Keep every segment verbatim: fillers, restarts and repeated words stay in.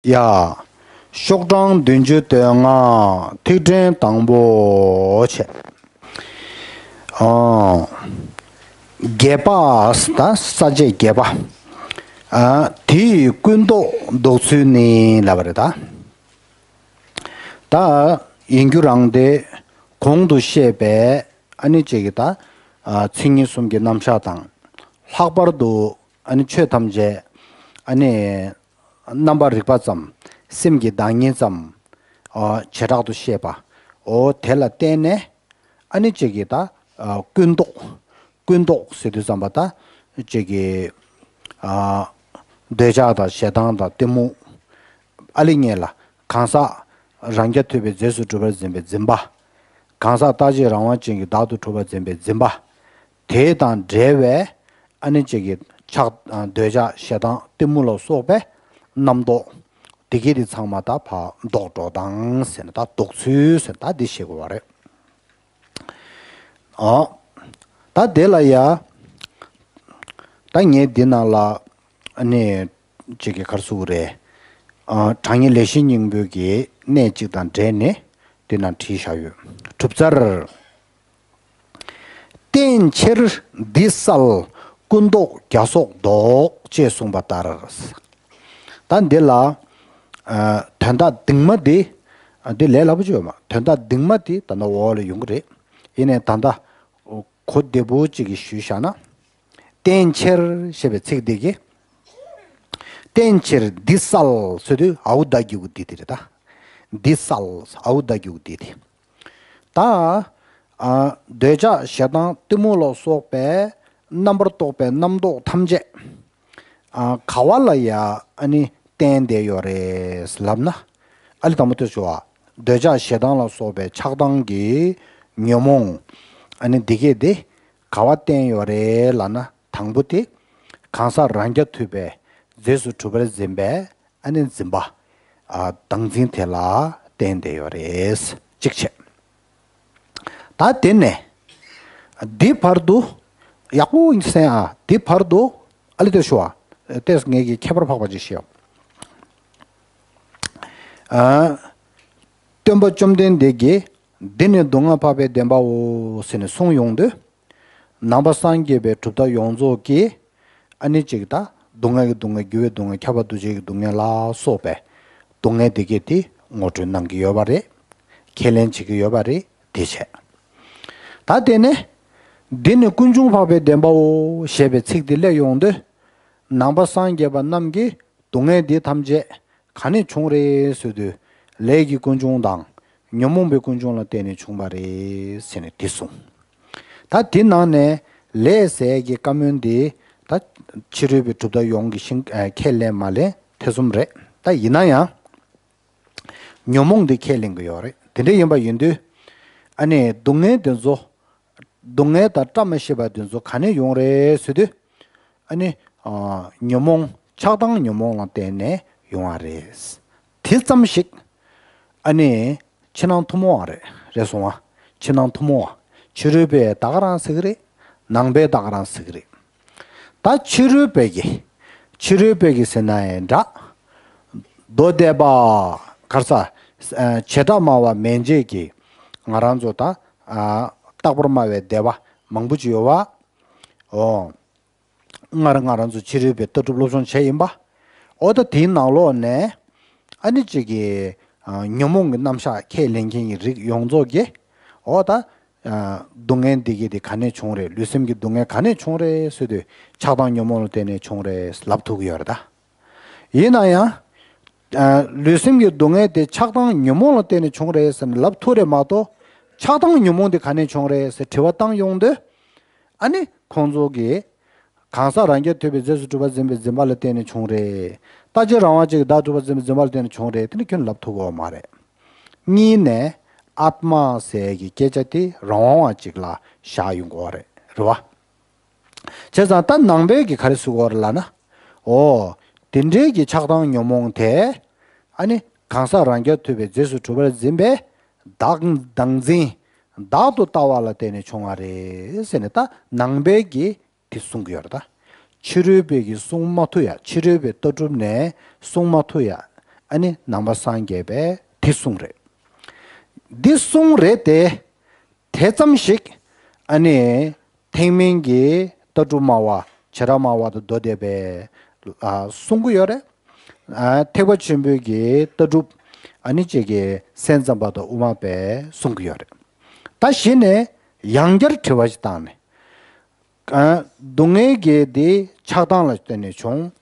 ཡ། ཤོག་གྲངས་བདུན་ཅུ་དོན་ལྔ་ཐིག་ཕྲེང་དང་པོ་བྱས། ཨ། བརྒྱད་པ་ད་ས་བཅད་བརྒྱད་པ། ཨ། དེ་ཡི་ཀུན་རྟོག་འདོགས་ཚུལ་ནི་ལབ་པ་རེད་ད། ད་ཡིན་རྒྱུ་རང་དེ་གོང་དུ་བཤད་པའི་ཨ་ནི་གཅིག་གི་ད། ཨ། མཚན་ཉིད་གསུམ་གྱི་རྣམ་གཞག་དང་། ལྷག་པར་དུ་ཨ་ནི་ཆོས་ཐམས་ཅད་ཨ་ནི་རྣམ་པར་རིག་པ་ཙམ། སེམས་ཀྱི་བདག་ཉིད་ཙམ། ཨ། བྱེ་བྲག་ཏུ་བཤད་པ། འོ་དེ་ལ་བརྟེན་ནས་ཨ་ནི་གཅིག་གི་ད། ཨ། ཀུན་རྟོག་ཀུན་རྟོག་ཟེར་དུས་ཙམ་པ་ད་གཅིག་གི། ཨ། འདོད་ཆགས་དང་ཞེ་སྡང་དང་གཏི་མུག་ཨ་ལི་ངེས་ལ། གང་ཟག་རང་རྐྱ་ཐུབ་པའི་རྫས་སུ་གྲུབ་པར་འཛིན་པའི་འཛིན་པ། གང་ཟག་རྟག་གཅིག་རང་དབང་ཅན་གྱི་བདག་ཏུ་གྲུབ་པར་འཛིན་པའི་འཛིན་པ། དེ་དང་འབྲེལ་བའི་ཨ་ནི་གཅིག་གི་ཆགས། འདོད་ཆགས་ཞེ་སྡང་གཏི་མུག་ལ་སོགས་པའི་རྣམ་རྟོག་དེ་གས་དེ་ཚང་མ་ད་ཕར་ལྡོག་འགྲོ་སྟངས་ཟེར་ན་ད་ལྡོག་ཚུལ་ཟེར་ན་ད་འདི་ཤེས་དགོས་པ་རེད། ཨོ། ད་དེ་ལ་ཡ། ད་ངས་འདི་ནང་ལ་ཨ་ནི་གཅིག་གི་ག་རེ་ཟེར་དགོས་རེད། ཨ། དྲང་ངེས་ལེགས་བཤད་སྙིང་པོའི་གི་གནད་གཅིག་དང་འབྲེལ་ནས་འདི་ནང་བྲིས་བཞག་ཡོད། གྲུབ་ཚར། རྟེན་ཕྱིར་འདི་བསལ་ཀུན་རྟོག་རྒྱ་སོགས་ལྡོག་ཅེས་གསུངས་པ་ལྟར། ད་འདི་ལ། ཨ། དོན་དག་འདི་མ་འདི། ཨ། འདི་ལས་སླ་པོ་ཅིག་ཡོད་མ། དོན་དག་འདི་མ་འདི་ད་ལྟ་འོག་ལ་ཡོང་གི་རེད། ཡིན་ནའི་ད་ལྟ་གོ་བདེ་པོ་ཅིག་གིས་ཞུས་བཞག་ན། རྟེན་ཕྱིར་ཞེས་པའི་ཚིག་འདི་གིས། རྟེན་ཕྱིར་འདི་བསལ་ཟེར་དུས་ཨའུ་ད་གི་གུ་འདི་དེ་རེད་ད། འདི་བསལ་ཨའུ་ད་གི་གུ་འདི་དེ། ད། ཨ། འདོད་ཆགས་ཞེ་སྡང་གཏི་མུག་ལ་སོགས་པའི་རྣམ་པར་རྟོག་པའི་རྣམ་རྟོག་ཐམས་ཅད། ཨ། ག་བ་ལ་ཡ་ཨ་ནི་བརྟེན་བསྡད་ཡོད་རེད་ལབ་ན། ཨ་ལི་དང་པོ་དེ་ཞུ་བ། འདོད་ཆགས་ཞེ་སྡང་ལ་སོགས་པའི་ཆགས་སྡང་གི་ཉོན་མོངས། ཨ་ནི་འདི་གས་དེ་ག་བ་བརྟེན་ཡོད་རེད་ལབ་ན། དང་པོ་དེ་གང་ཟག་རང་རྐྱ་ཐུབ་པའི་རྫས་སུ་གྲུབ་པར་འཛིན་པའི་ཨ་ནི་འཛིན་པ། ཨ། བདག་འཛིན་དེ་ལ་བརྟེན་བསྡད་ཡོད་རེད། གཅིག་བྱས། ད་དེ་ནས་འདི་བར་དུ་ཡག་པོ་གསན་ཨ། འདི་བར་དུ་ཨ་ལི་དེ་ཞུ་བ། ཏེས་ངེད་ཀྱི་ཁྱད་པར་འཕགས་པ་ཅིག་ཤེས། ཨ། སྟོན་པ་བཅོམ་ལྡན་འདས་ཀྱིས་འདི་ནི་སྡུག་བསྔལ་འཕགས་པའི་བདེན་པའོ་ཟེར་ནས་གསུངས་ཡོང་དུས། ནང་པ་སངས་རྒྱས་པའི་གྲུབ་མཐའ་ཡོངས་རྫོགས་ཀྱིས་ཨ་ནི་གཅིག་ད་སྡུག་བསྔལ་གྱི་སྡུག་བསྔལ་འགྱུར་བའི་སྡུག་བསྔལ་ཁྱབ་པ་འདུ་བྱེད་ཀྱི་སྡུག་བསྔལ་ལ་སོགས་པའི་སྡུག་བསྔལ་དེ་གས་དེ་ངོ་སྤྲོད་གནང་གི་ཡོད་པ་རེད། ཁས་ལེན་བྱེད་ཀྱི་ཡོད་པ་རེད། དེ་བྱས། ད་དེ་ནས་འདི་ནི་ཀུན་འབྱུང་འཕགས་པའི་བདེན་པའོ་ཞེས་པའི་ཚིག་འདི་སླེབས་ཡོང་དུས། ནང་པ་སངས་རྒྱས་པ་རྣམས་ཀྱིས་སྡུག་བསྔལ་འདི་ཐམས་ཅད་ག་ནས་བྱུང་རེད་ཟེར་དུས། ལས་ཀྱི་ཀུན་འབྱུང་དང་ཉོན་མོངས་པའི་ཀུན་འབྱུང་ལ་བརྟེན་ནས་བྱུང་བ་རེད་ཟེར་ནས་དེ་གསུངས། ད་དེ་ནང་ནས་ལས་ཟེར་གྱི་བཀའ་མོལ་འདི་ད་ཕྱི་རོལ་པའི་གྲུབ་མཐའ་ཡོངས་ཀྱི་ཤིང་ཨ་ཁས་ལེན་མ་ལེན་ཐེ་ཚོམ་རེད། ད་ཡིན་ན་ཡང་ཉོན་མོངས་འདི་ཁས་ལེན་གྱི་ཡོད་རེད། དེ་འདྲ་ཡིན་པ་ཡིན་དུས་ཨ་ནི་སྡུག་བསྔལ་འདི་ཚོ། སྡུག་བསྔལ་དང་བཀྲ་མ་ཤིས་པ་འདི་ཚོ་ག་ནས་ཡོང་རེད་ཟེར་དུས། ཨ་ནི། ཨ། ཉོན་མོངས་ཆགས་སྡང་ཉོན་མོངས་ལ་བརྟེན་ནས་ཡོང་བ་རེད། དེ་ཙམ་ཞིག་ཨ་ནི་ཕྱི་ནང་ཐུན་མོང་བ་རེད། རེད་སོང་བ། ཕྱི་ནང་ཐུན་མོང་བ། ཕྱི་རོལ་པས་ད་ག་རང་ཟེར་གི་རེད། ནང་པས་ད་ག་རང་ཟེར་གི་རེད། ད་ཕྱི་རོལ་པས་ཀྱི། ཕྱི་རོལ་པས་ཀྱི་ཟེར་ན་ཡང་འདྲ། མདོ་སྡེ་པ། ག་རེ་ཟ། ཨ། བྱེ་བྲག་སྨྲ་བ་མན་ཆད་ཀྱི། ང་རང་ཚོ་ད། ཨ། རྟག་པར་སྨྲ་བའི་སྡེ་པ་མང་པོ་ཅིག་ཡོད་པ། འོ། སྔར་ང་རང་ཚོ་ཕྱི་རོལ་པའི་ལྟ་གྲུབ་སློབ་སྦྱོང་བྱས་ཡིན་པ། འོ་ད་དེའི་ནང་ལོགས་ནས་ཨ་ནི་གཅིག་གིས་ཨ་ཉོན་མོངས་ཀྱི་རྣམ་གཞག་ཁས་ལེན་མཁན་གྱི་རིགས་ཡོངས་རྫོགས་ཀྱིས། འོ་ད་ཨ་སྡུག་བསྔལ་འདི་གས་དེ་ག་ནས་བྱུང་རེད། ལུས་སེམས་ཀྱི་སྡུག་བསྔལ་ག་ནས་བྱུང་རེད་ཟེར་དུས། ཆགས་སྡང་ཉོན་མོངས་ལ་བརྟེན་ནས་བྱུང་རེད་ལབ་ཐུབ་ཀྱི་ཡོད་རེད་ད། ཡིན་ན་ཡང་། ཨ་ལུས་སེམས་ཀྱི་སྡུག་བསྔལ་དེ་ཆགས་སྡང་ཉོན་མོངས་ལ་བརྟེན་ནས་བྱུང་རེད་ཟེར་ནས་ལབ་ཐུབ་རེད་མ་གཏོགས། ཆགས་སྡང་ཉོན་མོངས་དེ་ག་ནས་བྱུང་རེད་ཟེར་དྲི་བ་བཏང་ཡོང་དུས། ཨ་ནི་ཁོང་ཚོ་གིས། གང་ཟག་རང་རྐྱ་ཐུབ་པའི་རྫས་སུ་གྲུབ་པར་འཛིན་པའི་འཛིན་པ་ལ་བརྟེན་ནས་བྱུང་རེད། རྟག་གཅིག་རང་དབང་ཅན་གྱི་བདག་གྲུབ་པར་འཛིན་པའི་འཛིན་པ་ལ་བརྟེན་ནས་བྱུང་རེད། དེ་ནི་ཁྱོན་ལབ་ཐུབ་ཀྱི་ཡོད་མ་རེད། གཉིས་ནས་ཨཱཏྨ་ཟེར་གྱི་སྐད་ཆ་དེ་རང་དབང་བ་ཅིག་ལ་བཞག་ཡོང་གི་ཡོད་རེད། རེད་བ། བྱས་ཙང་ད་ནང་པས་ཀྱིས་ག་རེ་ཟེར་གྱི་ཡོད་རེད་ལབ་ན། འོ། དེ་འདྲའི་གི་ཆགས་སྡང་ཉོན་མོངས་དེ། ཨ་ནི་གང་ཟག་རང་རྐྱ་ཐུབ་པའི་རྫས་སུ་གྲུབ་པར་འཛིན་པའི་བདག་བདག་འཛིན། བདག་ཏུ་ལྟ་བ་ལ་བརྟེན་ནས་བྱུང་བ་རེད་ཟེར་ནས་ད་ནང་པས་ཀྱིས། དེ་གསུང་གི་ཡོད་རེད་ད། ཕྱི་རོལ་པས་ཀྱིས་གསུང་མ་ཐུབ་ཡ། ཕྱི་རོལ་པའི་ལྟ་གྲུབ་ནས་གསུང་མ་ཐུབ་ཡ། ཨ་ནི་ནང་པ་སངས་རྒྱས་པས་དེ་གསུངས་རེད། འདི་གསུངས་རེད་དེ། དེ་ཙམ་ཞིག་ཨ་ནི་ཐེག་དམན་གྱི་ལྟ་གྲུབ་སྨྲ་བ་བྱེ་བྲག་སྨྲ་བ་དང་མདོ་སྡེ་པས་ཨ་གསུང་གི་ཡོད་རེད། ཨ་ཐེག་པ་ཆེན་པོའི་གི་ལྟ་གྲུབ་ཨ་ནི་གཅིག་གི་སེམས་ཙམ་པ་དང་དབུ་མ་པས་གསུང་གི་ཡོད་རེད། ད་གཞི་ནས་ཡང་བསྐྱར་དྲི་བ་ཞིག་བཏང་ནས། ཨ་སྡུག་བསྔལ་གྱི་དེ་ཆགས་སྡང་ལ་བརྟེན་ནས་བྱུང་།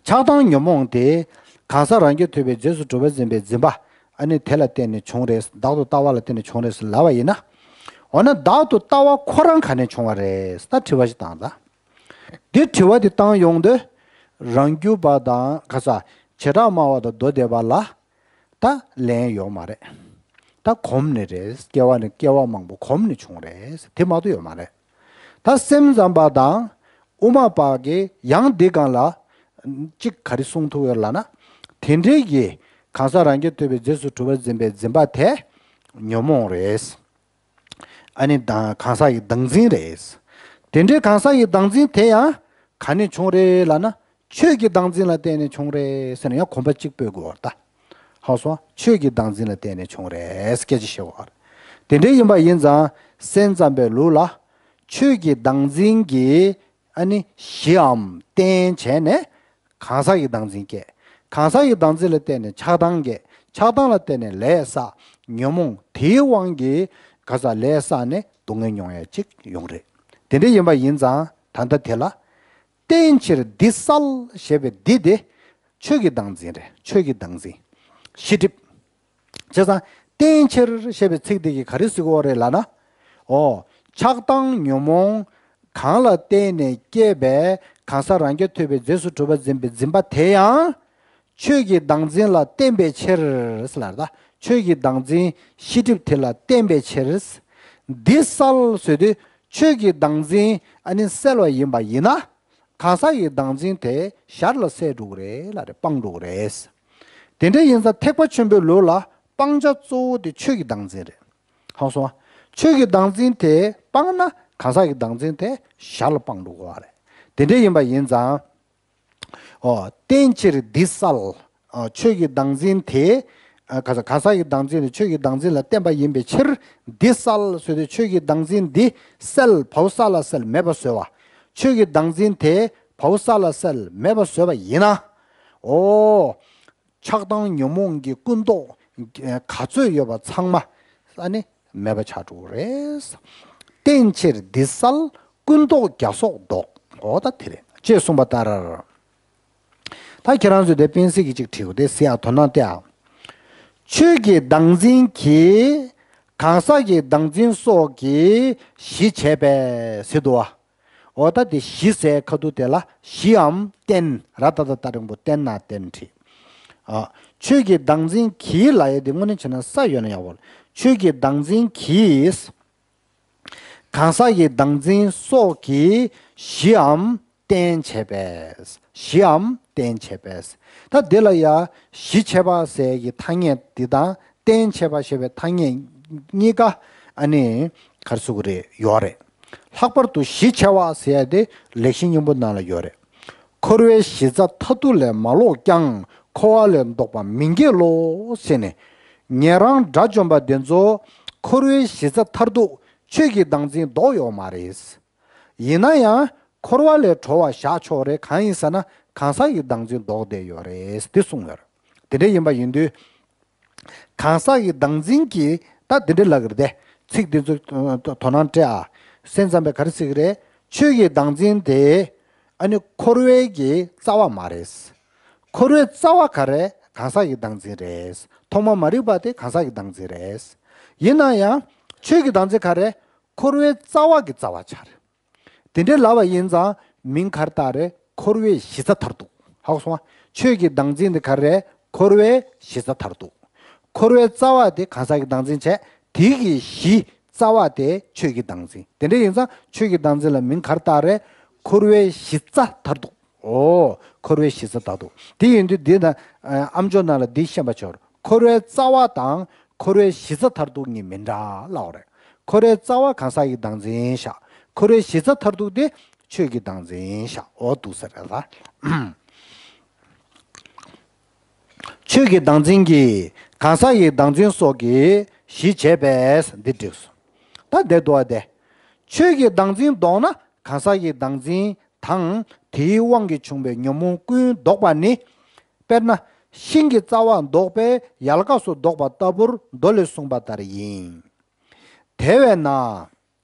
ཆགས་སྡང་ཉོན་མོངས་དེ་གང་ཟག་རང་རྒྱུད་ཐོས་པའི་རྗེས་སུ་གྲུབ་པར་འཛིན་པའི་འཛིན་པ་ཨ་ནི་དེ་ལ་བརྟེན་ནས་བྱུང་རེད། བདག་ཏུ་ལྟ་བ་ལ་བརྟེན་ནས་བྱུང་རེད་ཟེར་ལབ་པ་ཡིན་ན། འོ་ན་བདག་ཏུ་ལྟ་བ་ཁོ་རང་ག་ནས་བྱུང་བ་རེད་ད་དྲི་བ་ཞིག་བཏང་ད། འདི་དྲི་བ་འདི་བཏང་ཡོང་དུས་རང་རྒྱུད་པ་དང་ག་ས་བྱེ་བྲག་སྨྲ་བ་དང་མདོ་སྡེ་པ་ལ་ད་ལན་ཡོད་མ་རེད། ད་གོམས་ནས་རེད། སྐྱེ་བ་ནས་སྐྱེ་བ་མང་པོ་གོམས་ནས་བྱུང་རེད། དེ་མ་གཏོགས་ཡོད་མ་རེད། ད་སེམས་ཙམ་པ་དང་དབུ་མ་པ་གིས་ཡང་འདི་སྒང་ལ་གཅིག་ག་རེ་གསུང་ཐུབ་ཡོད་ལབ་ན། དེ་འདྲའི་གི་གང་ཟག་རང་རྒྱུད་ཐོས་པའི་རྗེས་སུ་གྲུབ་པར་འཛིན་པའི་འཛིན་པ་དེ་ཉོན་མོངས་རེད། ཨ་ནི་དང་གང་ཟག་གི་བདག་འཛིན་རེད། དེ་འདྲའི་གང་ཟག་གི་བདག་འཛིན་དེ་ཡང་ག་ནས་བྱུང་རེད་ལབ་ན། ཆོས་ཀྱི་བདག་འཛིན་ལ་བརྟེན་ནས་བྱུང་རེད་ཟེར་ནས་ཡང་གོམ་པ་གཅིག་སྤོས་དགོས་པ་རེད་ད། ཧ་གོ་སོང་། ཆོས་ཀྱི་བདག་འཛིན་ལ་བརྟེན་ནས་བྱུང་རེད་སྐད་ཆ་བཤད་དགོས་པ་རེད། དེ་འདྲ་ཡིན་པ་ཡིན་ཙང་སེམས་ཙམ་པའི་ལུགས་ལ་ཆོས་ཀྱི་བདག་འཛིན་གྱི་ཨ་ནི་གཞིའམ་རྟེན་བྱས་ནས་གང་ཟག་གི་བདག་འཛིན་སྐྱེ། གང་ཟག་གི་བདག་འཛིན་ལ་བརྟེན་ནས་ཆགས་སྡང་སྐྱེ། ཆགས་སྡང་ལ་བརྟེན་ནས་ལས་བསགས། ཉོན་མོངས་དེའི་དབང་གིས་ག་ས་ལས་བསགས་ནས་སྡུག་བསྔལ་མྱོང་ཡ་གཅིག་ཡོང་རེད། དེ་འདྲ་ཡིན་པ་ཡིན་ཙང་ད་ལྟ་དེ་ལ། རྟེན་ཕྱིར་འདི་བསལ་ཞེས་པའི་འདི་དེ་ཆོས་ཀྱི་བདག་འཛིན་རེད། ཆོས་ཀྱི་བདག་འཛིན། ཤེས་སྒྲིབ། བྱས་ཙང་རྟེན་ཕྱིར་ཞེས་པའི་ཚིག་འདི་གིས་ག་རེ་ཟེར་གྱི་ཡོད་རེད་ལབ་ན། འོ། ཆགས་སྡང་ཉོན་མོངས་གང་ལ་བརྟེན་ནས་སྐྱེས་པའི་གང་ཟག་རང་རྒྱུད་ཐོས་པའི་རྗེས་སུ་གྲུབ་པར་འཛིན་པའི་འཛིན་པ་དེ་ཡང་། ཆོས་ཀྱི་བདག་འཛིན་ལ་བརྟེན་པའི་ཕྱིར་ཟེར་ལབ་ད། ཆོས་ཀྱི་བདག་འཛིན་ཤེས་སྒྲིབ་དེ་ལ་བརྟེན་པའི་ཕྱིར། འདི་བསལ་ཟེར་དུས་ཆོས་ཀྱི་བདག་འཛིན་ཨ་ནི་བསལ་བ་ཡིན་པ་ཡིན་ན། གང་ཟག་གི་བདག་འཛིན་དེ་ཞར་ལ་བསལ་འགྲོ་གི་རེད་ལབ་རེད། སྤངས་འགྲོ་གི་རེད། དེ་འདྲ་ཡིན་ཙང་ཐེག་པ་ཆེན་པོའི་ལུགས་ལ་སྤང་བྱ་གཙོ་བོ་དེ་ཆོས་ཀྱི་བདག་འཛིན་རེད། ཧ་གོ་སོང་ང་། ཆོས་ཀྱི་བདག་འཛིན་དེ་སྤངས་ན་གང་ཟག་གི་བདག་འཛིན་དེ་ཞར་ལ་སྤངས་འགྲོ་གི་རེད། དེ་འདྲ་ཡིན་པ་ཡིན་ཙང་། ཨོ། རྟེན་ཕྱིར་འདི་བསལ། ཨ་ཆོས་ཀྱི་བདག་འཛིན་དེ། ཨ་ག་ས་གང་ཟག་གི་བདག་འཛིན་ནི་ཆོས་ཀྱི་བདག་འཛིན་ལ་བརྟེན་པ་ཡིན་པའི་ཕྱིར། འདི་བསལ་ཟེར་དུས་ཆོས་ཀྱི་བདག་འཛིན་འདི་བསལ། བའོ་བསལ་ལ་བསལ། མེད་པ་བཟོ་བ། ཆོས་ཀྱི་བདག་འཛིན་དེ་བའོ་བསལ་ལ་བསལ། མེད་པ་བཟོས་པ་ཡིན་ན། ཨོ། ཆགས་སྡང་ཉོན་མོངས་ཀྱི་ཀུན་རྟོག་ག་ཚོད་ཡོད་པ་ཚང་མ་ཨ་ནི་མེད་པ་ཆགས་འགྲོ་གི་རེད། རྟེན་ཕྱིར་འདི་བསལ། ཀུན་རྟོག་བརྒྱ་སོགས་བཟློག། འོ་ད་དེ་རེད། ཅེས་གསུངས་པ་ལྟར། ད་ཁྱེད་རང་ཚོས་དེ་དཔེ་གཟིགས་ཀྱི་ཅིག་བྲིས་དགོས་དེ་ཟེར་ཡ་དོ་སྣང་སྟེ་ཨ། ཆོས་ཀྱི་བདག་འཛིན་གྱིས་གང་ཟག་གི་བདག་འཛིན་སོགས་ཀྱི་གཞི་བྱས་པས་ཟེར་འདུག་བ། འོ་ད་དེ་གཞི་ཟེར་ཁ་ཐུག་དེ་ལ་གཞིའམ་རྟེན། ར་ད་བཏགས་རྟ་རིང་པོ་རྟེན་ན་རྟེན་བྲིས། ཨ། ཆོས་ཀྱི་བདག་འཛིན་གྱིས་ལབ་ཡས་དེ་དངོས་གནས་བྱས་ན་ས་ཡོད་ན་ཡག་པོ་རེད། ཆོས་ཀྱི་བདག་འཛིན་གྱིས། གང་ཟག་གི་བདག་འཛིན་སོགས་ཀྱི་གཞིའམ་རྟེན་བྱས་པས། གཞིའམ་རྟེན་བྱས་པས། ད་འདི་ལ་ཡང་གཞི་བྱས་པ་ཟེར་གྱི་ཐ་སྙད་འདི་དང་རྟེན་བྱས་པ་ཞེས་པའི་ཐ་སྙད་གཉིས་ཀ་ཨ་ནི་ག་རེ་ཟེར་དགོས་རེད། ཡོད་རེད། ལྷག་པར་དུ་གཞི་བྱས་པ་ཟེར་ཡ་དེ་ལེགས་བཤད་སྙིང་པོ་ནང་ལ་ཡོད་རེད། འཁོར་བའི་གཞི་རྩ་མཐར་ཐུག་ལས་མ་ལོག་ཀྱང་། འཁོར་བ་ལས་ལྡོག་པ་མི་འགྱུར་ལོ། ཟེར་ནས། ཉན་རང་དགྲ་བཅོམ་པ་འདི་ཚོ་འཁོར་བའི་གཞི་རྩ་མཐར་ཐུག་ཆོས་ཀྱི་བདག་འཛིན་ལྡོག་ཡོད་མ་རེད། ཡིན་ན་ཡང་འཁོར་བ་ལས་གྲོལ་བ་བཞག་ཆོག་རེད། གང་ཡིན་ཟེར་ན་གང་ཟག་གི་བདག་འཛིན་ལྡོག་བསྡད་ཡོད་རེད། འདི་གསུངས་ཡོད་རེད། དེ་འདྲ་ཡིན་པ་ཡིན་དུས། གང་ཟག་གི་བདག་འཛིན་གྱིས་ད་དེ་འདྲ་ལབ་ཀྱི་རེད་དེ། ཚིག་འདི་ཚོ་དོ་སྣང་སྤྲད་ཨ། སེམས་ཙམ་པས་ག་རེ་ཟེར་གྱི་རེད། ཆོས་ཀྱི་བདག་འཛིན་དེ་ཨ་ནི་འཁོར་བའི་གི་རྩ་བ་མ་རེད། འཁོར་བའི་རྩ་བ་ག་རེ། གང་ཟག་གི་བདག་འཛིན་རེད། ཐོག་མ་མ་རིག་པ་དེ་གང་ཟག་གི་བདག་འཛིན་རེད། ཡིན་ན་ཡང་ཆོས་ཀྱི་བདག་འཛིན་ག་རེ། འཁོར་བའི་རྩ་བ་གི་རྩ་བ་ཆགས་རེད། དེ་འདྲའི་ལབ་པ་ཡིན་ཙང་མིང་ག་རེ་བཏགས་རེད། འཁོར་བའི་གཞི་རྩ་མཐར་ཐུག་ཧ་གོ་སོང་ང་། ཆོས་ཀྱི་བདག་འཛིན་དེ་ག་རེད། འཁོར་བའི་གཞི་རྩ་མཐར་ཐུག་འཁོར་བའི་རྩ་བ་དེ་གང་ཟག་གི་བདག་འཛིན་བྱས། དེ་གི་གཞི་རྩ་བ་དེ་ཆོས་ཀྱི་བདག་འཛིན། དེ་འདྲ་ཡིན་ཙང་ཆོས་ཀྱི་བདག་འཛིན་ལ་མིང་ག་རེ་བཏགས་རེད། འཁོར་བའི་གཞི་རྩ་མཐར་ཐུག་འོ། འཁོར་བའི་གཞི་རྩ་མཐར་ཐུག་དེ་ཡིན་དུས་འདི་ན་ཨ་ཨམ་ཅོག་ནང་ལ་འདི་ཤེས་པ་ཆོག་འཁོར་བའི་རྩ་བ་དང་འཁོར་བའི་གཞི་རྩ་མཐར་ཐུག་གཉིས་མི་འདྲ་ལབ་པ་རེད། འཁོར་བའི་རྩ་བ་གང་ཟག་གི་བདག་འཛིན་བཞག་འཁོར་བའི་གཞི་རྩ་མཐར་ཐུག་དེ་ཆོས་ཀྱི་བདག་འཛིན་བཞག་འོ་འདུག་ས་རེད་ལ། ཆོས་ཀྱི་བདག་འཛིན་གྱིས་གང་ཟག་གི་བདག་འཛིན་སོགས་ཀྱི་གཞི་བྱས་པས་འདི་བསྒྲིགས་སོ། ད་འདིར་འདུག་པ་དེ། ཆོས་ཀྱི་བདག་འཛིན་ལྡོག་ན་གང་ཟག་གི་བདག་འཛིན་དང་དེའི་དབང་གིས་བྱུང་བའི་ཉོན་མོངས་ཀུན་ལྡོག་པ་ནི། དཔེར་ན། ཤིང་གི་རྩ་བ་ལྡོག་པས་ཡལ་ག་སོགས་ལྡོག་པ་ལྟ་བུར་མདོ་ལས་གསུངས་པ་ལྟར་ཡིན། དེ་བས་ན།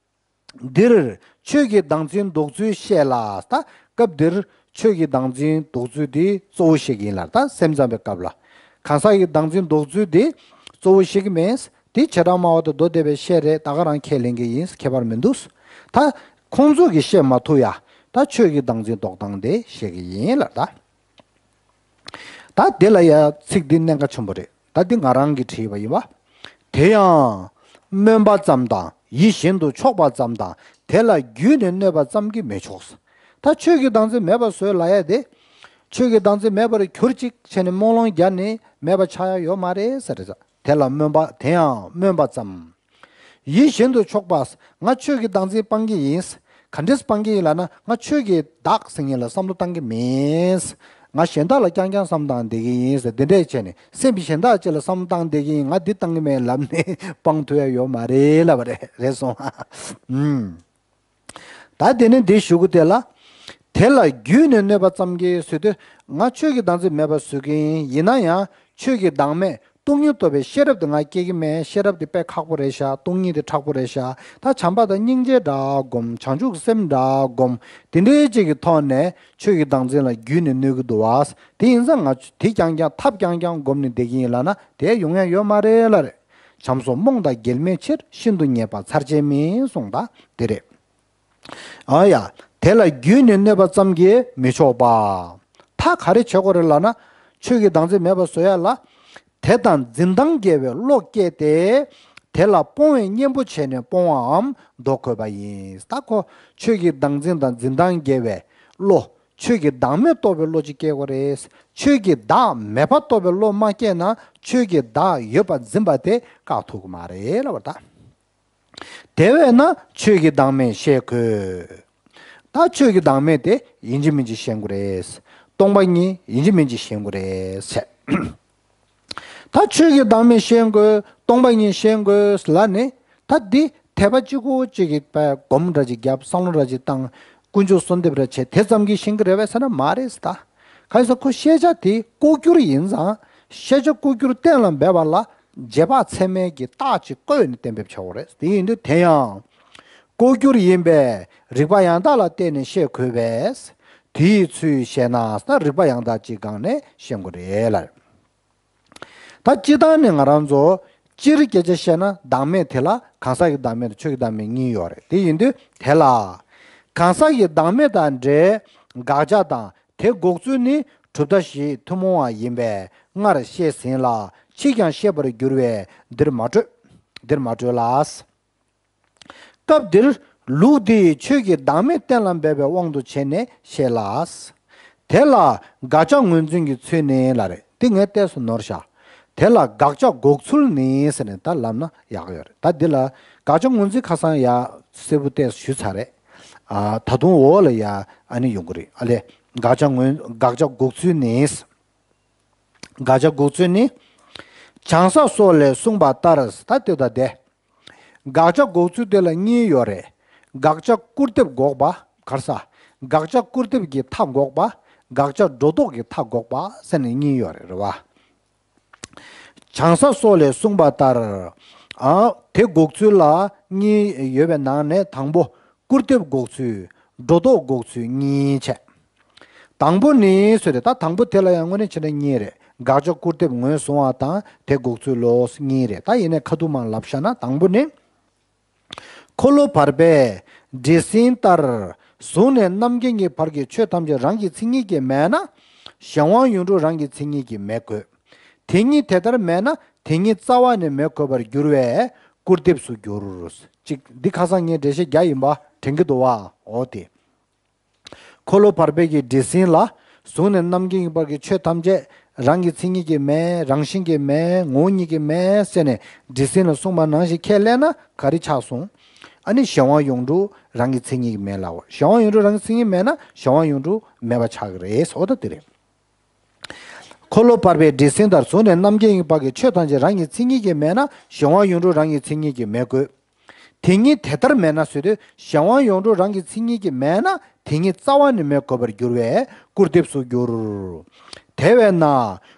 འདིར་ཆོས་ཀྱི་བདག་འཛིན་ལྡོག་ཚུལ་བཤད་ལ། ད་སྐབས་འདིར་ཆོས་ཀྱི་བདག་འཛིན་ལྡོག་ཚུལ་འདི་གཙོ་བོ་བཤད་ཀྱི་ཡིན་ལ། ད་སེམས་ཙམ་པའི་སྐབས་ལ། གང་ཟག་གི་བདག་འཛིན་ལྡོག་ཚུལ་འདི་གཙོ་བོ་བཤད་ཀྱི་མེད། འདི་བྱེ་བྲག་སྨྲ་བ་དང་མདོ་སྡེ་པའི་བཤད་རེད། ད་ག་རང་ཁས་ལེན་གྱི་ཡིན། ཁྱད་པར་མི་འདུག། ད་ཁོང་ཚོ་གིས་བཤད་མ་ཐུབ་ཡ། ད་ཆོས་ཀྱི་བདག་འཛིན་ལྡོག་སྟངས་དེ་བཤད་ཀྱི་ཡིན་ལ། ད། ད་དེ་ལ་ཡ་ཚིག་འདི་གནད་འགག་ཆེན་པོ་རེད། ད་འདི་ང་རང་གིས་བྲིས་པ་ཡིན་པ། དེ་ཡང་། སྨོན་པ་ཙམ་དང་ཡིད་གཞན་དུ་ཕྱོགས་པ་ཙམ་དང་དེ་ལ་བརྒྱུད་ནས་གནོད་པ་ཙམ་གྱིས་མི་ཆོག། ད་ཆོས་ཀྱི་བདག་འཛིན་མེད་པར་བཟོས་ལབ་ཡ་དེ། ཆོས་ཀྱི་བདག་འཛིན་མེད་པར་གྱུར་ཅིག་བྱས་ནས་རྨོངས་ལོང་བརྒྱབ་ནས་མེད་པ་ཆགས་ཡ་ཡོད་མ་རེད་ཟེར་རེད། དེ་ལ་སྨོན་པ། དེ་ཡང་སྨོན་པ་ཙམ། ཡིད་གཞན་དུ་ཕྱོགས་པ། ང་ཆོས་ཀྱི་བདག་འཛིན་སྤང་གི་ཡིན། ག་འདྲས་སྤང་གི་ཡིན་ལབ་ན། ང་ཆོས་ཀྱི་བདག་ཟེར་མཁན་ལ་བསམ་བློ་བཏང་གི་མིན། ང་གཞན་དག་ལ་རྐྱང་རྐྱང་བསམ་བློ་བཏང་བསྡད་ཀྱི་ཡིན་ཟེར་འདི་འདྲས་བྱས་ནས། སེམས་གཞན་དག་ཅིག་ལ་བསམ་བློ་བཏང་བསྡད་ཀྱི་ཡིན། ང་འདི་བཏང་གི་མེད་ལབ་ནས་སྤང་ཐུབ་ཡ་ཡོད་མ་རེད་ལབ་པ་རེད། རེད་སོང་། ཨུམ། ད་དེ་ནས་འདི་ཞུ་གི་དེ་ལ། དེ་ལ་བརྒྱུད་ནས་གནོད་པ་ཙམ་གྱིས་ཟེར་དུས། ང་ཆོས་ཀྱི་བདག་འཛིན་མེད་པར་བཟོ་གི་ཡིན། ཡིན་ན་ཡང་ཆོས་ཀྱི་བདག་མེད་སྟོང་ཉིད་རྟོགས་པའི་ཤེས་རབ་དེ་ང་སྐྱེ་གི་མེད། ཤེས་རབ་དེ་དཔེ་ཁག་པོ་རེད་ཤག། སྟོང་ཉིད་དེ་ཁག་པོ་རེད་ཤག། ད་བྱམས་པ་དང་སྙིང་རྗེ་འདྲ་སྒོམ། བྱང་ཆུབ་སེམས་འདྲ་སྒོམ། དེ་འདྲའི་ཅིག་གི་ཐོག་ནས་ཆོས་ཀྱི་བདག་འཛིན་ལ་བརྒྱུད་ནས་གནོད་ཀྱི་འདུག་བ། དེ་ཡིན་ཙང་ང་ཆོས་དེ་རྐྱང་རྐྱང་ཐབས་རྐྱང་རྐྱང་སྒོམ་ནས་བསྡད་ཀྱི་ཡིན་ལབ་ན་དེ་ཡོང་ཡ་ཡོད་མ་རེད་ལབ་རེད། བྱམས་སོགས་རྨོངས་དང་འགལ་མེད་ཕྱིར། ཤིན་ཏུ་ཉེས་པ་ཚར་བཅད་མིན་གསུངས་པ་དེ་རེད། ཨ་ཡ། དེ་ལ་བརྒྱུད་ནས་གནོད་པ་ཙམ་གྱིས་མི་ཆོག་པ། ད་ག་རེ་བྱེད་དགོས་རེད་ལབ་ན། ཆོས་ཀྱི་བདག་འཛིན་མེད་པར་བཟོ་ཡ་ལ། དེ་དང་འཛིན་སྟངས་འགལ་བའི་བློ་སྐྱེས་ཏེ། དེ་ལ་སྤོང་བའི་གཉེན་པོ་བྱས་ནས་སྤོང་བའམ་མདོ་འཁོད་པ་ཡིན། ད་ཁོ་ཆོས་ཀྱི་བདག་འཛིན་དང་འཛིན་སྟངས་འགལ་བའི་བློ། ཆོས་ཀྱི་བདག་མེད་རྟོགས་པའི་བློ་ཅིག་སྐྱེ་དགོས་རེད། ཆོས་ཀྱི་བདག་མེད་པ་རྟོགས་པའི་བློ་མ་སྐྱེས་ན། ཆོས་ཀྱི་བདག་ཡོད་པར་འཛིན་པ་དེ་བཀག་ཐུབ་ཀྱི་མ་རེད་ལབ་པ་ད། དེ་བས་ན་ཆོས་ཀྱི་བདག་མེད་ཤེས་དགོས། ད་ཆོས་ཀྱི་བདག་མེད་དེ་ཡིན་གཅིག་མིན་གཅིག་ཤེས་དགོས་རེད། སྟོང་པ་ཉིད་ཡིན་གཅིག་མིན་གཅིག་ཤེས་དགོས་རེད་ཟེར། ད་ཆོས་ཀྱི་བདག་མེད་ཤེས་དགོས། སྟོང་པ་ཉིད་ཤེས་དགོས་ལབ་ནས། ད་འདི་དད་པ་གཅིག་པོ་གཅིག་གིས་སྒོམ་འདྲ་ཅིག་བརྒྱབ། བསམ་བློ་འདྲ་ཅིག་བཏང་། དཀོན་མཆོག་གསོལ་འདེབས་འདྲ་བྱས་དེ་ཙམ་གྱིས་ཤེས་ཀྱི་རེད་པས་ཟེར་ན་མ་རེད་ཟེར། ད་གང་ཡིན་ཟེར་ན་ཁོ་ཤེས་བྱ་དེ་ལྐོག་གྱུར་ཡིན་ཙང་། ཤེས་བྱ་ལྐོག་གྱུར་གཏན་ལ་འབེབས་པ་ལ་རྗེས་དཔག་ཚད་མའི་གི་རྟགས་ཅིག་བཀོད་ནས་གཏན་འབེབས་བྱ་དགོས་རེད། དེ་ཡིན་དུས་དེ་ཡང་ལྐོག་གྱུར་ཡིན་པས་རིགས་པ་ཡང་དག་ལ་བརྟེན་ནས་ཤེས་དགོས་པས། དེའི་ཚུལ་ཤེས་ན་ཟེར། རིགས་པ་ཡང་དག་ཅིག་སྒང་ནས་ཤེས་དགོས་རེད་ལ། ད་སྤྱིར་བཏང་ནས་ང་རང་ཚོ་སྤྱིར་སྐད་ཆ་བཤད་ན་བདག་མེད་དེ་ལ་གང་ཟག་གི་བདག་མེད་དང་ཆོས་ཀྱི་བདག་མེད་གཉིས་ཡོད་རེད། དེ་ཡིན་དུས་དེ་ལ་གང་ཟག་གི་བདག་མེད་དང་འབྲེལ་དགག་བྱ་དང་དེ་འགོག་ཚུལ་ནི་གྲུབ་མཐའ་བཞི་ཐུན་མོང་བ་ཡིན་པས་སྔར་བཤད་ཟིན་ལ། ཕྱིས་ཀྱང་བཤད་པར་འགྱུར་བས་འདིར་མ་སྤྲོས། འདིར་མ་སྤྲོས་ལ། སྐབས་འདིར་ལུགས་འདི་ཡིས་ཆོས་ཀྱི་བདག་མེད་གཏན་ལ་འབེབས་པའི་དབང་དུ་བྱས་ནས་བཤད་ལ། དེ་ལ་དགག་བྱ་ངོས་འཛིན་གྱི་ཚུལ་ནི་ལབ་རེད། འདི་ངས་ཏོག་ཙམ་ནོར་བཞག། དེ་ལ་དགག་བྱ་འགོག་ཚུལ་ནི་ཟེར་ནས་ད་ལབ་ན་ཡག་ཡོད་རེད། ད་འདི་ལ་དགག་བྱ་ངོས་འཛིན་ཁ་སང་ཡ་གསལ་པོ་ཏོག་ཙམ་ཞུས་ཚར་རེད། ཨ། ད་དུང་འོག་ལ་ཡ་ཨ་ནི་ཡོང་གི་རེད། ཨ་ལས། དགག་བྱ་ངོས། དགག་བྱ་འགོག་ཚུལ་ནི། དགག་བྱ་འགོག་ཚུལ་ནི། བྱང་ས་སོགས་ལས་གསུངས་པ་ལྟར། ད་ལྟོས་ད་དེ། དགག་བྱ་འགོག་ཚུལ་དེ་ལ་གཉིས་ཡོད་རེད། དགག་བྱ་སྐུར་འདེབས་འགོག་པ། ག་རེ་ཟ། དགག་བྱ་སྐུར་འདེབས་ཀྱི་མཐའ་འགོག་པ། དགག་བྱ་སྒྲོ་འདོགས་ཀྱི་མཐའ་འགོག་པ་ཟེར་ནས་གཉིས་ཡོད་རེད། རེད་བ། བྱང་ས་སོགས་ལས་གསུངས་པ་ལྟར། ཨ། དེ་འགོག་ཚུལ་ལ་གཉིས་ཡོད་པའི་ནང་ནས་དང་པོ། སྐུར་འདེབས་འགོག་ཚུལ། སྒྲོ་འདོགས་འགོག་ཚུལ་གཉིས་བྱས། དང་པོ་ནི་ཟེར་ཏེ། ད་དང་པོ་དེ་ལ་ཡང་དངོས་གནས་བྱས་ན་གཉིས་རེད། དགག་བྱ་སྐུར་འདེབས་ངོས་བཟུང་བ་དང་དེ་འགོག་ཚུལ་ལོ་གཉིས་རེད། ད་ཡིན་ནའི་ཁ་ཐུག་མར་ལབ་བཞག་ན། དང་པོ་ནི། འཁོར་ལོ་བར་པས་འདྲེ་སྲིན་ལྟར་གཟུགས་ནས་རྣམ་མཁྱེན་གྱི་བར་གྱི་ཆོས་ཐམས་ཅད་རང་གི་མཚན་ཉིད་ཀྱིས་མེད་ན། གཞན་དབང་ཡོངས་གྲུབ་རང་གི་མཚན་ཉིད་ཀྱིས་མེད་དགོས། དེ་ཉིད་དེ་ལྟར་མེད་ན་དེ་ཉིད་རྩ་བ་ནས་མེད་དགོས་པར་འགྱུར་བས་སྐུར་འདེབས་སུ་འགྱུར། ཅིག་འདི་ཁ་སང་ངས་འགྲེལ་བཤད་རྒྱག་ཡིན་པ་དྲན་གྱི་འདུག་བ། འོ་དེ། འཁོར་ལོ་བར་པའི་གི་འདྲེ་སྲིན་ལ། གཟུགས་ནས་རྣམ་མཁྱེན་གྱི་བར་གྱི་ཆོས་ཐམས་ཅད་རང་གི་མཚན་ཉིད་ཀྱིས་མེད། རང་བཞིན་གྱིས་མེད། ངོ་བོ་ཉིད་ཀྱིས་མེད་ཟེར་ནས་འདྲེ་སྲིན་ལ་གསུངས་པ་ནང་བཞིན་ཁས་ལེན་ན་ག་རེ་ཆགས་སོང་། ཨ་ནི་གཞན་དབང་ཡོངས་གྲུབ་རང་གི་མཚན་ཉིད་ཀྱིས་མེད་ལབ། གཞན་དབང་ཡོངས་གྲུབ་རང་གི་མཚན་ཉིད་མེད་ན་གཞན་དབང་ཡོངས་གྲུབ་མེད་པ་ཆགས་ཀྱི་རེད། འོ་ད་དེ་རེད། འཁོར་ལོ་བར་པའི་འདྲེ་སྲིན་ལྟར་གཟུགས་ནས་རྣམ་མཁྱེན་ཡིན་པ་གི་ཆོས་ཐམས་ཅད་རང་གི་མཚན་ཉིད་ཀྱིས་མེད་ན་གཞན་དབང་ཡོངས་གྲུབ་རང་གི་མཚན་ཉིད་ཀྱིས་མེད་དགོས། དེ་ཉིད་དེ་ལྟར་མེད་ན་ཟེར་དུས་གཞན་དབང་ཡོངས་གྲུབ་རང་གི་མཚན་ཉིད་ཀྱིས་མེད་ན་དེ་ཉིད་རྩ་བ་ནས་མེད་དགོས་པར་འགྱུར་བས་སྐུར་འདེབས་སུ་འགྱུར། དེ་བས་ན་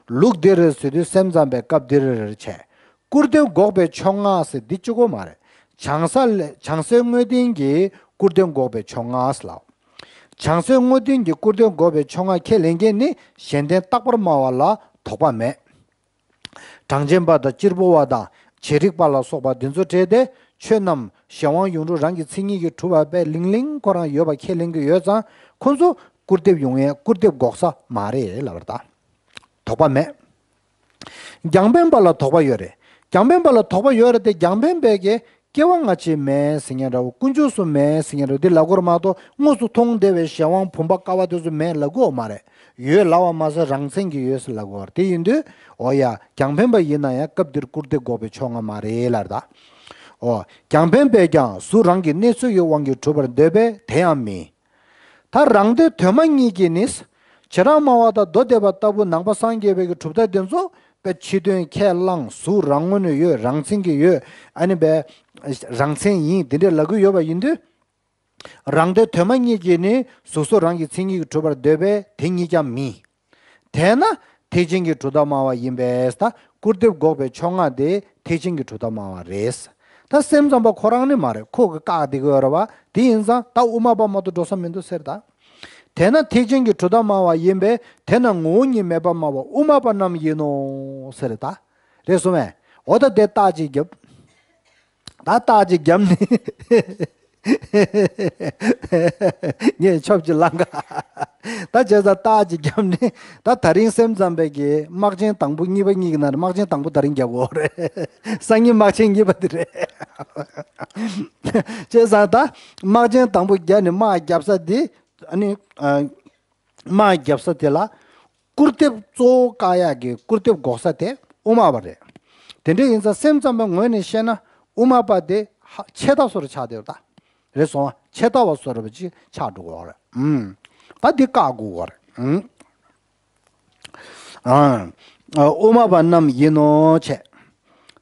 ལུགས་འདིར་ཟེར་དུས་སེམས་ཙམ་པའི་སྐབས་འདིར་བྱས། སྐུར་འདེབས་འགོག་པའི་ཕྱོགས་སྔ་ཟེར་འདི་གཅིག་པོ་མ་རེད། བྱང་ས་ལས་བྱང་སའི་དངོས་བསྟན་གྱིས་སྐུར་འདེབས་འགོག་པའི་ཕྱོགས་སྔ་ཟེར་ལབ། བྱང་སའི་དངོས་བསྟན་གྱིས་སྐུར་འདེབས་འགོག་པའི་ཕྱོགས་སྔ་ཁས་ལེན་མཁན་ནི་གཞན་དོན་རྟག་པར་སྨྲ་བ་ལ་དོགས་པ་མེད། གྲངས་ཅན་པ་དང་གཅེར་བུ་བ་དང་བྱེ་རིག་པ་ལ་སོགས་པ་འདི་ཚོ་བྲལ་ཏེ་ཆོས་རྣམས་གཞན་དབང་ཡོངས་གྲུབ་རང་གི་མཚན་ཉིད་ཀྱིས་གྲུབ་པ་པས་ལིང་ལིང་ཁོ་རང་ཡོད་པ་ཁས་ལེན་གྱི་ཡོད་ཙང་ཁོ་ཚོ་སྐུར་འདེབས་ཡོང་ཡས་སྐུར་འདེབས་འགོག་ས་མ་རེད་ལབ་པ་རེད་ད། དོགས་པ་མེད། རྒྱང་འཕེན་པ་ལ་དོགས་པ་ཡོད་རེད། རྒྱང་འཕེན་པ་ལ་དོགས་པ་ཡོད་རེད་དེ་རྒྱང་འཕེན་པས་ཀྱི་སྐྱེ་བ་སྔ་ཕྱི་མེད་ཟེར་མཁན་འདྲ་བོ་ཀུན་འབྱུང་སུ་མེད་ཟེར་མཁན་འདྲ་བོ་འདི་ལབ་དགོས་རེད་མ་གཏོགས་དངོས་སུ་མཐོང་བདེ་བའི་གཞན་དབང་བུམ་པ་ཀ་བ་དེ་ཚོ་མེད་ལབ་དགོས་མ་རེད། ཡོད་ལབ་པ་མ་ཟད་རང་མཚན་གྱིས་ཡོད་ཟེར་ལབ་དགོས་རེད། དེ་ཡིན་དུས་འོ་ཡ་རྒྱང་འཕེན་པ་ཡིན་ན་ཡང་སྐབས་འདིར་སྐུར་འདེབས་འགོག་པའི་ཕྱོགས་སྔ་མ་རེད་ལབ་རེད་ད། འོ་རྒྱང་འཕེན་པས་ཀྱང་གཟུགས་རང་གི་གནས་ཚུལ་གྱི་དབང་གིས་གྲུབ་པར་འདོད་པས་དེ་ཡང་མིན། ད་རང་སྡེ་དོན་སྨྲ་གཉིས་ཀྱིས་ནི། བྱེ་བྲག་སྨྲ་བ་དང་མདོ་སྡེ་པ་ལྟ་བུ་ནང་པ་སངས་རྒྱས་པའི་གི་གྲུབ་མཐའ་དེ་ཚོ་དཔེ་ཕྱི་དོན་ཁས་བླངས་གཟུགས་རང་ངོས་ནས་ཡོད་རང་མཚན་གྱིས་ཡོད་ཨ་ནི་དཔེ་རང་མཚན་ཡིན་དེ་འདྲས་ལབ་ཀྱི་ཡོད་པ་ཡིན་དུས། རང་སྡེ་དོན་སྨྲ་གཉིས་ཀྱིས་ནི་གཟུགས་སོགས་རང་གི་མཚན་ཉིད་ཀྱིས་གྲུབ་པར་འདོད་པས་དེ་གཉིས་ཀྱང་མིན། དེས་ན་ཐེག་ཆེན་གྱི་གྲུབ་མཐའ་སྨྲ་བ་ཡིན་པས་ད་སྐུར་འདེབས་འགོག་པའི་ཕྱོགས་སྔ་དེ་ཐེག་ཆེན་གྱི་གྲུབ་མཐའ་སྨྲ་བ་རེད། ད་སེམས་ཙམ་པ་ཁོ་རང་ནི་མ་རེད་ཁོ་གི་བཀག་བསྡད་ཀྱི་ཡོད་རེད་བ། དེ་ཡིན་ཙང་ད་དབུ་མ་པ་མ་གཏོགས་འགྲོ་ས་མི་འདུག་ཟེར་ད། དེས་ན་ཐེག་ཆེན་གྱི་གྲུབ་མཐའ་སྨྲ་བ་ཡིན་པས་དེ་ན་ངོ་བོ་ཉིད་མེད་པར་སྨྲ་བ་དབུ་མ་པ་རྣམས་ཡིན་ནོ་ཟེར་ད། རེད་སོང་བས། འོ་ད་དེ་རྟགས་ཅིག་བརྒྱབ། ད་རྟགས་ཅིག་བརྒྱབ་ནས། ངས་ཆོབ་ཅིག་ལངས་ག་ད་བྱས་ཙང་རྟགས་ཅིག་བརྒྱབ་ནས་ད་ད་རིང་སེམས་ཙམ་པའི་གི་དམག་ཆེན་དང་པོ་གཉིས་པ་གཉིས་ཀྱི་ནང་ནས་དམག་ཆེན་དང་པོ་ད་རིང་རྒྱག་དགོས་རེད། སང་ཉིན་དམག་ཆེན་གཉིས་པ་དེ་རེད། བྱས་ཙང་ད་དམག་ཆེན་དང་པོ་བརྒྱབ་ནས་དམག་བརྒྱབ་ས་དེ་ཨ་ནི་ཨ། དམག་བརྒྱབ་ས་དེ་ལ་སྐུར་འདེབས་གཙོ་བོ་བཀག་ཡག་གི་སྐུར་འདེབས་འགོག་ས་དེ་དབུ་མ་པ་རེད། དེ་འདྲ་ཡིན་ཙང་སེམས་ཙམ་པའི་ངོས་ནས་བཤད་ན་དབུ་མ་པ་དེ་ཧ་ཆད་ལྟ་བཟོ་འདྲ་ཆགས་བསྡད་ཡོད་ད། རེད་སོང་ཨ། ཆད་ལྟ་བ་བཟོ་འདྲ་བ་ཅིག་ཆགས་འགྲོ་གི་ཡོད་རེད། ཨུམ། ད་འདི་བཀག་དགོས་ཀྱི་རེད། ཨུམ། ཨ། དབུ་མ་པ་རྣམས་ཡིན་ནོ་བྱས།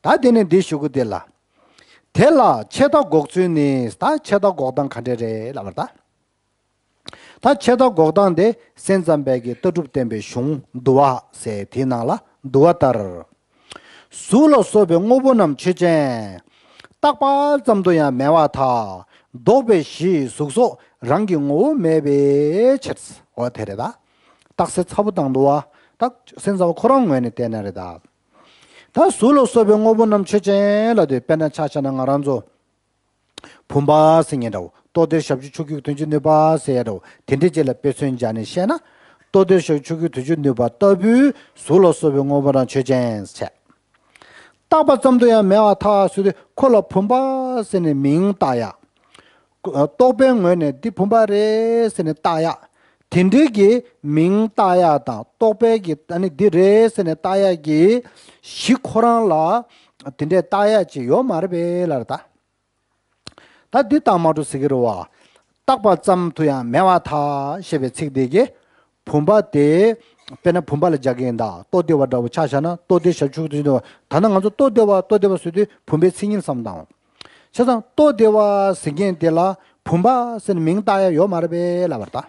ད་དེ་ནས་འདི་ཞུ་གི་དེ་ལ། དེ་ལ་ཆད་ལྟ་འགོག་ཚུལ་ནི་ད་ཆད་ལྟ་འགོག་སྟངས་ག་འདྲ་རེད་ལབ་པ་ད། ད་ཆད་ལྟ་འགོག་སྟངས་དེ་སེམས་ཙམ་པའི་གི་ལྟ་གྲུབ་བསྟན་པའི་གཞུང་འདུལ་བ་ཟེར་དེའི་ནང་ལ་འདུལ་བ་ལྟར། གཟུགས་ལ་སོགས་པའི་དངོས་པོ་རྣམས་ཆོས་ཅན། བཏགས་པ་ཙམ་དུ་ཡང་མེད་པར་ཐལ། ལྡོག་པའི་གཞི་གཟུགས་སོགས་རང་གི་ངོ་བོ་མེད་པའི་ཕྱིར། འོ་དེ་རེད་ད། རྟགས་གསལ་ཚ་པོ་དང་འདུལ་བ། ད་སེམས་ཙམ་པ་ཁོ་རང་ངོས་ནས་བལྟས་ན་རེད་ད། ད་གཟུགས་ལ་སོགས་པའི་དངོས་པོ་རྣམས་ཆོས་ཅན་ལ་དེ་དཔེར་ན་ཆ་བཞག་ན་ང་རང་ཚོ། བུམ་པ་ཟེར་མཁན་འདྲ་བོ་རྟོགས་ལྡན་ཞབས་ཞུམ་ཆོས་སྐུའི་དོན་བྱེད་ནུས་པ་ཟེར་ཡ་འདྲ་བོ་དེ་འདྲ་ཅིག་ལ་དཔེ་མཚོན་སྦྱར་ནས་བཤད་ན། རྟོགས་ལྡན་ཞབས་ཞུམ་ཆོས་སྐུའི་དོན་བྱེད་ནུས་པ་ལྟ་བུའི་གཟུགས་ལ་སོགས་པའི་དངོས་པོ་རང་ཆོས་ཅན་ཟེར། བཏགས་པ་ཙམ་དུ་ཡང་མེད་པར་ཐལ་ཟེར་དུས་ཁོ་ལ་བུམ་པ་ཟེར་ནས་མིང་བཏགས་ཡ། རྟོག་པའི་ངོས་ནས་འདི་བུམ་པ་རེད་ཟེར་ནས་བཏགས་ཡ། དེ་འདྲའི་གི་མིང་བཏགས་ཡ་དང་རྟོག་པའི་གི་ཨ་ནི་འདི་རེད་ཟེར་ནས་བཏགས་ཡ་གི་གཞི་ཁོ་རང་ལ་དེ་འདྲས་བཏགས་ཡ་ཅིག་ཡོད་མ་རེད་པས་ལབ་རེད་ད། ད་འདི་བཏགས་མ་འགྲོ་ཟེར་གི་རེད་བ། བཏགས་པ་ཙམ་དུ་ཡང་མེད་པར་ཐལ་ཞེས་པའི་ཚིག་དེ་གིས་བུམ་པ་དེ། དཔེར་ན་བུམ་པ་ལ་སྦྱར་གི་ཡིན་ད་རྟོགས་བདེ་བ་འདྲ་བོ་ཆ་བཞག་ན་རྟོགས་ལྡན་ཞབས་ཞུམ་དུ་ཡིན་ད་ང་ཚོ་རྟོགས་བདེ་བ་རྟོགས་བདེ་བ་ཟེར་དུས་བུམ་པའི་མཚན་ཉིད་བསམ་བཏང་། བྱས་ཙང་རྟོགས་བདེ་བ་ཟེར་མཁན་དེ་ལ་བུམ་པ་ཟེར་ནས་མིང་བཏགས་ཡ་ཡོད་མ་རེད་པས་ལབ་པ་རེད་ད།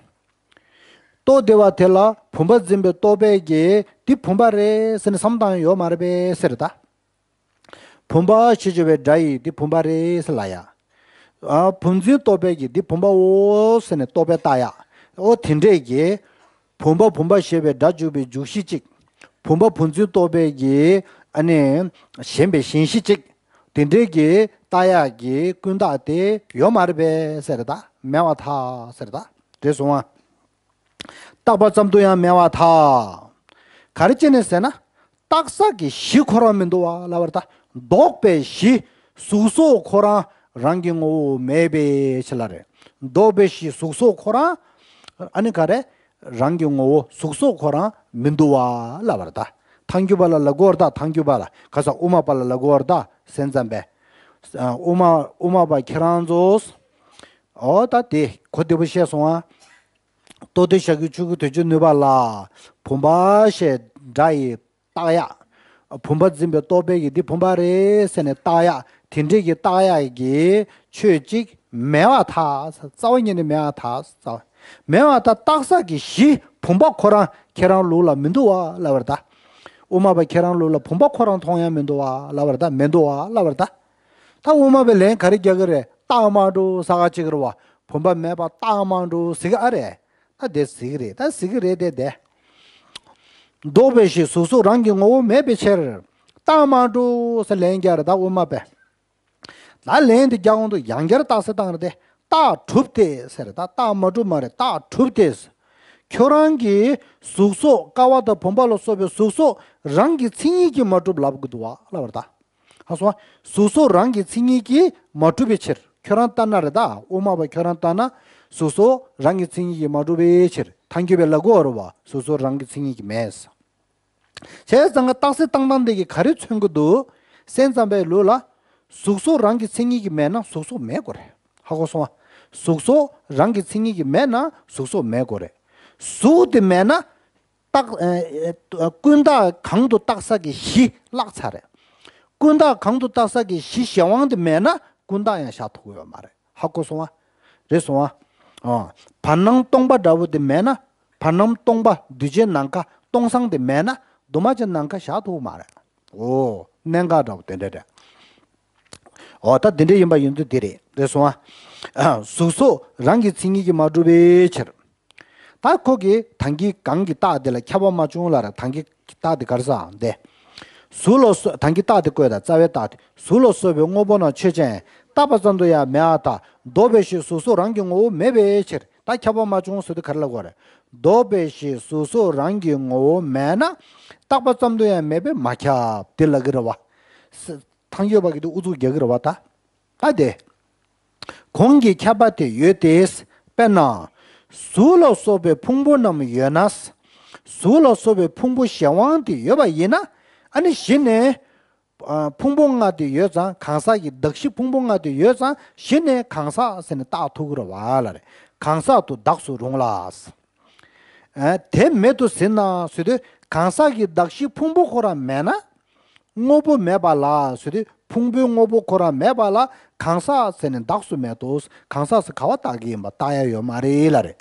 རྟོགས་བདེ་བ་དེ་ལ་བུམ་པ་འཛིན་པའི་རྟོག་པས་ཀྱིས་འདི་བུམ་པ་རེད་ཟེར་ནས་བསམ་བཏང་ཡ་ཡོད་མ་རེད་པས་ཟེར་ད། བུམ་པ་ཞེས་བརྗོད་པའི་སྒྲ་ཡིས་འདི་བུམ་པ་རེད་ཟེར་ལབ་ཡ། ཨ། བུམ་འཛིན་རྟོག་པས་ཀྱིས་འདི་བུམ་པའོ་ཟེར་ནས་རྟོག་པས་བཏགས་ཡ། ཨོ་དེ་འདྲས་ཀྱི། བུམ་པ་བུམ་པ་ཞེས་པའི་སྒྲ་འཇུག་པའི་འཇུག་གཞི་གཅིག་བུམ་པ་བུམ་འཛིན་རྟོག་པས་ཀྱིས་ཨ་ནི། ཞེན་པའི་ཞེན་གཞི་གཅིག་དེ་འདྲས་ཀྱི་བཏགས་ཡ་གི་ཀུན་བཏགས་དེ་ཡོད་མ་རེད་པས་ཟེར་ད་མེད་པར་ཐལ་ཟེར་ད། རེད་སོང་ཨ། བཏགས་པ་ཙམ་དུ་ཡང་མེད་པར་ཐལ། ག་རེ་བྱས་ནས་ཟེར་ན། བཏགས་ས་གི་གཞི་ཁོ་རང་མི་འདུག་བ་ལབ་པ་རེད་ད། ལྡོག་པའི་གཞི། གཟུགས་སོགས་ཁོ་རང་རང་གི་ངོ་བོ་མེད་པའི་ཕྱིར་ལ་རེད། ལྡོག་པའི་གཞི་གཟུགས་སོགས་ཁོ་རང་། ཨ་ནི་ག་རེ། རང་གི་ངོ་བོ་གཟུགས་སོགས་ཁོ་རང་མི་འདུག་བ་ལབ་པ་རེད་ད། ཐལ་འགྱུར་བ་ལ་ལབ་དགོས་རེད་ད་ཐལ་འགྱུར་བ་ལ་ག་ས་དབུ་མ་པ་ལ་ལབ་དགོས་རེད་ད་སེམས་ཙམ་པས། དབུ་མ་དབུ་མ་པ་ཁྱེད་རང་ཚོ། ཨོ་ད་དེ་གོ་བདེ་པོ་བཤད་སོང་ཨ། རྟོགས་ལྡན་ཞབས་ཞུམ་ཆོས་སྐུའི་དོན་བྱེད་ནུས་པ་ལ་བུམ་པ་ཞེས་ སྒྲ་ཡི་རྟགས་ཡག་བུམ་པ་འཛིན་པའི་རྟོག་པས་ཀྱི་འདི་བུམ་པ་རེད་ཟེར་ནས་རྟགས་ཡག་དེ་འདྲས་ཀྱི་རྟགས་ཡག་གི་ཆོས་གཅིག་མེད་པར་ཐལ། རྩ་བ་ཉིད་ནས་མེད་པར་ཐལ། རྩ་བ་མེད་པར་ཐལ། རྟགས་གསལ་གྱི་གཞི་བུམ་པ་ཁོ་རང་ཁྱེད་རང་ལུགས་ལ་མི་འདུག་བ་ལབ་པ་རེད་ད། དབུ་མ་པ་ཁྱེད་རང་ལུགས་ལ་བུམ་པ་ཁོ་རང་མཐོང་ཡ་མི་འདུག་བ་ལབ་པ་རེད་ད། མི་འདུག་བ་ལབ་པ་རེད་ད། ད་དབུ་མ་པའི་ལན་ག་རེ་རྒྱག་གི་རེད། རྟགས་མ་གྲུབ་ཟེར་ག་ཅིག་རེད་བ། བུམ་པ་མེད་པ་རྟགས་མ་གྲུབ་ཟེར་གི་ཨ་རེད། ད་དེ་ཟེར་གི་རེད། ད་ཟེར་གི་རེད་དེ་དེ། ལྡོག་པའི་གཞི་གཟུགས་སོགས་རང་གི་ངོ་བོ་མེད་པའི་ཕྱིར། རྟགས་མ་གྲུབ་ཟེར་ལན་རྒྱག་རེད་ད་དབུ་མ་པས། ད་ལན་དེ་རྒྱག་དགོས་འདུག་ཡང་བསྐྱར་རྟགས་གསལ་བཏང་རེད་དེ། རྟགས་གྲུབ་སྟེ་ཟེར་རེད་ད། རྟགས་མ་གྲུབ་མ་རེད། རྟགས་གྲུབ་སྟེ། ཁྱོད་རང་གིས་གཟུགས་སོགས་ཀ་བ་དང་བུམ་པ་ལ་སོགས་པའི་གཟུགས་སོགས་རང་གི་མཚན་ཉིད་ཀྱིས་མ་གྲུབ་ལབ་དགོས་འདུག་བ་ལབ་པ་རེད་ད། ཧ་སོང་བ། གཟུགས་སོགས་རང་གི་མཚན་ཉིད་ཀྱིས་མ་གྲུབ་པའི་ཕྱིར། ཁྱོད་རང་ལྟར་ན་རེད་ད། དབུ་མ་པ་ཁྱོད་རང་ལྟར་ན་གཟུགས་སོགས་རང་གི་མཚན་ཉིད་ཀྱིས་མ་གྲུབ་པའི་ཕྱིར། ཐལ་འགྱུར་བས་ལབ་དགོས་རེད་བ། གཟུགས་སོགས་རང་གི་མཚན་ཉིད་ཀྱིས་མེད། བྱས་ཙང་ཀ་རྟགས་གསལ་བཏང་སྟངས་དེ་གིས་ག་རེ་མཚོན་གྱི་འདུག་སེམས་ཙམ་པའི་ལུགས་ལ། གཟུགས་སོགས་རང་གི་མཚན་ཉིད་ཀྱིས་མེད་ན་གཟུགས་སོགས་མེད་དགོས་རེད། ཧ་གོ་སོང་བ། གཟུགས་སོགས་རང་གི་མཚན་ཉིད་ཀྱིས་མེད་ན་གཟུགས་སོགས་མེད་དགོས་རེད། གཟུགས་དེ་མེད་ན། རྟགས། ཨ། ཨ། ཀུན་བཏགས་གང་དུ་རྟགས་གསལ་གྱི་གཞི་བརླག་ཚར་རེད། ཀུན་བཏགས་གང་དུ་རྟགས་གསལ་གྱི་གཞི་གཞན་དབང་དེ་མེད་ན་ཀུན་བཏགས་ཡང་བཞག་ཐུབ་ཀྱི་ཡོད་མ་རེད། ཧ་གོ་སོང་བ། རེད་སོང་བ། ཨ། བར་སྣང་སྟོང་པ་འདྲ་བོ་དེ་མེད་ན། བར་སྣང་སྟོང་པ་འདུས་བྱས་ནམ་མཁའ་སྟོང་སང་དེ་མེད་ན་འདུས་མ་བྱས་ནམ་མཁའ་བཞག་ཐུབ་ཀྱི་མ་རེད། འོ། གནད་འགག་འདྲ་བོ་དེ་འདྲ་རེད། འོ་ད་དེ་འདྲ་ཡིན་པ་ཡིན་དུས་དེ་རེད། རེད་སོང་ཨ། གཟུགས་སོགས་རང་གི་མཚན་ཉིད་ཀྱིས་མ་གྲུབ་པའི་ཕྱིར། ད་ཁོ་གིས་དང་གི་གང་གི་རྟགས་དེ་ལ་ཁྱབ་པ་མ་བྱུང་ལབ་རེད། དང་གི་རྟགས་དེ་ག་རེ་ཟེར་འདི། གཟུགས་ལ་སོགས་དང་གི་རྟགས་དེ་བཀོད་དང་རྩ་བའི་རྟགས་དེ། གཟུགས་ལ་སོགས་པའི་དངོས་པོ་རྣམས་ཆོས་ཅན། བཏགས་པ་ཙམ་དུ་ཡང་མེད་པར་ཐལ། ལྡོག་པའི་གཞི་གཟུགས་སོགས་རང་གི་ངོ་བོ་མེད་པའི་ཕྱིར། ད་ཁྱབ་པ་མ་བྱུང་ཟེར་དུས་ག་རེ་ལབ་དགོས་རེད། ལྡོག་པའི་གཞི་གཟུགས་སོགས་རང་གི་ངོ་བོ་མེད་ན། བཏགས་པ་ཙམ་དུ་ཡང་མེད་པས་མ་ཁྱབ་དེ་ལབ་ཀྱི་རེད་བ། ཐང་ཡོད་པ་གི་དེ་ཨུ་ཚུགས་རྒྱག་གི་རེད་བ་ད། ད་དེ། གོང་གི་ཁྱབ་པ་དེ་ཡོད་དེ། དཔེར་ན། གཟུགས་ལ་སོགས་པའི་ཕུང་པོ་རྣམས་ཡོད་ན། གཟུགས་ལ་སོགས་པའི་ཕུང་པོ་གཞན་དབང་དེ་ཡོད་པ་ཡིན་ན། ཨ་ནི་གཞི་ནས། ཨ། ཕུང་པོ་ལྔ་དེ་ཡོད་ཙང་གང་ཟག་གི་གདགས་གཞི་ཕུང་པོ་ལྔ་དེ་ཡོད་ཙང་གཞི་ནས་གང་ཟག་ཟེར་ནས་བཏགས་ཐུབ་ཀྱི་རེད་བ་ལབ་རེད། གང་ཟག་ཏུ་གདགས་སུ་རུང་ལ། ཨ། དེ་མེད་དུ་ཟིན་ན་ཟེར་དུས་གང་ཟག་གི་གདགས་གཞི་ཕུང་པོ་ཁོ་རང་མེད་ན། དངོས་པོ་མེད་པ་ལ་ཟེར་དུས་ཕུང་པོའི་དངོས་པོ་ཁོ་རང་མེད་པ་ལ་གང་ཟག་ཟེར་ནས་གདགས་སུ་མེད་དོ། གང་ཟག་ཟེར་ག་བ་བཏགས་ཀྱི་ཡིན་པ་བཏགས་ཡ་ཡོད་མ་རེད་ལབ་རེད།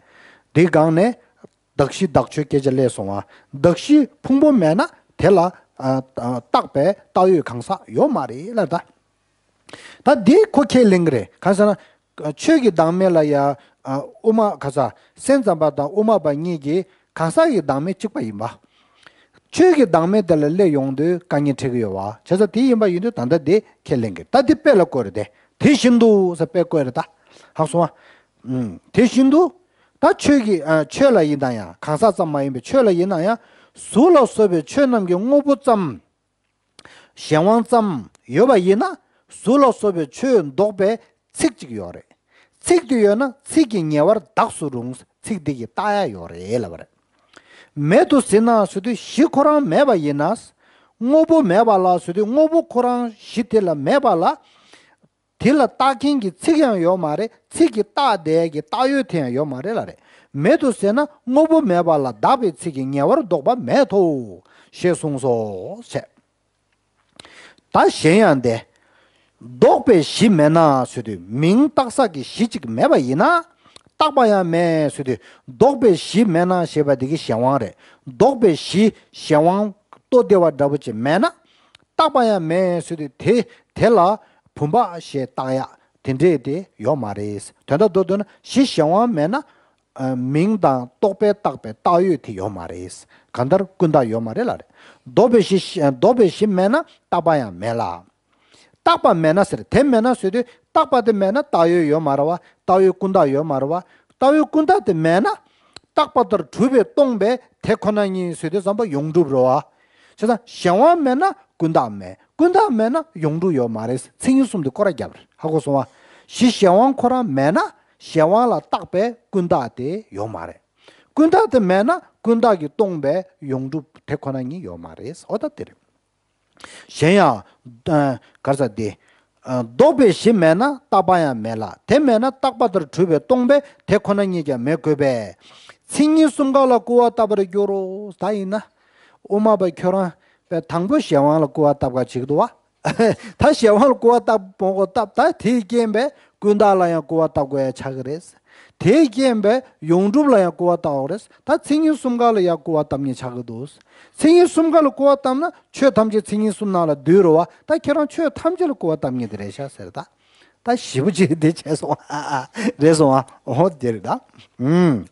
དེའི་སྒང་ནས། གདགས་གཞི་བདག་ཆོས་སྐད་ཆ་སླེབས་སོང་བ། གདགས་གཞི་ཕུང་པོ་མེད་ན་དེ་ལ། ཨ། ཨ། བཏགས་པའི་བཏགས་ཡོད་གང་ཟག་ཡོད་མ་རེད་ལབ་ད། ད་འདི་ཁོ་ཁས་ལེན་གྱི་རེད། གང་ཟེར་ན། ཆོས་ཀྱི་བདག་མེད་ལ་ཡ། ཨ། དབུ་མ་ག་ས། སེམས་ཙམ་པ་དང་དབུ་མ་པ་གཉིས་ཀྱིས་གང་ཟག་གི་བདག་མེད་གཅིག་པ་ཡིན་པ། ཆོས་ཀྱི་བདག་མེད་དེ་ལ་སླེབས་ཡོང་དུས་དཀའ་ངལ་འཕྲད་ཀྱི་ཡོད་བ། བྱས་ཙང་དེ་ཡིན་པ་ཡིན་དུས་ད་ལྟ་དེ་ཁས་ལེན་གྱི་རེད། ད་འདི་དཔེ་ལ་བཀོད་རེད་དེ། དེ་བཞིན་དུ་ཟེར་དཔེ་བཀོད་རེད་ད། ཧ་སོང་བ། ཨུམ། དེ་བཞིན་དུ། ད་ཆོས་ཀྱི། ཨ། ཆོས་ལ་ཡིན་ན་ཡང་གང་ཟག་ཙམ་མ་ཡིན་པའི་ཆོས་ལ་ཡིན་ན་ཡང་གཟུགས་ལ་སོགས་པའི་ཆོས་རྣམས་ཀྱི་དངོས་པོ་ཙམ། གཞན་དབང་ཙམ་ཡོད་པ་ཡིན་ན་གཟུགས་ལ་སོགས་པའི་ཆོས་ལྡོག་པའི་ཚིག་ཅིག་ཡོད་རེད། ཚིག་དེ་ཡོད་ན་ཚིག་གིས་ཉེ་བར་གདགས་སུ་རུང་། ཚིག་དེ་གིས་བཏགས་ཡ་ཡོད་རེད་ལབ་པ་རེད། མེད་དུ་ཟིན་ན་ཟེར་དུས་གཞི་ཁོ་རང་མེད་པ་ཡིན་ན། དངོས་པོ་མེད་པ་ལ་ཟེར་དུས་དངོས་པོ་ཁོ་རང་གཞི་དེ་ལ་མེད་པ་ལ། དེ་ལ་བཏགས་མཁན་གྱི་ཚིག་ཡང་ཡོད་མ་རེད། ཚིག་གིས་བཏགས་བསྡད་ཀྱི་བཏགས་ཡོད་དེ་ཡང་ཡོད་མ་རེད་ལབ་རེད། མེད་དུ་ཟེར་ན་དངོས་པོ་མེད་པ་ལ་གདགས་པའི་ཚིག་གིས་ཉེ་བར་འདོགས་པ་མེད་དོ། ཞེས་གསུངས་སོ། ཞེས། ད་གཞན་ཡང་དེ། ལྡོག་པའི་གཞི་མེད་ན་ཟེར་དུས་མིང་བཏགས་ས་གི་གཞི་གཅིག་མེད་པ་ཡིན་ན། བཏགས་པ་ཡང་མེད་ཟེར་དུས་ལྡོག་པའི་གཞི་མེད་ན་ཞེས་པ་འདི་གི་གཞན་དབང་རེད། ལྡོག་པའི་གཞི་གཞན་དབང་ལྟོ་ལྡིར་བ་འདྲ་པོ་ཅིག་མེད་ན། བཏགས་པ་ཡང་མེད་ཟེར་དུས་དེ་དེ་ལ་བུམ་པ་ཞེས་བཏགས་ཡག་དེ་འདྲས་དེ་ཡོད་མ་རེད། དོན་དག་མདོར་བསྡུས་ན་གཞི་གཞན་དབང་མེད་ན། ཨ། མིང་དང་རྟོག་པས་བཏགས་པའི་བཏགས་ཡོད་དེ་ཡོད་མ་རེད། གང་ལྟར་ཀུན་བཏགས་ཡོད་མ་རེད་ལབ་རེད། ལྡོག་པའི་གཞི། ལྡོག་པའི་གཞི་མེད་ན་བཏགས་པ་ཡང་མེད་ལ། བཏགས་པ་མེད་ན་ཟེར། དེ་མེད་ན་ཟེར་དུས་བཏགས་པ་དེ་མེད་ན་བཏགས་ཡོད་ཡོད་མ་རེད་བ། བཏགས་ཡོད་ཀུན་བཏགས་ཡོད་མ་རེད་བ། བཏགས་ཡོད་ཀུན་བཏགས་དེ་མེད་ན། བཏགས་པ་ལྟར་གྲུབ་པས་སྟོང་པས་དེ་ཁོ་ན་ཉིད་ཟེར་དུས་ཙམ་པ་ཡོངས་གྲུབ་རེད་བ། བྱས་ཙང་གཞན་དབང་མེད་ན་ཀུན་བཏགས་མེད། ཀུན་བཏགས་མེད་ན་ཡོངས་གྲུབ་ཡོད་མ་རེད། མཚན་ཉིད་གསུམ་དེ་སྐོར་ར་བརྒྱབ་རེད། ཧ་གོ་སོང་བ། གཞི་གཞན་དབང་ཁོ་རང་མེད་ན་གཞན་དབང་ལ་བཏགས་པས་ཀུན་བཏགས་དེ་ཡོད་མ་རེད། ཀུན་བཏགས་དེ་མེད་ན་ཀུན་བཏགས་ཀྱིས་སྟོང་པས་ཡོངས་གྲུབ་དེ་ཁོ་ན་ཉིད་ཡོད་མ་རེད། འོ་ད་དེ་རེད། གཞན་ཡང་། ཨ། ག་རེ་ཟེར་དེ། ཨ། ལྡོག་པའི་གཞི་མེད་ན་བཏགས་པ་ཡང་མེད་ལ། དེ་མེད་ན་བཏགས་པ་ལྟར་གྲུབ་པས་སྟོང་པས་དེ་ཁོ་ན་ཉིད་ཀྱང་མེད་དགོས་པས། མཚན་ཉིད་གསུམ་ཀ་ལ་སྐུར་བ་བཏབ་པར་འགྱུར་རོ། ད་ཡིན་ན། དབུ་མ་པ་ཁྱོད་རང་པའི་དང་པོ་གཞན་དབང་ལ་སྐུར་བ་བཏབ་ག་བྱེད་ཀྱི་འདུག་བ། ད་གཞན་དབང་ལ་སྐུར་བ་བཏབ་མོ་གོ་བཏབ། ད་དེའི་རྐྱེན་པས་ཀུན་བརྟགས་ལ་ཡང་སྐུར་བ་བཏབ་དགོས་ཡ་ཆགས་ཀྱི་རེད། དེའི་རྐྱེན་པས་ཡོངས་གྲུབ་ལ་ཡང་སྐུར་བ་བཏབ་དགོས་རེད། ད་མཚན་ཉིད་གསུམ་ཀ་ལ་ཡང་སྐུར་བ་བཏབ་ཉེན་ཆགས་ཀྱི་འདུག་མཚན་ཉིད་གསུམ་ཀ་ལ་སྐུར་བ་བཏབ་ན་ཆོས་ཐམས་ཅད་མཚན་ཉིད་གསུམ་ནང་ལ་འདུས་རེད་བ། ད་ཁྱེད་རང་ཆོས་ཐམས་ཅད་ལ་སྐུར་བ་བཏབ་ཉེན་དེ་རེད་ཤག་ཟེར་ད། ད་ཞེ་པོ་ཅིག་དེ་བྱས་སོང་ཨ། ཨ། རེད་སོང་ཨ། འོ་དེ་རེད་ད། ཨུམ།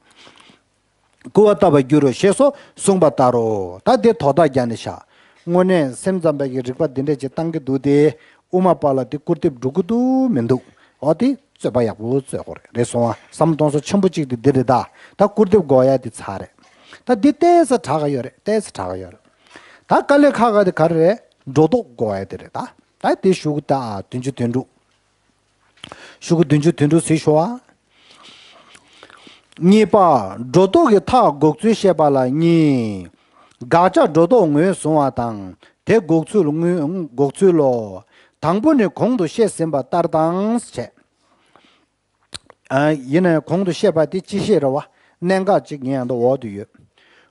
སྐུར་བ་བཏབ་པར་འགྱུར་རོ་ཞེས་སོགས་གསུངས་པ་ལྟར་རོ། ད་དེ་དོ་བདག་རྒྱ་ནི་བཞག་དངོས་གནས་སེམས་ཙམ་པའི་གི་རིགས་པ་འདི་འདྲ་ཅིག་བཏང་གི་འདུག་སྟེ། དབུ་མ་པ་ལ་དེ་སྐུར་འདེབས་འགྲོ་གི་འདུག་མི་འདུག་འོ་དེ་རྩོད་པ་ཡག་པོ་རྩོད་དགོས་རེད། རེད་སོང་ཨ། བསམ་བློ་གཏོང་ས་ཆེན་པོ་གཅིག་དེ་འདི་རེད་ད། ད་སྐུར་འདེབས་དགོས་ཡ་དེ་ཚར་རེད། ད་འདི་ཏོག་ཙམ་དྲག་ག་ཡོད་རེད། ཏོག་ཙམ་དྲག་ག་ཡོད་རེད། ད་དཀའ་ལས་ཁག་ག་དེ་ག་རེ་རེད། སྒྲོ་འདོགས་དགོས་ཡ་དེ་རེད་ད། ད་དེ་ཞུ་གི་ད་བདུན་ཅུ་དོན་དྲུག་ཤོག་གུ་བདུན་ཅུ་དོན་དྲུག་གཟིགས་ཤོག་ཨ། གཉིས་པ། སྒྲོ་འདོགས་ཀྱི་མཐའ་འགོག་ཚུལ་བཤད་པ་ལ་གཉིས། དགག་བྱ་སྒྲོ་འདོགས་ངོས་བཟུང་བ་དང་དེ་འགོག་ཚུལ་དངོས་འགོག་ཚུལ་ལོ། དང་པོ་ནི་གོང་དུ་བཤད་ཟིན་པ་ལྟར་དང་བྱས། ཨ། ཡིན་ནའི་གོང་དུ་བཤད་པ་དེ་ཅི་ཤེས་རེད་བ། གནད་འགག་ཅིག་ངའི་ཡང་ད་འོག་ཏུ་ཡོད།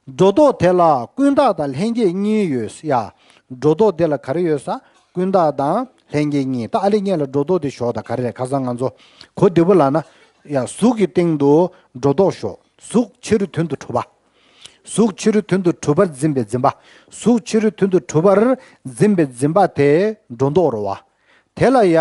སྒྲོ་འདོགས་དེ་ལ་ཀུན་བརྟགས་དང་ལྷན་སྐྱེས་གཉིས་ཡོད་ཡ། སྒྲོ་འདོགས་དེ་ལ་ག་རེ་ཡོད་ས། ཀུན་བརྟགས་དང་ལྷན་སྐྱེས་གཉིས། ད་ཨ་ལེ་སྔོན་ལ་སྒྲོ་འདོགས་དེ་ཞོག་ད་ག་རེ་རེད། ཁ་སང་ང་ཚོ་གོ་བདེ་པོ་ལ་ན། ཡ། གཟུགས་ཀྱི་སྟེང་དུ་སྒྲོ་འདོགས་ཞོག་གཟུགས་ཕྱི་རོལ་དོན་དུ་གྲུབ་པ། གཟུགས་ཕྱི་རོལ་དོན་དུ་གྲུབ་པར་འཛིན་པའི་འཛིན་པ། གཟུགས་ཕྱི་རོལ་དོན་དུ་གྲུབ་པར་འཛིན་པའི་འཛིན་པ་དེ་སྒྲོ་འདོགས་རེད་བ། དེ་ལ་ཡ།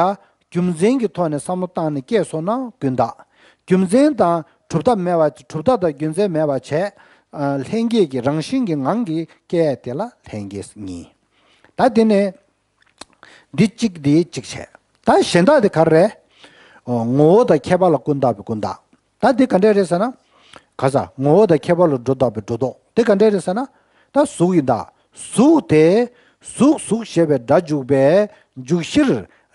རྒྱུ་མཚན་གྱི་ཐོག་ནས་བསམ་བློ་བཏང་ནས་སྐྱེས་སོང་ན་ཀུན་བརྟགས། རྒྱུ་མཚན་དང་གྲུབ་མཐའ་མེད་པ། གྲུབ་མཐའ་དང་རྒྱུ་མཚན་མེད་པ་བྱས། ཨ། ལྷན་སྐྱེས་ཀྱི་རང་བཞིན་གྱི་ངང་གིས་སྐྱེ་དེ་ལ་ལྷན་སྐྱེས་གཉིས། ད་དེ་ནས་འདི་གཅིག་འདི་གཅིག་བྱས། ད་གཞན་དག་དེ་ག་རེ་རེད། ཨོ། ངོ་བོ་དང་ཁྱད་པར་ལ་ཀུན་བརྟགས་པའི་ཀུན་བརྟགས། ད་འདི་ག་འདྲས་རེད་ཟེར་ན། ག་ས། ངོ་བོ་དང་ཁྱད་པར་ལ་སྒྲོ་འདོགས་པའི་སྒྲོ་འདོགས། འདི་ག་འདྲས་རེད་ཟེར་ན། ད་གཟུགས་ཡིན་ད། གཟུགས་དེ། གཟུགས་གཟུགས་ཞེས་པའི་སྒྲ་འཇུག་པའི་འཇུག་གཞིར་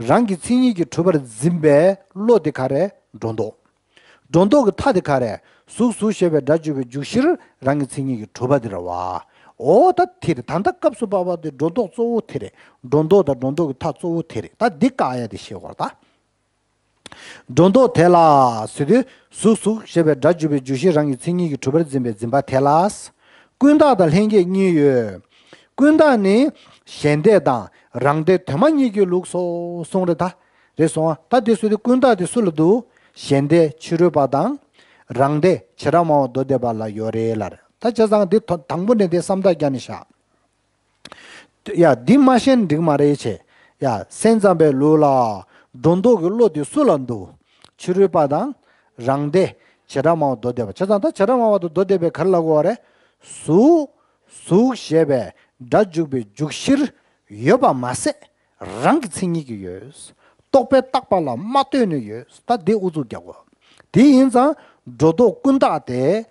རང་གི་མཚན་ཉིད་ཀྱིས་གྲུབ་པར་འཛིན་པའི་བློ་དེ་ག་རེ། སྒྲོ་འདོགས། སྒྲོ་འདོགས་ཀྱི་མཐའ་དེ་ག་རེ། གཟུགས་གཟུགས་ཞེས་པའི་སྒྲ་འཇུག་པའི་འཇུག་གཞིར་རང་གི་མཚན་ཉིད་ཀྱིས་གྲུབ་པ་དེ་རེད་བ། འོ་ད་དེ་རེད། ད་ལྟ་སྐབས་སུ་བབ་པ་དེ་སྒྲོ་འདོགས་གཙོ་བོ་དེ་རེད། སྒྲོ་འདོགས་དང་སྒྲོ་འདོགས་ཀྱི་མཐའ་གཙོ་བོ་དེ་རེད། ད་འདི་བཀག་ཡ་དེ་ཤེས་དགོས་རེད་ད། སྒྲོ་འདོགས་དེ་ལ་ཟེར་དུས། གཟུགས་གཟུགས་ཞེས་པའི་སྒྲ་འཇུག་པའི་འཇུག་གཞིར་རང་གི་མཚན་ཉིད་ཀྱིས་གྲུབ་པར་འཛིན་པའི་འཛིན་པ་དེ་ལ། ཀུན་བརྟགས་དང་ལྷན་སྐྱེས་གཉིས་ཡོད། ཀུན་བརྟགས་ནི་གཞན་སྡེ་དང་རང་སྡེ་དོན་སྨྲ་གཉིས་ཀྱི་ལུགས་སོ་གསུངས་རེད་ད། རེད་སོང་ཨ། ད་དེ་སུ་དེ་ཀུན་བརྟགས་དེ་སུ་ལ་འདུ། གཞན་སྡེ་ཕྱི་རོལ་པ་དང་། རང་སྡེ་བྱེ་བྲག་སྨྲ་བ་མདོ་སྡེ་པ་ལ་ཡོད་རེད་ལབ་རེད། ད་བྱས་ཙང་འདི་དང་པོ་ནས་འདི་བསམ་བརྡ་རྒྱག་ནས་བཞག་ཡ། འདི་མ་ཤེས་ན་འགྲིག་མ་རེད་ཆེ། ཡ། སེམས་ཙམ་པའི་ལུགས་ལ་སྒྲོ་འདོགས་ཀྱི་བློ་དེ་སུ་ལ་འདུ། ཕྱི་རོལ་པ་དང་། རང་སྡེ། བྱེ་བྲག་སྨྲ་བ་མདོ་སྡེ་པ། བྱས་ཙང་ད་བྱེ་བྲག་སྨྲ་བ་དང་མདོ་སྡེ་པས་ག་རེ་ལབ་དགོས་པ་རེད། གཟུགས། གཟུགས་ཞེས་པའི་སྒྲ་འཇུག་པའི་འཇུག་གཞིར་ཡོད་པ་མ་ཟད། རང་གི་མཚན་ཉིད་ཀྱིས་ཡོད། རྟོག་པས་བཏགས་པ་ལ་མ་ལྟོས་ནས་ཡོད། ད་འདི་ཨུ་ཚུགས་རྒྱག་དགོས། དེ་ཡིན་ཙང་སྒྲོ་འདོགས་ཀུན་བརྟགས་དེ།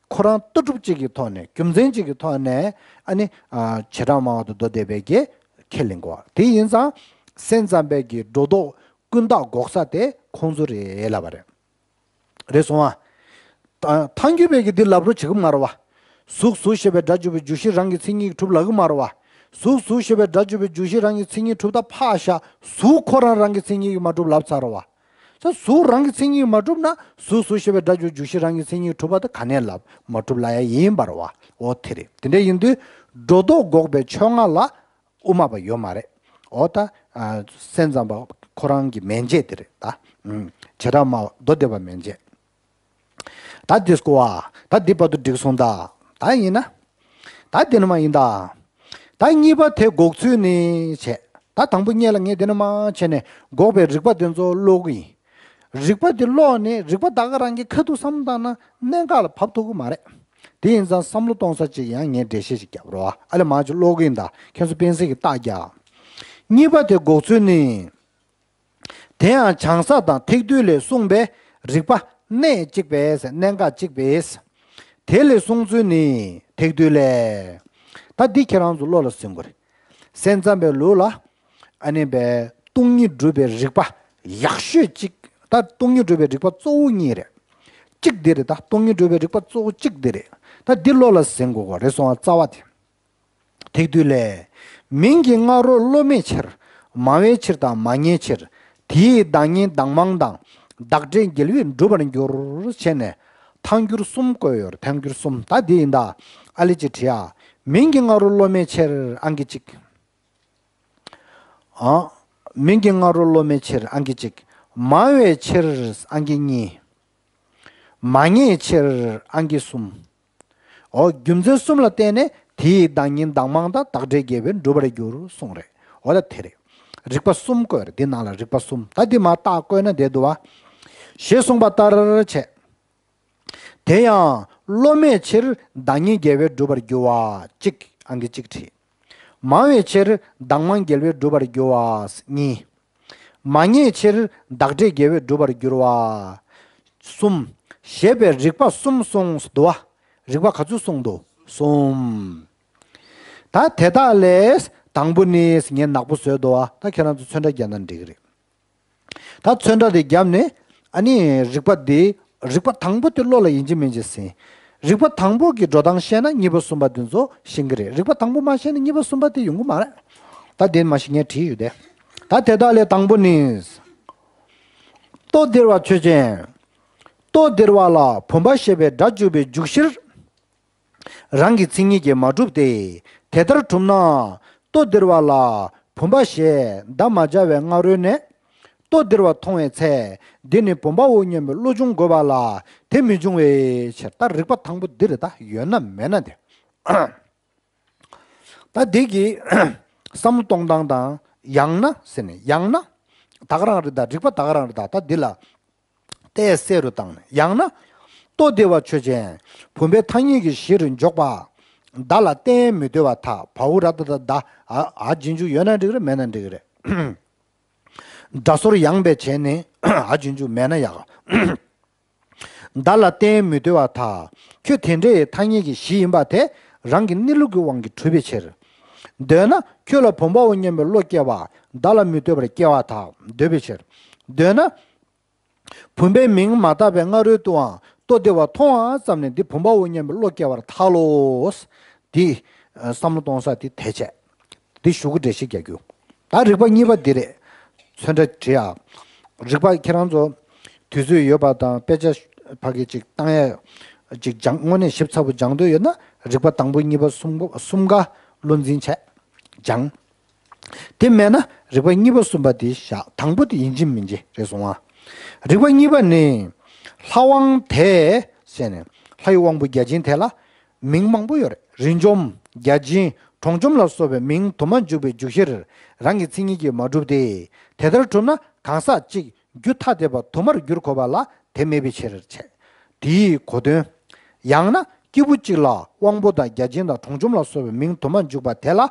ཁོ་རང་ལྟ་གྲུབ་ཅིག་གི་ཐོག་ནས། རྒྱུ་མཚན་ཅིག་གི་ཐོག་ནས། ཨ་ནི། ཨ། བྱེ་བྲག་སྨྲ་བ་དང་མདོ་སྡེ་པས་ཀྱིས་ཁས་ལེན་དགོས། དེ་ཡིན་ཙང་། སེམས་ཙམ་པས་ཀྱིས་སྒྲོ་འདོགས་ཀུན་བརྟགས་འགོག་ས་དེ་ཁོང་ཚོ་རེད་ལབ་པ་རེད། རེད་སོང་ཨ། ཐ་ཐལ་འགྱུར་བས་ཀྱིས་འདི་ལབ་རོགས་བྱེད་ཀྱི་མ་རེད་བ། གཟུགས་གཟུགས་ཞེས་པའི་སྒྲ་འཇུག་པའི་འཇུག་གཞིར་རང་གི་མཚན་ཉིད་ཀྱིས་གྲུབ་ལབ་ཀྱི་མ་རེད་བ། གཟུགས་གཟུགས་ཞེས་པའི་སྒྲ་འཇུག་པའི་འཇུག་གཞིར་རང་གི་མཚན་ཉིད་གྲུབ། ད་ཕར་བཞག་གཟུགས་ཁོ་རང་རང་གི་མཚན་ཉིད་ཀྱིས་མ་གྲུབ་ལབ་ཚར་རེད་བ། ས། གཟུགས་རང་གི་མཚན་ཉིད་མ་གྲུབ་ན། གཟུགས་གཟུགས་ཞེས་པའི་སྒྲ་འཇུག་འཇུག་གཞིར་རང་གི་མཚན་ཉིད་གྲུབ་པ་དེ་ག་ནས་ལབ། མ་གྲུབ་ལབ་ཡ་ཡིན་པ་རེད་བ། འོ་དེ་རེད། དེ་འདྲ་ཡིན་དུས། སྒྲོ་འདོགས་འགོག་པའི་ཕྱོགས་སྔ་ལ་དབུ་མ་པ་ཡོད་མ་རེད། འོ་ད། ཨ། སེམས་ཙམ་པ་ཁོ་རང་གི་མན་ཆད་དེ་རེད་ད། ཨུམ། བྱེ་བྲག་སྨྲ་བ་མདོ་སྡེ་པ་མན་ཆད། ད་འདི་སྐོར་བ། ད་འདི་བར་དུ་འགྲིག་སོང་ད། ད་ཡིན་ན། ད་འདི་ནི་མ་ཡིན་ད། ད་གཉིས་པ་དེ་འགོག་ཚུལ་ནི་བྱས། ད་དང་པོ་སྔོན་ལ་ངས་འདི་ནི་མ་བྱས་ནས་འགོག་པའི་རིགས་པ་དེ་ཚོ་ཀློག་གི་ཡིན། རིགས་པ་དེ་ཀློག་ནས་རིགས་པ་ད་ག་རང་གི་ཁ་ཐུག་བསམ་བཏང་ན་གནད་འགག་ལ་བབས་ཐུབ་ཀྱི་མ་རེད། དེ་ཡིན་ཙང་བསམ་བློ་གཏོང་ས་ཅིག་ཡང་ངས་འགྲེལ་བཤད་ཅིག་རྒྱབ་རོགས། ཨ་ལེ་མ་ཅིག་ཀློག་གི་ཡིན་ད། ཁྱེད་ཚོ་དཔེ་གཟིགས་ཀྱི་རྟགས་རྒྱག་གཉིས་པ་དེ་འགོག་ཚུལ་ནི། དེ་ཡང་བྱང་ས་དང་ཐེག་བསྡུས་ལས་གསུངས་པའི་རིགས་པ་གནད་གཅིག་པས། གནད་འགག་གཅིག་པས། དེ་ལས་གསུངས་ཚུལ་ནི། ཐེག་བསྡུས་ལས། ད་འདི་ཁྱེད་རང་ཚོ་བློ་ལ་ཟིན་དགོས་རེད། སེམས་ཙམ་པའི་ལུགས་ལ། ཨ་ནི་བས་སྟོང་ཉིད་སྒྲུབ་པའི་རིགས་པ་ཡག་ཤོས་གཅིག་ད་སྟོང་ཉིད་སྒྲུབ་པའི་རིགས་པ་གཙོ་བོ་གཉིས་རེད། གཅིག་འདི་རེད། ད་སྟོང་ཉིད་སྒྲུབ་པའི་རིགས་པ་གཙོ་བོ་གཅིག་འདི་རེད། ད་འདི་བློ་ལ་ཟིན་དགོས་གོ་རེད་སོང་བ། རྩ་བ་དེ། ཐེག་བསྡུས་ལས། མིང་གི་སྔ་རོལ་བློ་མེད་ཕྱིར། སྨྲ་བའི་ཕྱིར་དང་མ་ཉེས་ཕྱིར། དེའི་བདག་ཉིད་བདག་མིང་དང་། བདག་འབྲས་འགལ་བས་འགྲུབ་པར་འགྱུར། བྱས་ནས། ཐལ་འགྱུར་གསུམ་བཀོད་ཡོད། ཐལ་འགྱུར་གསུམ། ད་འདི་ཡིན་ད། ཨ་ལེ་ཅིག་བྲིས་ཨ། མིང་གི་སྔ་རོ་སློབ་མའི་ཕྱིར་ཨང་ཀི་གཅིག་ཨ། མིང་གི་སྔ་རོ་སློབ་མའི་ཕྱིར་ཨང་ཀི་གཅིག་མང་བའི་ཕྱིར་ཨང་ཀི་གཉིས། མ་ངེས་ཕྱིར་ཨང་ཀི་གསུམ། འོ་རྒྱུ་མཚན་གསུམ་ལ་བརྟེན་ནས་དེའི་བདག་ཉིད་བདག་མང་དང་བདག་འབྲས་འགལ་བས་འགྲུབ་པར་འགྱུར་གསུངས་རེད། འོ་ད་དེ་རེད། རིགས་པ་གསུམ་བཀོད་རེད། འདི་ནང་ལ་རིགས་པ་གསུམ། ད་འདི་མར་བཏགས་བཀོད་ན་བསྡད་འདུག་བ། ཞེས་གསུངས་པ་ལྟར་བྱས། དེ་ཡང་སློབ་མའི་ཕྱིར་བདག་ཉིད་འགལ་བས་འགྲུབ་པར་འགྱུར་བ་གཅིག་ཨང་ཀི་གཅིག་བྲིས། མང་བའི་ཕྱིར་བདག་མང་འགལ་བས་འགྲུབ་པར་འགྱུར་བ་གཉིས། མ་ངེས་ཕྱིར་བདག་འབྲས་འགལ་བས་འགྲུབ་པར་འགྱུར་བ་གསུམ། ཞེས་པའི་རིགས་པ་གསུམ་གསུངས་འདུག་བ། རིགས་པ་ག་ཚོད་གསུངས་འདུག་གསུམ། ད་དེ་དག་ལས་དང་པོ་ནི་ངས་ནག་པོ་བཟོས་འདུག་བ། ད་ཁྱེད་རང་ཚོ་ཚོན་ཁྲ་བརྒྱབ་ན་འགྲིག་གི་རེད། ད་ཚོན་ཁྲ་དེ་བརྒྱབ་ནས་ཨ་ནི་རིགས་པ་འདི། རིགས་པ་དང་པོ་དེ་བློ་ལ་ཡིན་གཅིག་མིན་གཅིག་ཟིན། རིགས་པ་དང་པོ་གི་འགྲོ་སྟངས་ཤེས་ན་གཉིས་པ་གསུམ་པ་དེ་ཚོ་ཤེས་ཀྱི་རེད། རིགས་པ་དང་པོ་མ་ཤེས་ན་གཉིས་པ་གསུམ་པ་དེ་ཡོང་གི་མ་རེད། ད་དེ་མ་ཤེས་ངས་བྲིས་ཡོད་དེ། ད་དེ་དག་ལས་དང་པོ་ནི། ལྟོ་ལྡིར་བ་ཆོས་ཅན། ལྟོ་ལྡིར་བ་ལ་བུམ་པ་ཞེས་པའི་སྒྲ་འཇུག་པའི་འཇུག་གཞིར། རང་གི་མཚན་ཉིད་ཀྱིས་མ་གྲུབ་སྟེ། དེ་ལྟར་གྲུབ་ན། ལྟོ་ལྡིར་བ་ལ་བུམ་པ་ཞེས་བརྡ་མ་སྦྱར་བའི་སྔ་རོལ་ནས། ལྟོ་ལྡིར་བ་མཐོང་བའི་ཚེ། འདི་ནི་བུམ་པའོ་སྙམ་པའི་བློ་འབྱུང་དགོས་པ་ལ་དེ་མི་འབྱུང་བའི་ཕྱིར། ད་རིགས་པ་དང་པོ་འདི་རེད། ད་ཡོད་ན་མེད་ན་དེ། ད་འདི་གི་བསམ་བློ་གཏོང་སྟངས་དང་ཡང་ན་ཟེར་ནས་ཡང་ན་ད་ག་རང་རེད། ད་རིགས་པ་ད་ག་རང་རེད། ད་ད་འདི་ལ། ཏོག་ཙམ་བསལ་རུ་བཏང་ནས། ཡང་ན། ལྟོ་ལྡིར་བ་ཆོས་ཅན། བུམ་པའི་ཐ་སྙད་ཀྱི་གཞིར་འཇོག་པ། བརྡ་ལ་བརྟེན་མི་འདོད་པ་དག་བའོ་ར་ད་ད་ད། ཨ་ཨ་རྗེས་འཇུག་ཡོད་ན་འགྲིག་རེད། མེད་ན་འགྲིག་རེད། སྒྲ་ཟོར་ཡང་བས་བྱས་ནས་ཨ་རྗེས་འཇུག་མེད་ན་ཡག་བརྡ་ལ་བརྟེན་མི་འདོད་པ་དག་ཁྱོད་དེ་འདྲའི་ཐ་སྙད་ཀྱི་གཞི་ཡིན་པ་དེ་རང་གི་གནས་ལུགས་ཀྱི་དབང་གིས་གྲུབ་པའི་ཕྱིར། འདོད་ན་ཁྱོད་ལ་བུམ་པའོ་སྙམ་པའི་བློ་སྐྱེ་བ། བརྡ་ལ་མི་ལྟོས་པར་སྐྱེ་བ་དག་འདོད་པའི་ཕྱིར། འདོད་ན། བུམ་པའི་མིང་མ་བཏགས་པའི་སྔ་རོལ་དུའང་ལྟོ་ལྡིར་བ་མཐོང་བ་ཙམ་ནས་འདི་བུམ་པའོ་སྙམ་པའི་བློ་སྐྱེ་བར་ཐལ་ལོ། འདི་བསམ་བློ་གཏོང་ས་འདི་དེ་བྱས། འདི་ཞུ་གུ་འགྲེལ་བཤད་རྒྱག་རྒྱུ། ད་རིགས་པ་གཉིས་པ་འདི་རེད། ཚོན་ཁྲ་བྲིས་ཨ། རིགས་པ་ཁྱེད་རང་ཚོ་དུས་ཚོད་ཡོད་པ་དང་དཔེ་ཆ་ཕ་གི་ཅིག་བཏང་ཡས་ཅིག་སྦྱང་། དངོས་གནས་ཞིབ་ཚགས་པོ་སྦྱང་འདོད་ཡོད་ན་རིགས་པ་དང་པོ་གཉིས་པ་གསུམ་པ་གསུམ་ཀ་བློ་འཛིན་བྱས་སྦྱང་། དེ་མེད་ན་རིགས་པ་གཉིས་པ་གསུམ་པ་དེ་བཞག་དང་པོ་དེ་ཡིན་གཅིག་མིན་གཅིག་རེད་སོང་ཨ། རིགས་པ་གཉིས་པ་ནི། ལྷ་དབང་དེ་ཟེར་ནས་ལྷ་ཡི་དབང་པོ་བརྒྱ་བྱིན་དེ་ལ་མིང་མང་པོ་ཡོད་རེད། རི་འཇོམས། བརྒྱ་བྱིན། གྲོང་འཇོམས་ལ་སོགས་པའི་མིང་དུ་མ་འཇུག་པའི་འཇུག་གཞིར་རང་གི་མཚན་ཉིད་ཀྱིས་མ་གྲུབ་སྟེ། དེ་ལྟར་གྲུབ་ན་གང་ཟག་གཅིག་རྒྱུད་ཐ་དད་པ་དུ་མར་འགྱུར་དགོས་པ་ལ་དེ་མེད་པའི་ཕྱིར་བྱས། དེའི་གོ་དོན། ཡང་ན་སྐྱེས་བུ་གཅིག་ལ་དབང་པོ་དང་བརྒྱ་བྱིན་དང་གྲོང་འཇོམས་ལ་སོགས་པའི་མིང་དུ་མ་འཇུག་པ་དེ་ལ།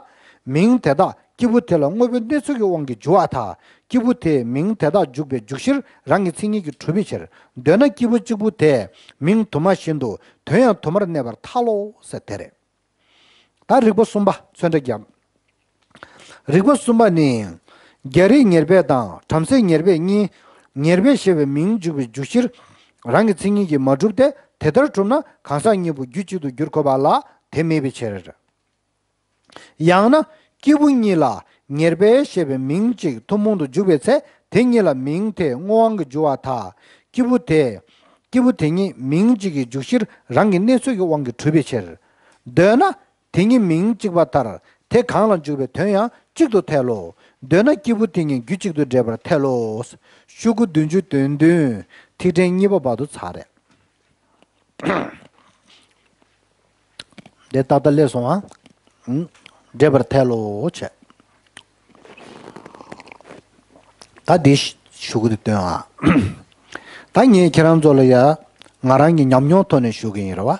མིང་དེ་དག་སྐྱེས་བུ་དེ་ལ་དངོས་པོའི་གནས་ཚུལ་གྱི་དབང་གིས་འཇུག་པ་དང་། སྐྱེས་བུ་དེས་མིང་དེ་དག་འཇུག་པའི་འཇུག་གཞིར་རང་གི་མཚན་ཉིད་ཀྱིས་གྲུབ་པའི་ཕྱིར། འདོད་ན་སྐྱེས་བུ་གཅིག་པུ་དེས་མིང་དུ་མ་བཞིན་དུ་དོན་ཡང་དུ་མར་གནས་པར་ཐལ་ལོ་ཟེར་དེ་རེད། ད་རིགས་པ་གསུམ་པ་ཚོན་ཁྲ་བརྒྱབ། རིགས་པ་གསུམ་པ་ནི། རྒྱ་རིགས་ཉེར་སྦས་དང་བྲམ་ཟེ་ཉེར་སྦས་གཉིས། ཉེར་སྦས་ཞེས་པའི་མིང་འཇུག་པའི་འཇུག་གཞིར་རང་གི་མཚན་ཉིད་ཀྱིས་མ་གྲུབ་སྟེ། དེ་ལྟར་གྲུབ་ན་གང་ཟག་གཉིས་པོ་རྒྱུད་གཅིག་ཏུ་འགྱུར་དགོས་པ་ལ་དེ་མེད་པའི་ཕྱིར། ཡང་ན་སྐྱེས་བུ་གཉིས་ལ་ཉེར་སྦས་ཞེས་པའི་མིང་གཅིག་ཐུན་མོང་དུ་འཇུག་པའི་ཚེ་དེ་གཉིས་ལ་མིང་དེ་དངོས་དབང་གིས་འཇུག་པ་དང་། སྐྱེས་བུ་དེ། སྐྱེས་བུ་དེ་ཉིད་མིང་གཅིག་གི་འཇུག་གཞིར་རང་གི་གནས་ཚུལ་གྱི་དབང་གིས་གྲུབ་པའི་ཕྱིར། འདོད་ན། དེ་ཉིད་མིང་གཅིག་པ་ལྟར་དེ་གང་ལ་འཇུག་པའི་དོན་ཡང་གཅིག་ཏུ་ཐལ་ལོ། འདོད་ན་སྐྱེས་བུ་དེ་ཉིད་རྒྱུད་གཅིག་ཏུ་འདྲེས་པར་ཐལ་ལོ། ཤོག་གུ་བདུན་ཅུ་དོན་བདུན་ཐིག་ཕྲེང་གཉིས་པ་བར་དུ་ཚར་རེད། འདི་ཏག་ཏག་སླེབས་སོང་ཨ། འདྲེས་པར་ཐལ་ལོ་བྱས། ད་འདི་ཤོག་གུ་འདི་སྟོན་ཨ། ད་ངས་ཁྱེད་རང་ཚོ་ལ་ཡ། ང་རང་གི་ཉམས་མྱོང་ཐོག་ནས་ཞུ་གི་ཡིན་རེད་བ།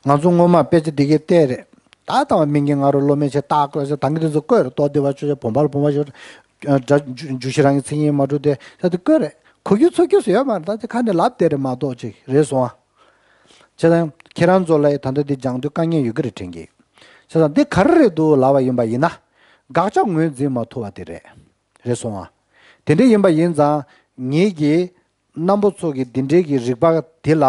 ང་ཚོ་སྔོན་མ་དཔེ་ཆ་འདི་གའི་བལྟས་རེད། ད་ལྟ་བ་མིང་གི་སྔ་རོལ་སློབ་མའི་ཕྱིར་རྟགས་བཀོད་ཟེར་ད་གི་འདི་ཚོ་བཀོད་རེད། ལྟོ་ལྡིར་བ་ཆོས་ཅན། བུམ་པ་ལ་བུམ་པ་ཞེས། སྒྲ་འཇུག་གཞི་རང་གི་མཚན་ཉིད་མ་གྲུབ་སྟེ་ཟེར་དེ་བཀོད་རེད། གོ་རྒྱུ་ཚོར་རྒྱུ་ཟེར་ཡོད་མ་རེད། ད་དེ་ཁ་ནས་ལབ་བསྡད་རེད་མ་གཏོགས་ཅིག་རེད་སོང་ཨ། བྱས་ཙང་ཁྱེད་རང་ཚོ་ལ་ད་ལྟ་འདི་སྦྱང་དུས་དཀའ་ངལ་ཡོད་ཀྱི་རེད་དྲན་གྱི། བྱས་ཙང་འདི་ག་རེ་རེད་འདུག་ལབ་པ་ཡིན་པ་ཡིན་ན། དགག་བྱ་ངོས་འཛིན་མ་ཐུབ་པ་དེ་རེད། རེད་སོང་ཨ། དེ་འདྲ་ཡིན་པ་ཡིན་ཙང་ངེད་ཀྱིས། རྣམ་པ་ཚོ་གིས་འདི་འདྲའི་གི་རིགས་པ་འདི་ལ་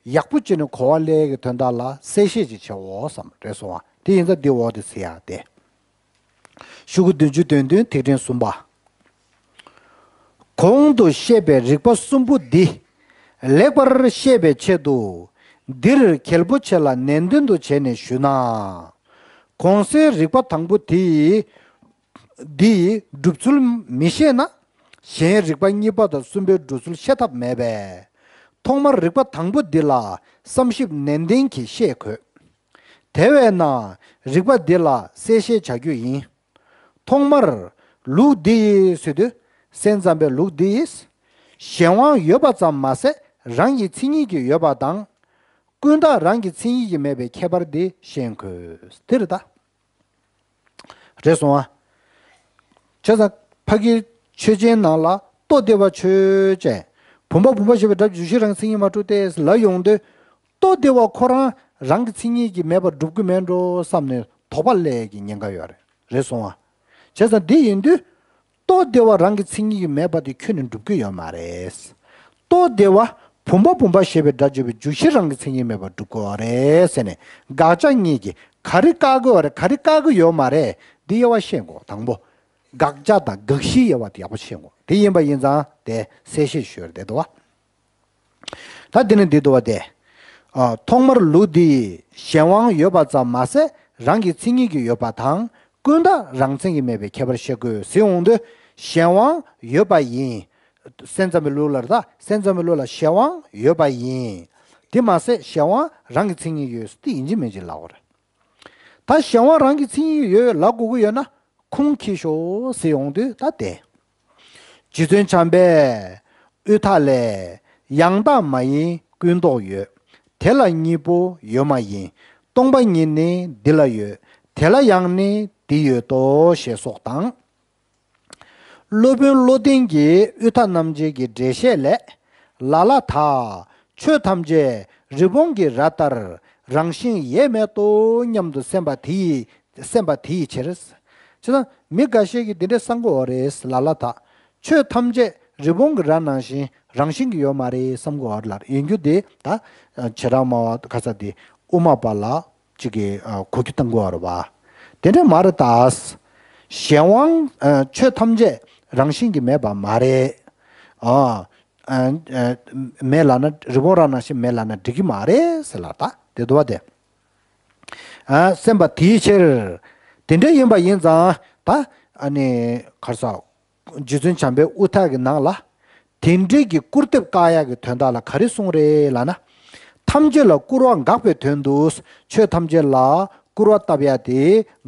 ཡག་པོ་བྱས་ནས་གོ་བ་ལེན་གྱི་དོན་དག་ལ་གསལ་བཤད་ཅིག་བྱེད་འོ་བསམ་རེད་སོང་བ། དེ་ཡིན་ཙང་འདི་འོ་དེ་ཟེར་ཡག་དེ། ཤོག་གུ་བདུན་ཅུ་དོན་བདུན་ཐིག་ཕྲེང་གསུམ་པ། གོང་དུ་བཤད་པའི་རིགས་པ་གསུམ་པོ་འདི་ལེགས་པར་ཤེས་པའི་ཆེད་དུ་ འདིར་གལ་པོ་ཆེ་ལ་ནན་ཏན་དུ་བྱས་ནས་ཞུ་ན། གོང་གསལ་རིགས་པ་དང་པོ་དེ་ཡི་འདི་ཡི་སྒྲུབ་ཚུལ་མི་ཤེས་ན། གཞན་རིགས་པ་གཉིས་པ་དང་གསུམ་པའི་སྒྲུབ་ཚུལ་ཤེས་ཐབས་མེད་པས། ཐོག་མར་རིགས་པ་དང་པོ་འདི་ལ་བསམ་ཞིབ་ནན་ཏན་གྱིས་ཤེས་དགོས། དེ་བས་ན་རིགས་པ་འདི་ལ་གསལ་བཤད་བྱ་རྒྱུ་ཡིན། ཐོག་མར་ལུགས་འདི་ཡི་ཟེར་དུས། སེམས་ཙམ་པའི་ལུགས་འདི་ཡི། གཞན་དབང་ཡོད་པ་ཙམ་མ་ཟད་རང་གི་མཚན་ཉིད་ཀྱིས་ཡོད་པ་དང་། ཀུན་བཏགས་རང་གི་མཚན་ཉིད་ཀྱིས་མེད་པའི་ཁྱད་པར་འདི་ཤེས་དགོས། དེ་རེད་ད། རེད་སོང་ཨ། བྱས་ཙང་ཕ་གི་ཆོས་ཅན་ནང་ལ་ལྟོ་ལྡིར་བ་ཆོས་ཅན། བུམ་པ་བུམ་པ་ཞེས་པའི་སྒྲ་འཇུག་གཞི་རང་མཚན་ཉིད་མ་གྲུབ་སྟེ་ལབ་ཡོང་དུས། ལྟོ་ལྡིར་བ་ཁོ་རང་རང་གི་མཚན་ཉིད་ཀྱིས་མེད་པར་སྒྲུབ་ཀྱི་མེད་འགྲོ་བསམ་ནས་དོགས་པ་སླེབས་ཀྱི་ཉེན་ཁ་ཡོད་རེད། རེད་སོང་ཨ། བྱས་ཙང་འདི་ཡིན་དུས། ལྟོ་ལྡིར་བ་རང་གི་མཚན་ཉིད་ཀྱིས་མེད་པ་དེ་ཁྱོན་ནས་འགྲུབ་ཀྱི་ཡོད་མ་རེད། ལྟོ་ལྡིར་བ་བུམ་པ་བུམ་པ་ཞེས་པའི་སྒྲ་བརྗོད་པའི་འཇུག་གཞི་རང་གི་མཚན་ཉིད་མེད་པར་སྒྲུབ་དགོས་པ་རེད་ཟེར་ནས། དགག་བྱ་གཉིས་ཀྱིས་ག་རེ་བཀག་དགོས་པ་རེད། ག་རེ་བཀག་གི་ཡོད་མ་རེད། འདི་དབྱེ་བ་ཤེས་དགོས། དང་པོ། དགག་བྱ་དང་དགག་གཞིའི་དབྱེ་བ་དེ་ཡག་པོ་ཤེས་དགོས། དེ་ཡིན་པ་ཡིན་ཙང་དེ་གསལ་བཤད་ཞུ་ཡ་རེད་དོ། ད་འདི་ནི་འདི་འདུག་བ་སྟེ། ཨ། ཐོག་མར་ལུགས་འདི་ཡི་གཞན་དབང་ཡོད་པ་ཙམ་མ་ཟད་རང་གི་མཚན་ཉིད་ཀྱིས་ཡོད་པ་དང་། ཀུན་བཏགས་རང་མཚན་གྱིས་མེད་པའི་ཁྱད་པར་བཤད་དགོས་ཟེར་འོང་དུས། གཞན་དབང་ཡོད་པ་ཡིན། སེམས་ཙམ་པའི་ལུགས་ལ་རེད་ད། སེམས་ཙམ་པའི་ལུགས་ལ་གཞན་དབང་ཡོད་པ་ཡིན། དེ་མ་ཟད་གཞན་དབང་རང་གི་མཚན་ཉིད་ཡོད་ཟེར་དེ་ཡིན་གཅིག་མིན་གཅིག་ལབ་དགོས་རེད། ད་གཞན་དབང་རང་གི་མཚན་ཉིད་ཡོད་ལབ་དགོས་ཀྱི་ཡོད་ན། ཁུངས་འཁྱེར་ཤོག་ཟེར་ཡོང་དུས་ད་དེ། རྗེ་བཙུན་བྱམས་པས་དབུས་མཐའ་ལས། ཡང་དག་མ་ཡིན་ཀུན་རྟོག་ཡོད། དེ་ལ་གཉིས་པོ་ཡོད་མ་ཡིན། སྟོང་པ་ཉིད་ནི་འདི་ལ་ཡོད། དེ་ལ་ཡང་ནི་འདི་ཡོད་དོ་ཞེས་སོགས་དང་། སློབ་དཔོན་བློ་ལྡན་གྱི་དབུས་མཐའ་རྣམ་འབྱེད་ཀྱི་འགྲེལ་བཤད་ལས། ལ་ལ་དག་ཆོས་ཐམས་ཅད་རི་བོང་གི་རྭ་ལྟར་རང་བཞིན་ཡེ་མེད་དོ་སྙམ་དུ་སེམས་པ་དེ་ཡི། སེམས་པ་དེ་ཡི་ཕྱིར། བྱས་ཙང་མི་འགའ་ཤས་ཀྱིས་འདི་འདྲའི་བསམ་གྱི་ཡོད་རེད། ལ་ལ་དག་ཆོས་ཐམས་ཅད་རི་བོང་གི་རྭ་ནང་བཞིན་རང་བཞིན་གྱིས་ཡོད་མ་རེད་བསམ་གྱི་ཡོད་རེད་ལ། ཡིན་རྒྱུ་དེ་ད་བྱེ་བྲག་སྨྲ་བ་ག་ས་དེ་དབུ་མ་པ་ལ་ཅིག་གིས་གོ་རྒྱུ་བཏང་གི་ཡོད་རེད་བ། དེ་འདྲ་མ་རེད་ད། གཞན་དབང་ཆོས་ཐམས་ཅད་རང་བཞིན་གྱིས་མེད་པ་མ་རེད། ཨ། ཨ། ཨ། མེད་ལབ་ན། རི་བོང་རྭ་ནང་བཞིན་མེད་ལབ་ན་འགྲིག་གི་མ་རེད་ཟེར་ལ་ད་དེ་འདུག་བ་དེ། ཨ། སེམས་པ་དེའི་ཕྱིར། དེ་འདྲ་ཡིན་པ་ཡིན་ཙང་ད་ཨ་ནི་ག་རེ་ཟེར། རྗེ་བཙུན་བྱམས་པའི་དབུ་མཐའ་གི་ནང་ལ། དེ་འདྲའི་གི་སྐུར་འདེབས་བཀག་ཡག་གི་དོན་དག་ལ་ག་རེ་གསུངས་རེད་ལབ་ན། ཐམས་ཅད་ལ་སྐུར་བ་འགག་པའི་དོན་དུ། ཆོས་ཐམས་ཅད་ལ་སྐུར་བ་བཏབ་ཡག་དེ་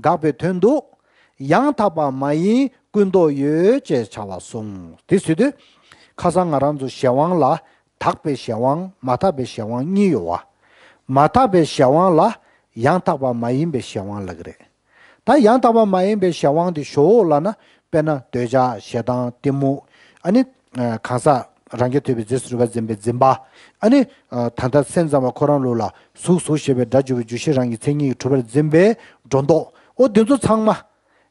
འགག་པའི་དོན་དུ། ཡང་དག་པ་མ་ཡིན་ཀུན་རྟོག་ཡོད་ཅེས་བྱ་བ་གསུངས། དེ་ཟེར་དུས། ཁ་སང་ང་རང་ཚོ་གཞན་དབང་ལ་དག་པའི་གཞན་དབང་མ་དག་པའི་གཞན་དབང་གཉིས་ཡོད་བ། མ་དག་པའི་གཞན་དབང་ལ་ཡང་དག་པ་མ་ཡིན་པའི་གཞན་དབང་ལབ་ཀྱི་རེད། ད་ཡང་དག་པ་མ་ཡིན་པའི་གཞན་དབང་དེ་ཞོག་ལབ་ན། དཔེར་ན་འདོད་ཆགས་ཞེ་སྡང་གཏི་མུག་ཨ་ནི་གང་ཟག་རང་རྐྱ་ཐུབ་པའི་རྗེས་སུ་རུང་བར་འཛིན་པའི་འཛིན་པ། ཨ་ནི་ད་ལྟ་སེམས་ཙམ་པ་ཁོ་རང་ལུགས་ལ་གཟུགས་གཟུགས་ཞེས་པའི་སྒྲ་བརྗོད་པའི་འཇུག་གཞི་རང་གི་མཚན་ཉིད་ཀྱིས་གྲུབ་པར་འཛིན་པའི་སྒྲོ་འདོགས། ཨོ་འདི་ཚོ་ཚང་མ་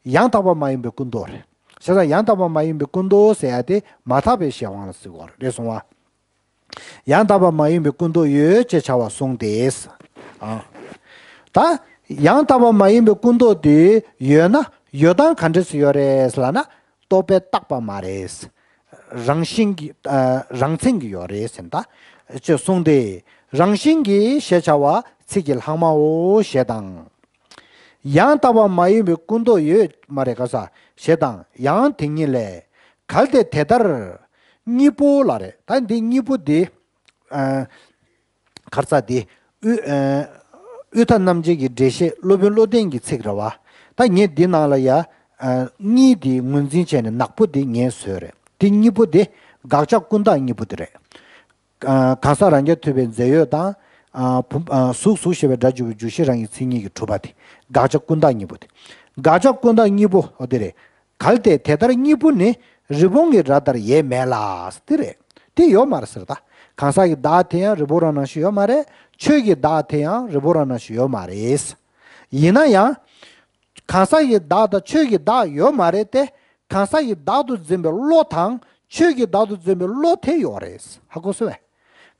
ཡང་དག་པ་མ་ཡིན་པའི་ཀུན་རྟོག་རེད། བྱས་ཙང་ཡང་དག་པ་མ་ཡིན་པའི་ཀུན་རྟོག་ཟེར་ཡ་དེ་མ་དག་པའི་གཞན་དབང་ལ་ཟེར་གྱི་ཡོད་རེད། སོང་བ། ཡང་དག་པ་མ་ཡིན་པའི་ཀུན་རྟོག་ཡོད་ཅེས་བྱ་བ་གསུངས་ཏེ། ཨ། ད་ཡང་དག་པ་མ་ཡིན་པའི་ཀུན་རྟོག་དེ་ཡོད་ན། ཡོད་སྟངས་ག་འདྲ་ཞིག་ཡོད་རེད་ལབ་ན། རྟོག་པས་བཏགས་པ་མ་རེད། རང་བཞིན་གྱི། ཨ། རང་མཚན་གྱི་ཡོད་རེད་ཟེར་ད་ཅེས་གསུངས་ཏེ། རང་བཞིན་གྱི་ཞེས་བྱ་བ་ཚིག་གི་ལྷག་མའོ་ཞེས་དང་། ཡང་དག་པ་མ་ཡིན་པའི་ཀུན་རྟོག་ཡོད་མ་རེད་ག་ས་ཞེས་དང་། ཡང་དེ་ཉིད་ལས། གལ་ཏེ་དེ་ལྟར་གཉིས་པོ་ལ་རེད། ད་འདི་གཉིས་པོ་འདི། ཨ། ག་རེ་ཟེར་དེ། དབུས། ཨ། དབུས་མཐའ་རྣམ་འབྱེད་ཀྱི་འགྲེལ་བཤད་སློབ་དཔོན་བློ་ལྡན་གྱི་ཚིག་རེད་བ། ད་ངས་འདི་ནང་ལ་ཡ། ཨ། གཉིས་འདི་ངོས་འཛིན་བྱས་ནས་ནག་པོ་འདི་ངས་བཟོས་རེད། འདི་གཉིས་པོ་འདི་དགག་བྱ་ཀུན་བཏགས་གཉིས་པོ་འདི་རེད། ཨ། གང་ཟག་རང་རྐྱ་ཐུབ་པའི་རྫས་ཡོད་དང་། ཨ། བུམ། ཨ། གཟུགས་གཟུགས་ཞེས་པའི་སྒྲ་བརྗོད་པའི་འཇུག་གཞི་རང་གི་མཚན་ཉིད་ཀྱིས་གྲུབ་པ་དེ། དགག་བྱ་ཀུན་བཏགས་གཉིས་པོ་དེ། དགག་བྱ་ཀུན་བཏགས་གཉིས་པོ་འོ་དེ་རེད། གལ་ཏེ་དེ་ལྟར་གཉིས་པོ་ནི་རི་བོང་གི་རྭ་ལྟར་ཡེ་མེད་ལ། དེ་རེད། དེ་ཡོད་མ་རེད་ཟེར་ད། གང་ཟག་གི་བདག་དེ་ཡང་རི་བོང་རྭ་ནང་བཞིན་ཡོད་མ་རེད། ཆོས་ཀྱི་བདག་དེ་ཡང་རི་བོང་རྭ་ནང་བཞིན་ཡོད་མ་རེད། ཡིན་ན་ཡང་། གང་ཟག་གི་བདག་དང་ཆོས་ཀྱི་བདག་ཡོད་མ་རེད་དེ། གང་ཟག་གི་བདག་ཏུ་འཛིན་པའི་བློ་དང་ཆོས་ཀྱི་བདག་ཏུ་འཛིན་པའི་བློ་དེ་ཡོད་རེད། ཧ་གོ་སོང་ངས།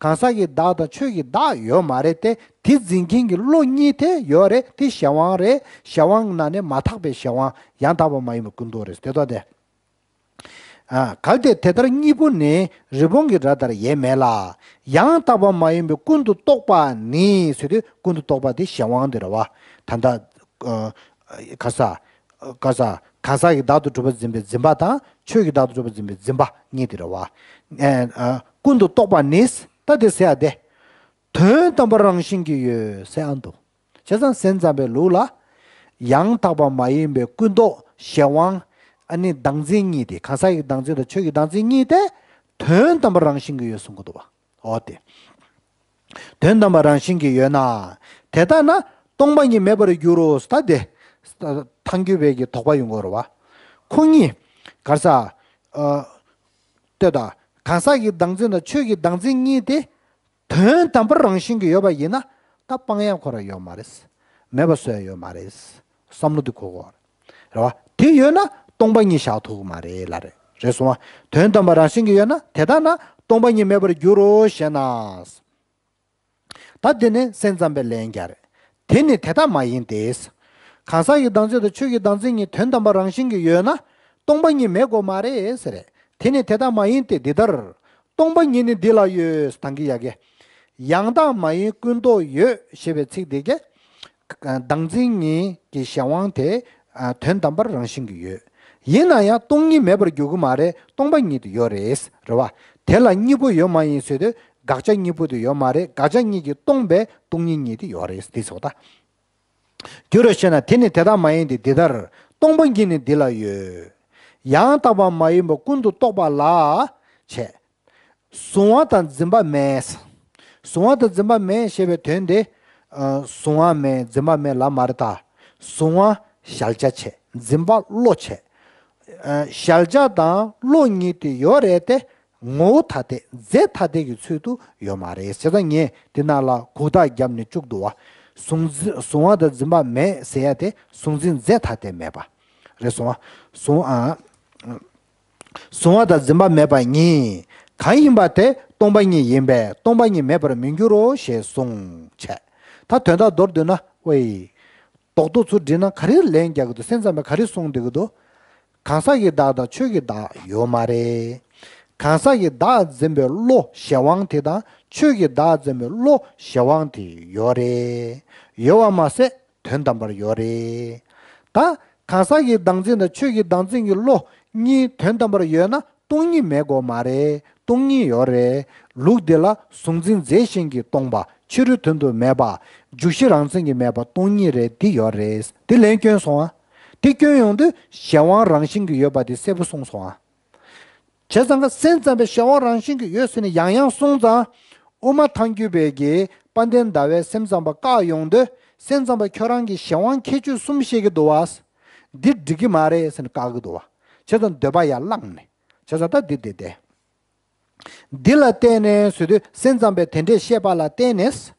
གང་ཟག་གི་བདག་དང་ཆོས་ཀྱི་བདག་ཡོད་མ་རེད་དེ། དེ་འཛིན་མཁན་གྱི་བློ་གཉིས་དེ་ཡོད་རེད། དེ་གཞན་དབང་རེད། གཞན་དབང་གི་ནང་ནས་མ་དག་པའི་གཞན་དབང་། ཡང་དག་པ་མ་ཡིན་པའི་ཀུན་རྟོག་རེད། དེ་ལྟ་སྟེ། ཨ། གལ་ཏེ་དེ་ལྟར་གཉིས་པོ་ནི་རི་བོང་གི་སྒྲ་ལྟར་ཡེ་མེད་ལ། ཡང་དག་པ་མ་ཡིན་པའི་ཀུན་ཏུ་རྟོག་པ་ནི་ཟེར་དུས་ཀུན་ཏུ་རྟོག་པ་དེ་གཞན་དབང་དེ་རེད་བ། ད་ལྟ་ཨ། ག་ས། ག་ས། གང་ཟག་གི་བདག་ཏུ་གྲུབ་པ་འཛིན་པའི་འཛིན་པ་དང་ཆོས་ཀྱི་བདག་ཏུ་གྲུབ་པ་འཛིན་པའི་འཛིན་པ་གཉིས་དེ་རེད་བ། ཨ། ཀུན་ཏུ་རྟོག་པ་ནི་ད་དེ་ཟེར་ཡ་དེ། དོན་དམ་པར་རང་བཞིན་གྱིས་ཡོད་ཟེར་ཨ་འདུག་བྱས་ཙང་སེམས་ཙམ་པའི་ལུགས་ལ། ཡང་དག་པ་མ་ཡིན་པའི་ཀུན་རྟོག་གཞན་དབང་། ཨ་ནི་བདག་འཛིན་གཉིས་ཏེ། གང་ཟག་གི་བདག་འཛིན་དང་ཆོས་ཀྱི་བདག་འཛིན་གཉིས་ཏེ། དོན་དམ་པར་རང་བཞིན་གྱིས་ཡོད་གསུང་གི་འདུག་བ། འོ་དེ། དོན་དམ་པར་རང་བཞིན་གྱིས་ཡོད་ན། དེ་ལྟ་ན་སྟོང་པ་ཉིད་མེད་པར་འགྱུར་རོ་ཟེར་ད་དེ། ཐལ་འགྱུར་བའི་གི་དོགས་པ་ཡོང་གི་རེད་བ། ཁོ་གཉིས། ག་རེ་ཟ། ཨ། ལྟོས་དང་། གང་ཟག་གི་བདག་འཛིན་དང་ཆོས་ཀྱི་བདག་འཛིན་གཉིས་ཏེ། དོན་དམ་པར་རང་བཞིན་གྱིས་ཡོད་པ་ཡིན་ན། ད་སྤང་ཡག་ཁོ་རང་ཡོད་མ་རེད། མེད་པ་བཟོ་ཡག་ཡོད་མ་རེད། བསམ་བློ་འདི་གོ་དགོས་རེད་བ། དེ་ཡོད་ན་སྟོང་པ་ཉིད་བཞག་ཐུབ་ཀྱི་མ་རེད་ལབ་རེད། རེད་སོང་བ། དོན་དམ་པར་རང་བཞིན་གྱིས་ཡོད་ན་དེ་ལྟ་ན་སྟོང་པ་ཉིད་མེད་པར་འགྱུར་རོ་ཞེ་ན། ད་དེ་ནི་སེམས་ཙམ་པའི་ལན་རྒྱག་རེད། དེ་ནི་དེ་ལྟ་མ་ཡིན་ཏེ། གང་ཟག་གི་བདག་འཛིན་དང་ཆོས་ཀྱི་བདག་འཛིན་གཉིས་དོན་དམ་པར་རང་བཞིན་གྱིས་ཡོད་ན། སྟོང་པ་ཉིད་མེད་དགོས་མ་རེད་ཟེར་རེད། དེ་ནི་དེ་ལྟ་མ་ཡིན་ཏེ་འདི་ལྟར། སྟོང་པ་ཉིད་ནི་འདི་ལ་ཡོད་ཟེར་དང་གི་ཡ་གི། ཡང་དག་མ་ཡིན་ཀུན་རྟོག་ཡོད་ཞེས་པའི་ཚིག་འདི་གས། བདག་འཛིན་གཉིས་ཀྱི་གཞན་དབང་དེ། ཨ། དོན་དམ་པར་རང་བཞིན་གྱིས་ཡོད། ཡིན་ན་ཡང་སྟོང་ཉིད་མེད་པར་འགྱུར་གྱི་མ་རེད། སྟོང་པ་ཉིད་དུ་ཡོད་རེད། རེད་བ། དེ་ལ་གཉིས་པོ་ཡོད་མ་ཡིན་ཟེར་དུས་དགག་བྱ་གཉིས་པོ་དེ་ཡོད་མ་རེད། དགག་བྱ་གཉིས་ཀྱིས་སྟོང་པའི་སྟོང་ཉིད་ཉིད་དེ་ཡོད་རེད་དེ་ཟེར་བ་ད། འགྱུར་རོ་ཞེ་ན། དེ་ནི་དེ་ལྟ་མ་ཡིན་ཏེ་འདི་ལྟར། སྟོང་པ་ཉིད་ནི་འདི་ལ་ཡོད། ཡང་དག་པ་མ་ཡིན་པ་ཀུན་ཏུ་རྟོག་པ་ལ། བྱས། གཟུང་བ་དང་འཛིན་པ་མེད། གཟུང་བ་དང་འཛིན་པ་མེད་ཞེས་པའི་དོན་དེ། ཨ། གཟུང་བ་མེད་འཛིན་པ་མེད་ལབ་མ་རེད་ད། གཟུང་བ་གཞལ་བྱ་བྱས། འཛིན་པ་བློ་བྱས། ཨ། གཞལ་བྱ་དང་བློ་གཉིས་དེ་ཡོད་རེད་དེ། ངོ་བོ་ཐ་དད་རྫས་ཐ་དད་ཀྱི་ཚུལ་དུ་ཡོད་མ་རེད། བྱས་ཙང་ངས་དེ་ནང་ལ་གུག་རྟགས་བརྒྱབ་ནས་བཅུག་འདུག་བ། གཟུང་འཛིན། གཟུང་བ་དང་འཛིན་པ་མེད་ཟེར་ཡ་དེ་གཟུང་འཛིན་རྫས་ཐ་དད་མེད་པ། རེད་སོང་བ། གཟུང་། ཨ། གཟུང་བ་དང་འཛིན་པ་མེད་པ་ཉིད་གང་ཡིན་པ་དེ་སྟོང་པ་ཉིད་ཡིན་པས་སྟོང་པ་ཉིད་མེད་པར་མི་འགྱུར་རོ་ཞེས་གསུངས་བྱས། ད་དོན་དག་མདོར་བསྡུས་ན་ཝེ། རྡོག་རྡོག་ཚུར་བསྒྲིལ་ན་ག་རེ་ལན་རྒྱག་གི་འདུག་སེམས་ཙམ་པས་ག་རེ་གསུངས་བསྡད་ཀྱི་འདུག་གང་ཟག་གི་བདག་དང་ཆོས་ཀྱི་བདག་ཡོད་མ་རེད། གང་ཟག་གི་བདག་འཛིན་པའི་བློ་གཞན་དབང་དེ་དང་ཆོས་ཀྱི་བདག་འཛིན་པའི་བློ་གཞན་དབང་དེ་ཡོད་རེད། ཡོད་པ་མ་ཟད། དོན་དམ་པར་ཡོད་རེད། ད་གང་ཟག་གི་བདག་འཛིན་དང་ཆོས་ཀྱི་བདག་འཛིན་གྱི་བློ་གཉིས་དོན་དམ་པར་ཡོད་ན་སྟོང་ཉིད་མེད་དགོས་མ་རེད། སྟོང་ཉིད་ཡོད་རེད། ལུགས་འདི་ལ་གཟུང་འཛིན་རྫས་གཞན་གྱིས་སྟོང་པ་ཕྱི་རོལ་དོན་དུ་མེད་པ་འཇུག་གཞི་རང་མཚན་གྱིས་མེད་པ་སྟོང་ཉིད་རེད། འདི་ཡོད་རེད། འདི་ལན་སྐྱོན་སོང་ཨ། འདི་སྐྱོན་ཡོང་དུས་གཞན་དབང་རང་བཞིན་གྱིས་ཡོད་པ་འདི་གསལ་པོ་གསུངས་སོང་ཨ། བྱས་ཙང་ཀ་སེམས་ཙམ་པའི་གཞན་དབང་རང་བཞིན་གྱིས་ཡོད་ཟེར་ནས་ཡང་ཡང་གསུངས་ཙང་། དབུ་མ་ཐལ་འགྱུར་བས་ཀྱི་དཔལ་ལྡན་ཟླ་བས་སེམས་ཙམ་པ་བཀག་ཡོང་དུས་སེམས་ཙམ་པ་ཁྱོད་རང་གི་གཞན་དབང་ཁྱད་ཆོས་གསུམ་བཤད་ཀྱི་འདུག་བ། འདི་འགྲིག་གི་མ་རེད་ཟེར་ནས་བཀག་གི་འདུག་བ། བྱས་ཙང་འདོད་པ་ཡར་བླངས་ནས། བྱས་ཙང་ད་འདི་འདི་སྟེ། འདི་ལ་བརྟེན་ནས་ཟེར་དུས་སེམས་ཙམ་པས་དེ་འདྲས་བཤད་པ་ལ་བརྟེན་ནས།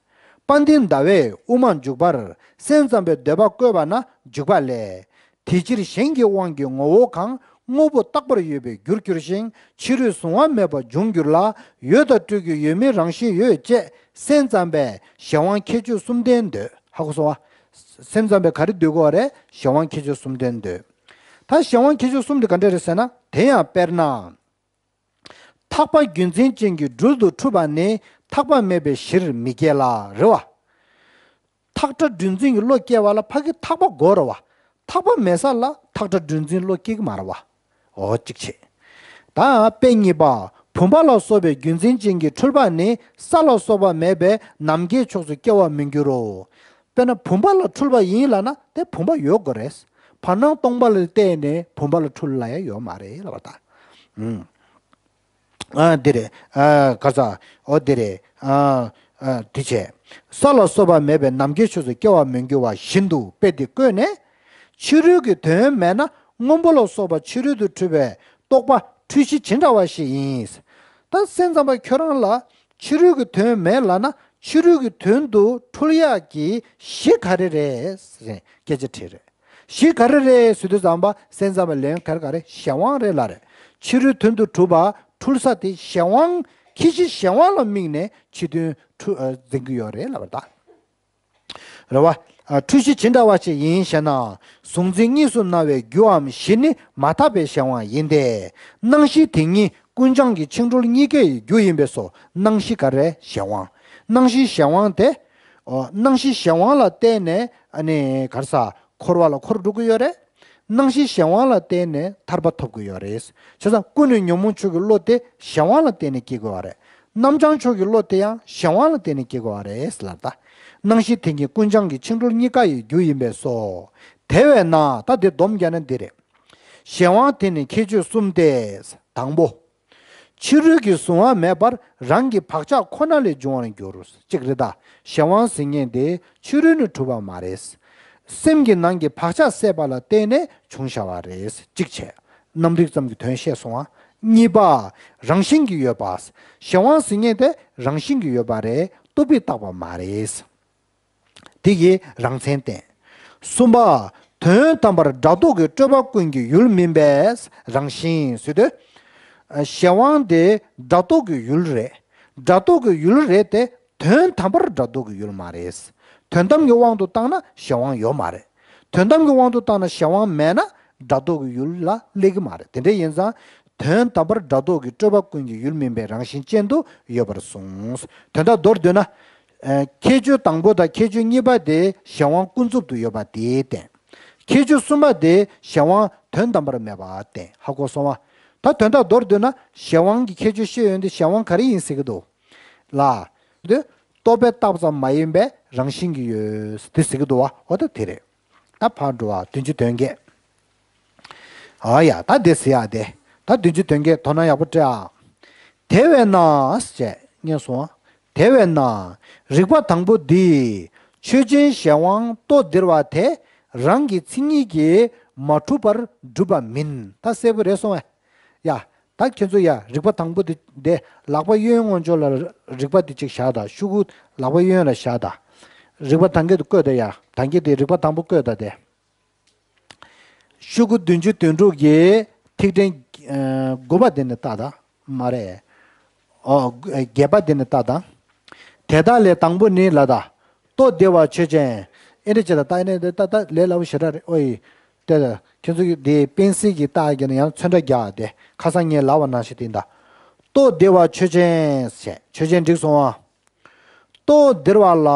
དཔལ་ལྡན་ཟླ་བས་དབུ་མ་འཇུག་པར་སེམས་ཙམ་པའི་འདོད་པ་བཀོད་པ་ན་འཇུག་པ་ལས། དེ་ཕྱིར་གཞན་གྱི་དབང་གིས་ངོ་བོ་གང་། དངོས་པོ་རྟག་པར་ཡོད་པའི་རྒྱུར་འགྱུར་ཞིང་ཕྱི་རོལ་གཟུང་བ་མེད་པར་འབྱུང་འགྱུར་ལ། ཡོད་དང་སྤྲོས་ཀྱི་ཡོད་མིན་རང་བཞིན་ཡོད་ཅེས་སེམས་ཙམ་པས་གཞན་དབང་ཁྱད་ཆོས་གསུམ་ལྡན་འདོད། ཧ་གོ་སོང་བ། སེམས་ཙམ་པས་ག་རེ་འདོད་གོ་རེད། གཞན་དབང་ཁྱད་ཆོས་གསུམ་ལྡན་འདོད། ད་གཞན་དབང་ཁྱད་ཆོས་གསུམ་དེ་ག་འདྲ་རེད་ཟེར་ན། དེ་ཡང་དཔེར་ན། ཐག་པ་རྒྱུན་འཛིན་ཅན་གྱི་སྦྲུལ་དུ་འཁྲུལ་པ་ནི་ཐག་པ་མེད་པའི་གཞིར་མི་སྐྱེ་ལ་རེད་བ། ཐག་ཁྲ་སྦྲུལ་འཛིན་གྱི་བློ་སྐྱེ་བ་ལ་ཕ་གི་ཐག་པ་དགོས་རེད་བ། ཐག་པ་མེད་ས་ལ་ཐག་ཁྲ་སྦྲུལ་འཛིན་བློ་སྐྱེ་གི་མ་རེད་བ། འོ་གཅིག་བྱས། ད་དཔེ་གཉིས་པ། བུམ་པ་ལ་སོགས་པའི་རྒྱུན་འཛིན་ཅན་གྱི་འཁྲུལ་པ་ནི་ས་ལ་སོགས་པ་མེད་པའི་ནམ་མཁའི་ཕྱོགས་སུ་སྐྱེ་བར་མི་འགྱུར་རོ། དཔེར་ན་བུམ་པ་ལ་འཁྲུལ་པ་ཡིན་ལབ་ན་དེ་བུམ་པ་ཡོད་དགོས་རེད། བར་སྣང་སྟོང་པ་ལ་བལྟས་ནས་བུམ་པ་ལ་འཁྲུལ་ལབ་ཡ་ཡོད་མ་རེད་ལབ་པ་དང་། ཨ་འདི་རེད། ཨ་ག་ས། ཨོ་འདི་རེད། ཨ་ཨ་འདི་བྱས། ས་ལ་སོགས་པ་མེད་པའི་ནམ་མཁའི་ཕྱོགས་སུ་སྐྱེ་བར་མི་འགྱུར་བ་བཞིན་དུ་དཔེ་འདི་བཀོད་ནས། ཕྱི་རོལ་གྱི་དོན་མེད་ན་སྔོན་པོ་ལ་སོགས་པ་ཕྱི་རོལ་དུ་འཁྲུལ་པའི་རྟོག་པ་འཁྲུལ་གཞི་ཇི་འདྲ་བ་ཞིག་ཡིན། ད་སེམས་ཙམ་པ་ཁྱོད་རང་ལ་ཕྱི་རོལ་གྱི་དོན་མེད་ལབ་ན་ཕྱི་རོལ་གྱི་དོན་དུ་འཁྲུལ་ཡག་གི་གཞི་ག་རེ་རེད་ཟེར་སྐད་ཆ་དྲིས་རེད། གཞི་ག་རེ་རེད་ཟེར་དུས་ཙམ་པ་སེམས་ཙམ་པའི་ལན་ག་རེ་ག་རེ་གཞན་དབང་རེད་ལབ་རེད། ཕྱི་རོལ་དོན་དུ་གྲུབ་པ་འཁྲུལ་ས་དེ་གཞན་དབང་ཁྱད་གཞི་གཞན་དབང་ལ་དམིགས་ནས་ཕྱི་དོན་འཁྲུལ་ཨ་འཛིན་གྱི་ཡོད་རེད་ལབ་པ་ད། རེད་བ། འཁྲུལ་གཞི་ཇི་འདྲ་བ་ཞིག་ཡིན་ཞེ་ན། གཟུང་འཛིན་གཉིས་སུ་སྣང་བའི་རྒྱུའམ་གཞི་ནི་མ་དག་པའི་གཞན་དབང་ཡིན་ཏེ། སྣང་གཞི་དེ་ཉིད་ཀུན་བྱང་གི་འཆིང་གྲོལ་གཉིས་ཀའི་རྒྱུ་ཡིན་པས་སོ། སྣང་གཞི་ག་རེ་གཞན་དབང་། སྣང་གཞི་གཞན་དབང་དེ། སྣང་གཞི་གཞན་དབང་ལ་བརྟེན་ནས་ཨ་ནི་ག་རེ་ཟ། འཁོར་བ་ལ་འཁོར་འགྲོ་གི་ཡོད་རེད། སྣང་གཞི་གཞན་དབང་ལ་བརྟེན་ནས་ཐར་པ་ཐོབ་ཀྱི་ཡོད་རེད། བྱས་ཙང་ཀུན་ནས་ཉོན་མོངས་ཕྱོགས་ཀྱི་བློ་དེ་གཞན་དབང་ལ་བརྟེན་ནས་སྐྱེ་དགོས་པ་རེད། རྣམ་བྱང་ཕྱོགས་ཀྱི་བློ་དེ་ཡང་གཞན་དབང་ལ་བརྟེན་ནས་སྐྱེ་དགོས་པ་རེད་ལབ་ད། སྣང་གཞི་དེ་ཉིད་ཀུན་བྱང་གི་འཆིང་གྲོལ་གཉིས་ཀ་ཡི་རྒྱུ་ཡིན་པས་སོ། དེ་བས་ན་ད་དེ་སྡོམ་རྒྱག་ན་འདི་རེད། གཞན་དབང་དེ་ནི་ཁྱད་ཆོས་གསུམ་སྟེ། དང་པོ། ཕྱི་རོལ་གྱི་གཟུང་བ་མེད་པར་རང་གི་བག་ཆགས་ཁོ་ན་ལས་འབྱུང་བར་འགྱུར། གཅིག་རེད་ད། གཞན་དབང་ཟེར་མཁན་དེ་ཕྱི་རོལ་ནས་གྲུབ་པ་མ་རེད། སེམས་ཀྱི་ནང་གི་བག་ཆགས་སད་པ་ལ་བརྟེན་ནས་བྱུང་བཞག་པ་རེད། གཅིག་བྱས། རྣམ་རིག་ཙམ་གྱི་དོན་བཤད་སོང་ང་། གཉིས་པ། རང་བཞིན་གྱིས་ཡོད་པ། གཞན་དབང་ཟེར་མཁན་དེ་རང་བཞིན་གྱིས་ཡོད་པ་རེད། རྟོག་པས་བཏགས་པ་མ་རེད། དེ་གིས་རང་མཚན་བསྟན། གསུམ་པ། དོན་དམ་པར་སྒྲ་རྟོག་གི་སྤྲོས་པ་ཀུན་གྱི་ཡུལ་མིན་པས་རང་བཞིན་ཟེར་དུས། གཞན་དབང་དེ་སྒྲ་རྟོག་གི་ཡུལ་རེད། སྒྲ་རྟོག་གི་ཡུལ་རེད་དེ། དོན་དམ་པར་སྒྲ་རྟོག་གི་ཡུལ་མ་རེད། དོན་དམ་གྱི་དབང་དུ་བཏང་ན་གཞན་དབང་ཡོད་མ་རེད། དོན་དམ་གྱི་དབང་དུ་བཏང་ན་གཞན་དབང་མེད་ན་སྒྲ་རྟོག་གི་ཡུལ་ལ་སླེབས་ཀྱི་མ་རེད། དེ་འདྲ་ཡིན་ཙང་། དོན་དམ་པར་སྒྲ་རྟོག་གི་སྤྲོས་པ་ཀུན་གྱི་ཡུལ་མིན་པས་རང་བཞིན་ཅན་དུ་ཡོད་པར་གསུངས། དོན་དག་མདོར་བསྡུས་ན། ཨ། ཁྱད་ཆོས་དང་པོ་དང་ཁྱད་ཆོས་གཉིས་པ་དེ་གཞན་དབང་ཀུན་རྫོབ་ཏུ་ཡོད་པ་དེས་བསྟན། ཁྱད་ཆོས་གསུམ་པ་དེ་གཞན་དབང་དོན་དམ་པར་མེད་པར་བསྟན། ཧ་གོ་སོང་བ། ད་དོན་དག་མདོར་བསྡུས་ན་གཞན་དབང་གི་ཁྱད་ཆོས་བཤད་ཡོང་དུས་གཞན་དབང་ག་རེ་ཡིན་ཟེར་གྱི་འདུག་ལ། དེ་རྟོག་པས་བཏགས་ཙམ་མ་ཡིན་པའི་རང་བཞིན་གྱིས་ཡོད་དེ་ཟེར་གྱི་འདུག་བ། འོ་ད་དེ་རེད། ད་ཕར་འགྲོ་བ་བདུན་ཅུ་དོན་བརྒྱད། ཨ་ཡ་ད་དེ་ཟེར་ཡ་དེ། ད་བདུན་ཅུ་དོན་བརྒྱད་དོ་སྣང་ཡག་པོ་སྤྲད་ཨ། དེ་བས་ན་ཞེས་སྙན་སོང་། དེ་བས་ན། རིགས་པ་དང་པོ་འདིས་ཆོས་ཅན་གཞན་དབང་རྟོགས་འདིར་བ་དེ་རང་གི་མཚན་ཉིད་ཀྱིས་མ་གྲུབ་པར་གྲུབ་པ་མིན། ད་གསལ་པོ་རེད་སོང་ཨ། ཡ། ད་ཁྱེད་ཚོ་ཡ་རིགས་པ་དང་པོ་འདི་འདི་ལག་པ་གཡོན་ངོས་ཕྱོགས་ལ་རིགས་པ་འདི་གཅིག་བཞག་དང་། ཤོག་གུ་ལག་པ་གཡོན་ལ་བཞག་དང་། རིགས་པ་དང་གི་འདི་བཀོད་དང་། ཡ་དང་གི་འདི་རིགས་པ་དང་པོ་བཀོད་དང་དེ། ཤོག་གུ་བདུན་ཅུ་དོན་དྲུག་གི་ཐིག་ཕྲེང་ཨ་དགུ་པ་འདི་ནས་བལྟ་དང་། མ་རེད། ཨོ། བརྒྱད་པ་འདི་ནས་བལྟ་དང་། དེ་དག་ལས་དང་པོ་ནི་ལ་དང་། རྟོགས་བདེ་བ་ཆོས་ཅན། ཨེ་འདྲ་བྱེད་དང་། ད་ཨེ་ནས་ད་ད་ལས་སླ་པོ་ཞེ་དྲག་རེད། ཨོ་ཡི། དེ་ལ་ཁྱེད་ཚོ་གི་དེ་པེན་སིལ་གྱི་རྟགས་ཀྱིས་ནི་ཡང་ཚོན་ཁྲ་རྒྱག་དེ། ཁ་སང་ངས་ལབ་པ་ནང་བཞིན་དེ་འདྲ། རྟོགས་བདེ་བ་ཆོས་ཅན་ཞེས། ཆོས་ཅན་འགྲིག་སོང་ཨ། རྟོགས་འདིར་བ་ལ།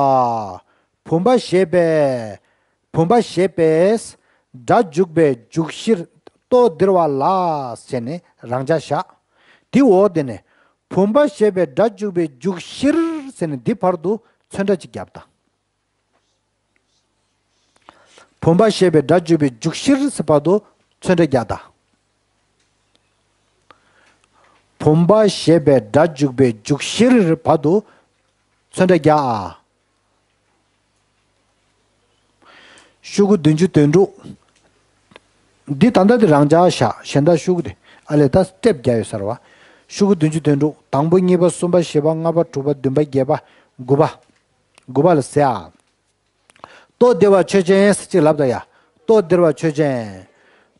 བུམ་པ་ཞེས་པས། བུམ་པ་ཞེས་པས་སྒྲ་འཇུག་པའི་འཇུག་གཞིར་རྟོགས་འདིར་བ་ལ་ཟེར་ནས་རང་འཇགས་བཞག། དེ་འོག་དེ་ནས་བུམ་པ་ཞེས་པའི་སྒྲ་འཇུག་པའི་འཇུག་གཞིར་ཟེར་ནས་འདི་བར་དུ་ཚོན་ཁྲ་ཅིག་བརྒྱབ་དང་། བུམ་པ་ཞེས་པའི་སྒྲ་འཇུག་པའི་འཇུག་གཞིར་ཟེར་བར་དུ་ཚོན་ཁྲ་རྒྱག་དང་། བུམ་པ་ཞེས་པའི་སྒྲ་འཇུག་པའི་འཇུག་གཞིར་བར་དུ་ཚོན་ཁྲ་རྒྱག་ཨ། ཤོག་གུ་བདུན་ཅུ་དོན་དྲུག། འདི་ད་ལྟ་འདི་རང་འཇགས་བཞག། གཞན་དག་ཤོག་གུ་དེ་ཨ་ལས་ད་སྤྲེབ་རྒྱག་ཡོད་ས་རེད་བ། ཤོག་གུ་བདུན་ཅུ་དོན་དྲུག། དང་པོ། གཉིས་པ། གསུམ་པ། བཞི་པ། ལྔ་པ། དྲུག་པ། བདུན་པ། བརྒྱད་པ། དགུ་པ། དགུ་པ་ལ་ཟེར་ཨ། རྟོགས་བདེ་བ་ཆོས་ཅན་ཟེར་ཅིག་ལབ་དང་ཡ། རྟོགས་འདིར་བ་ཆོས་ཅན།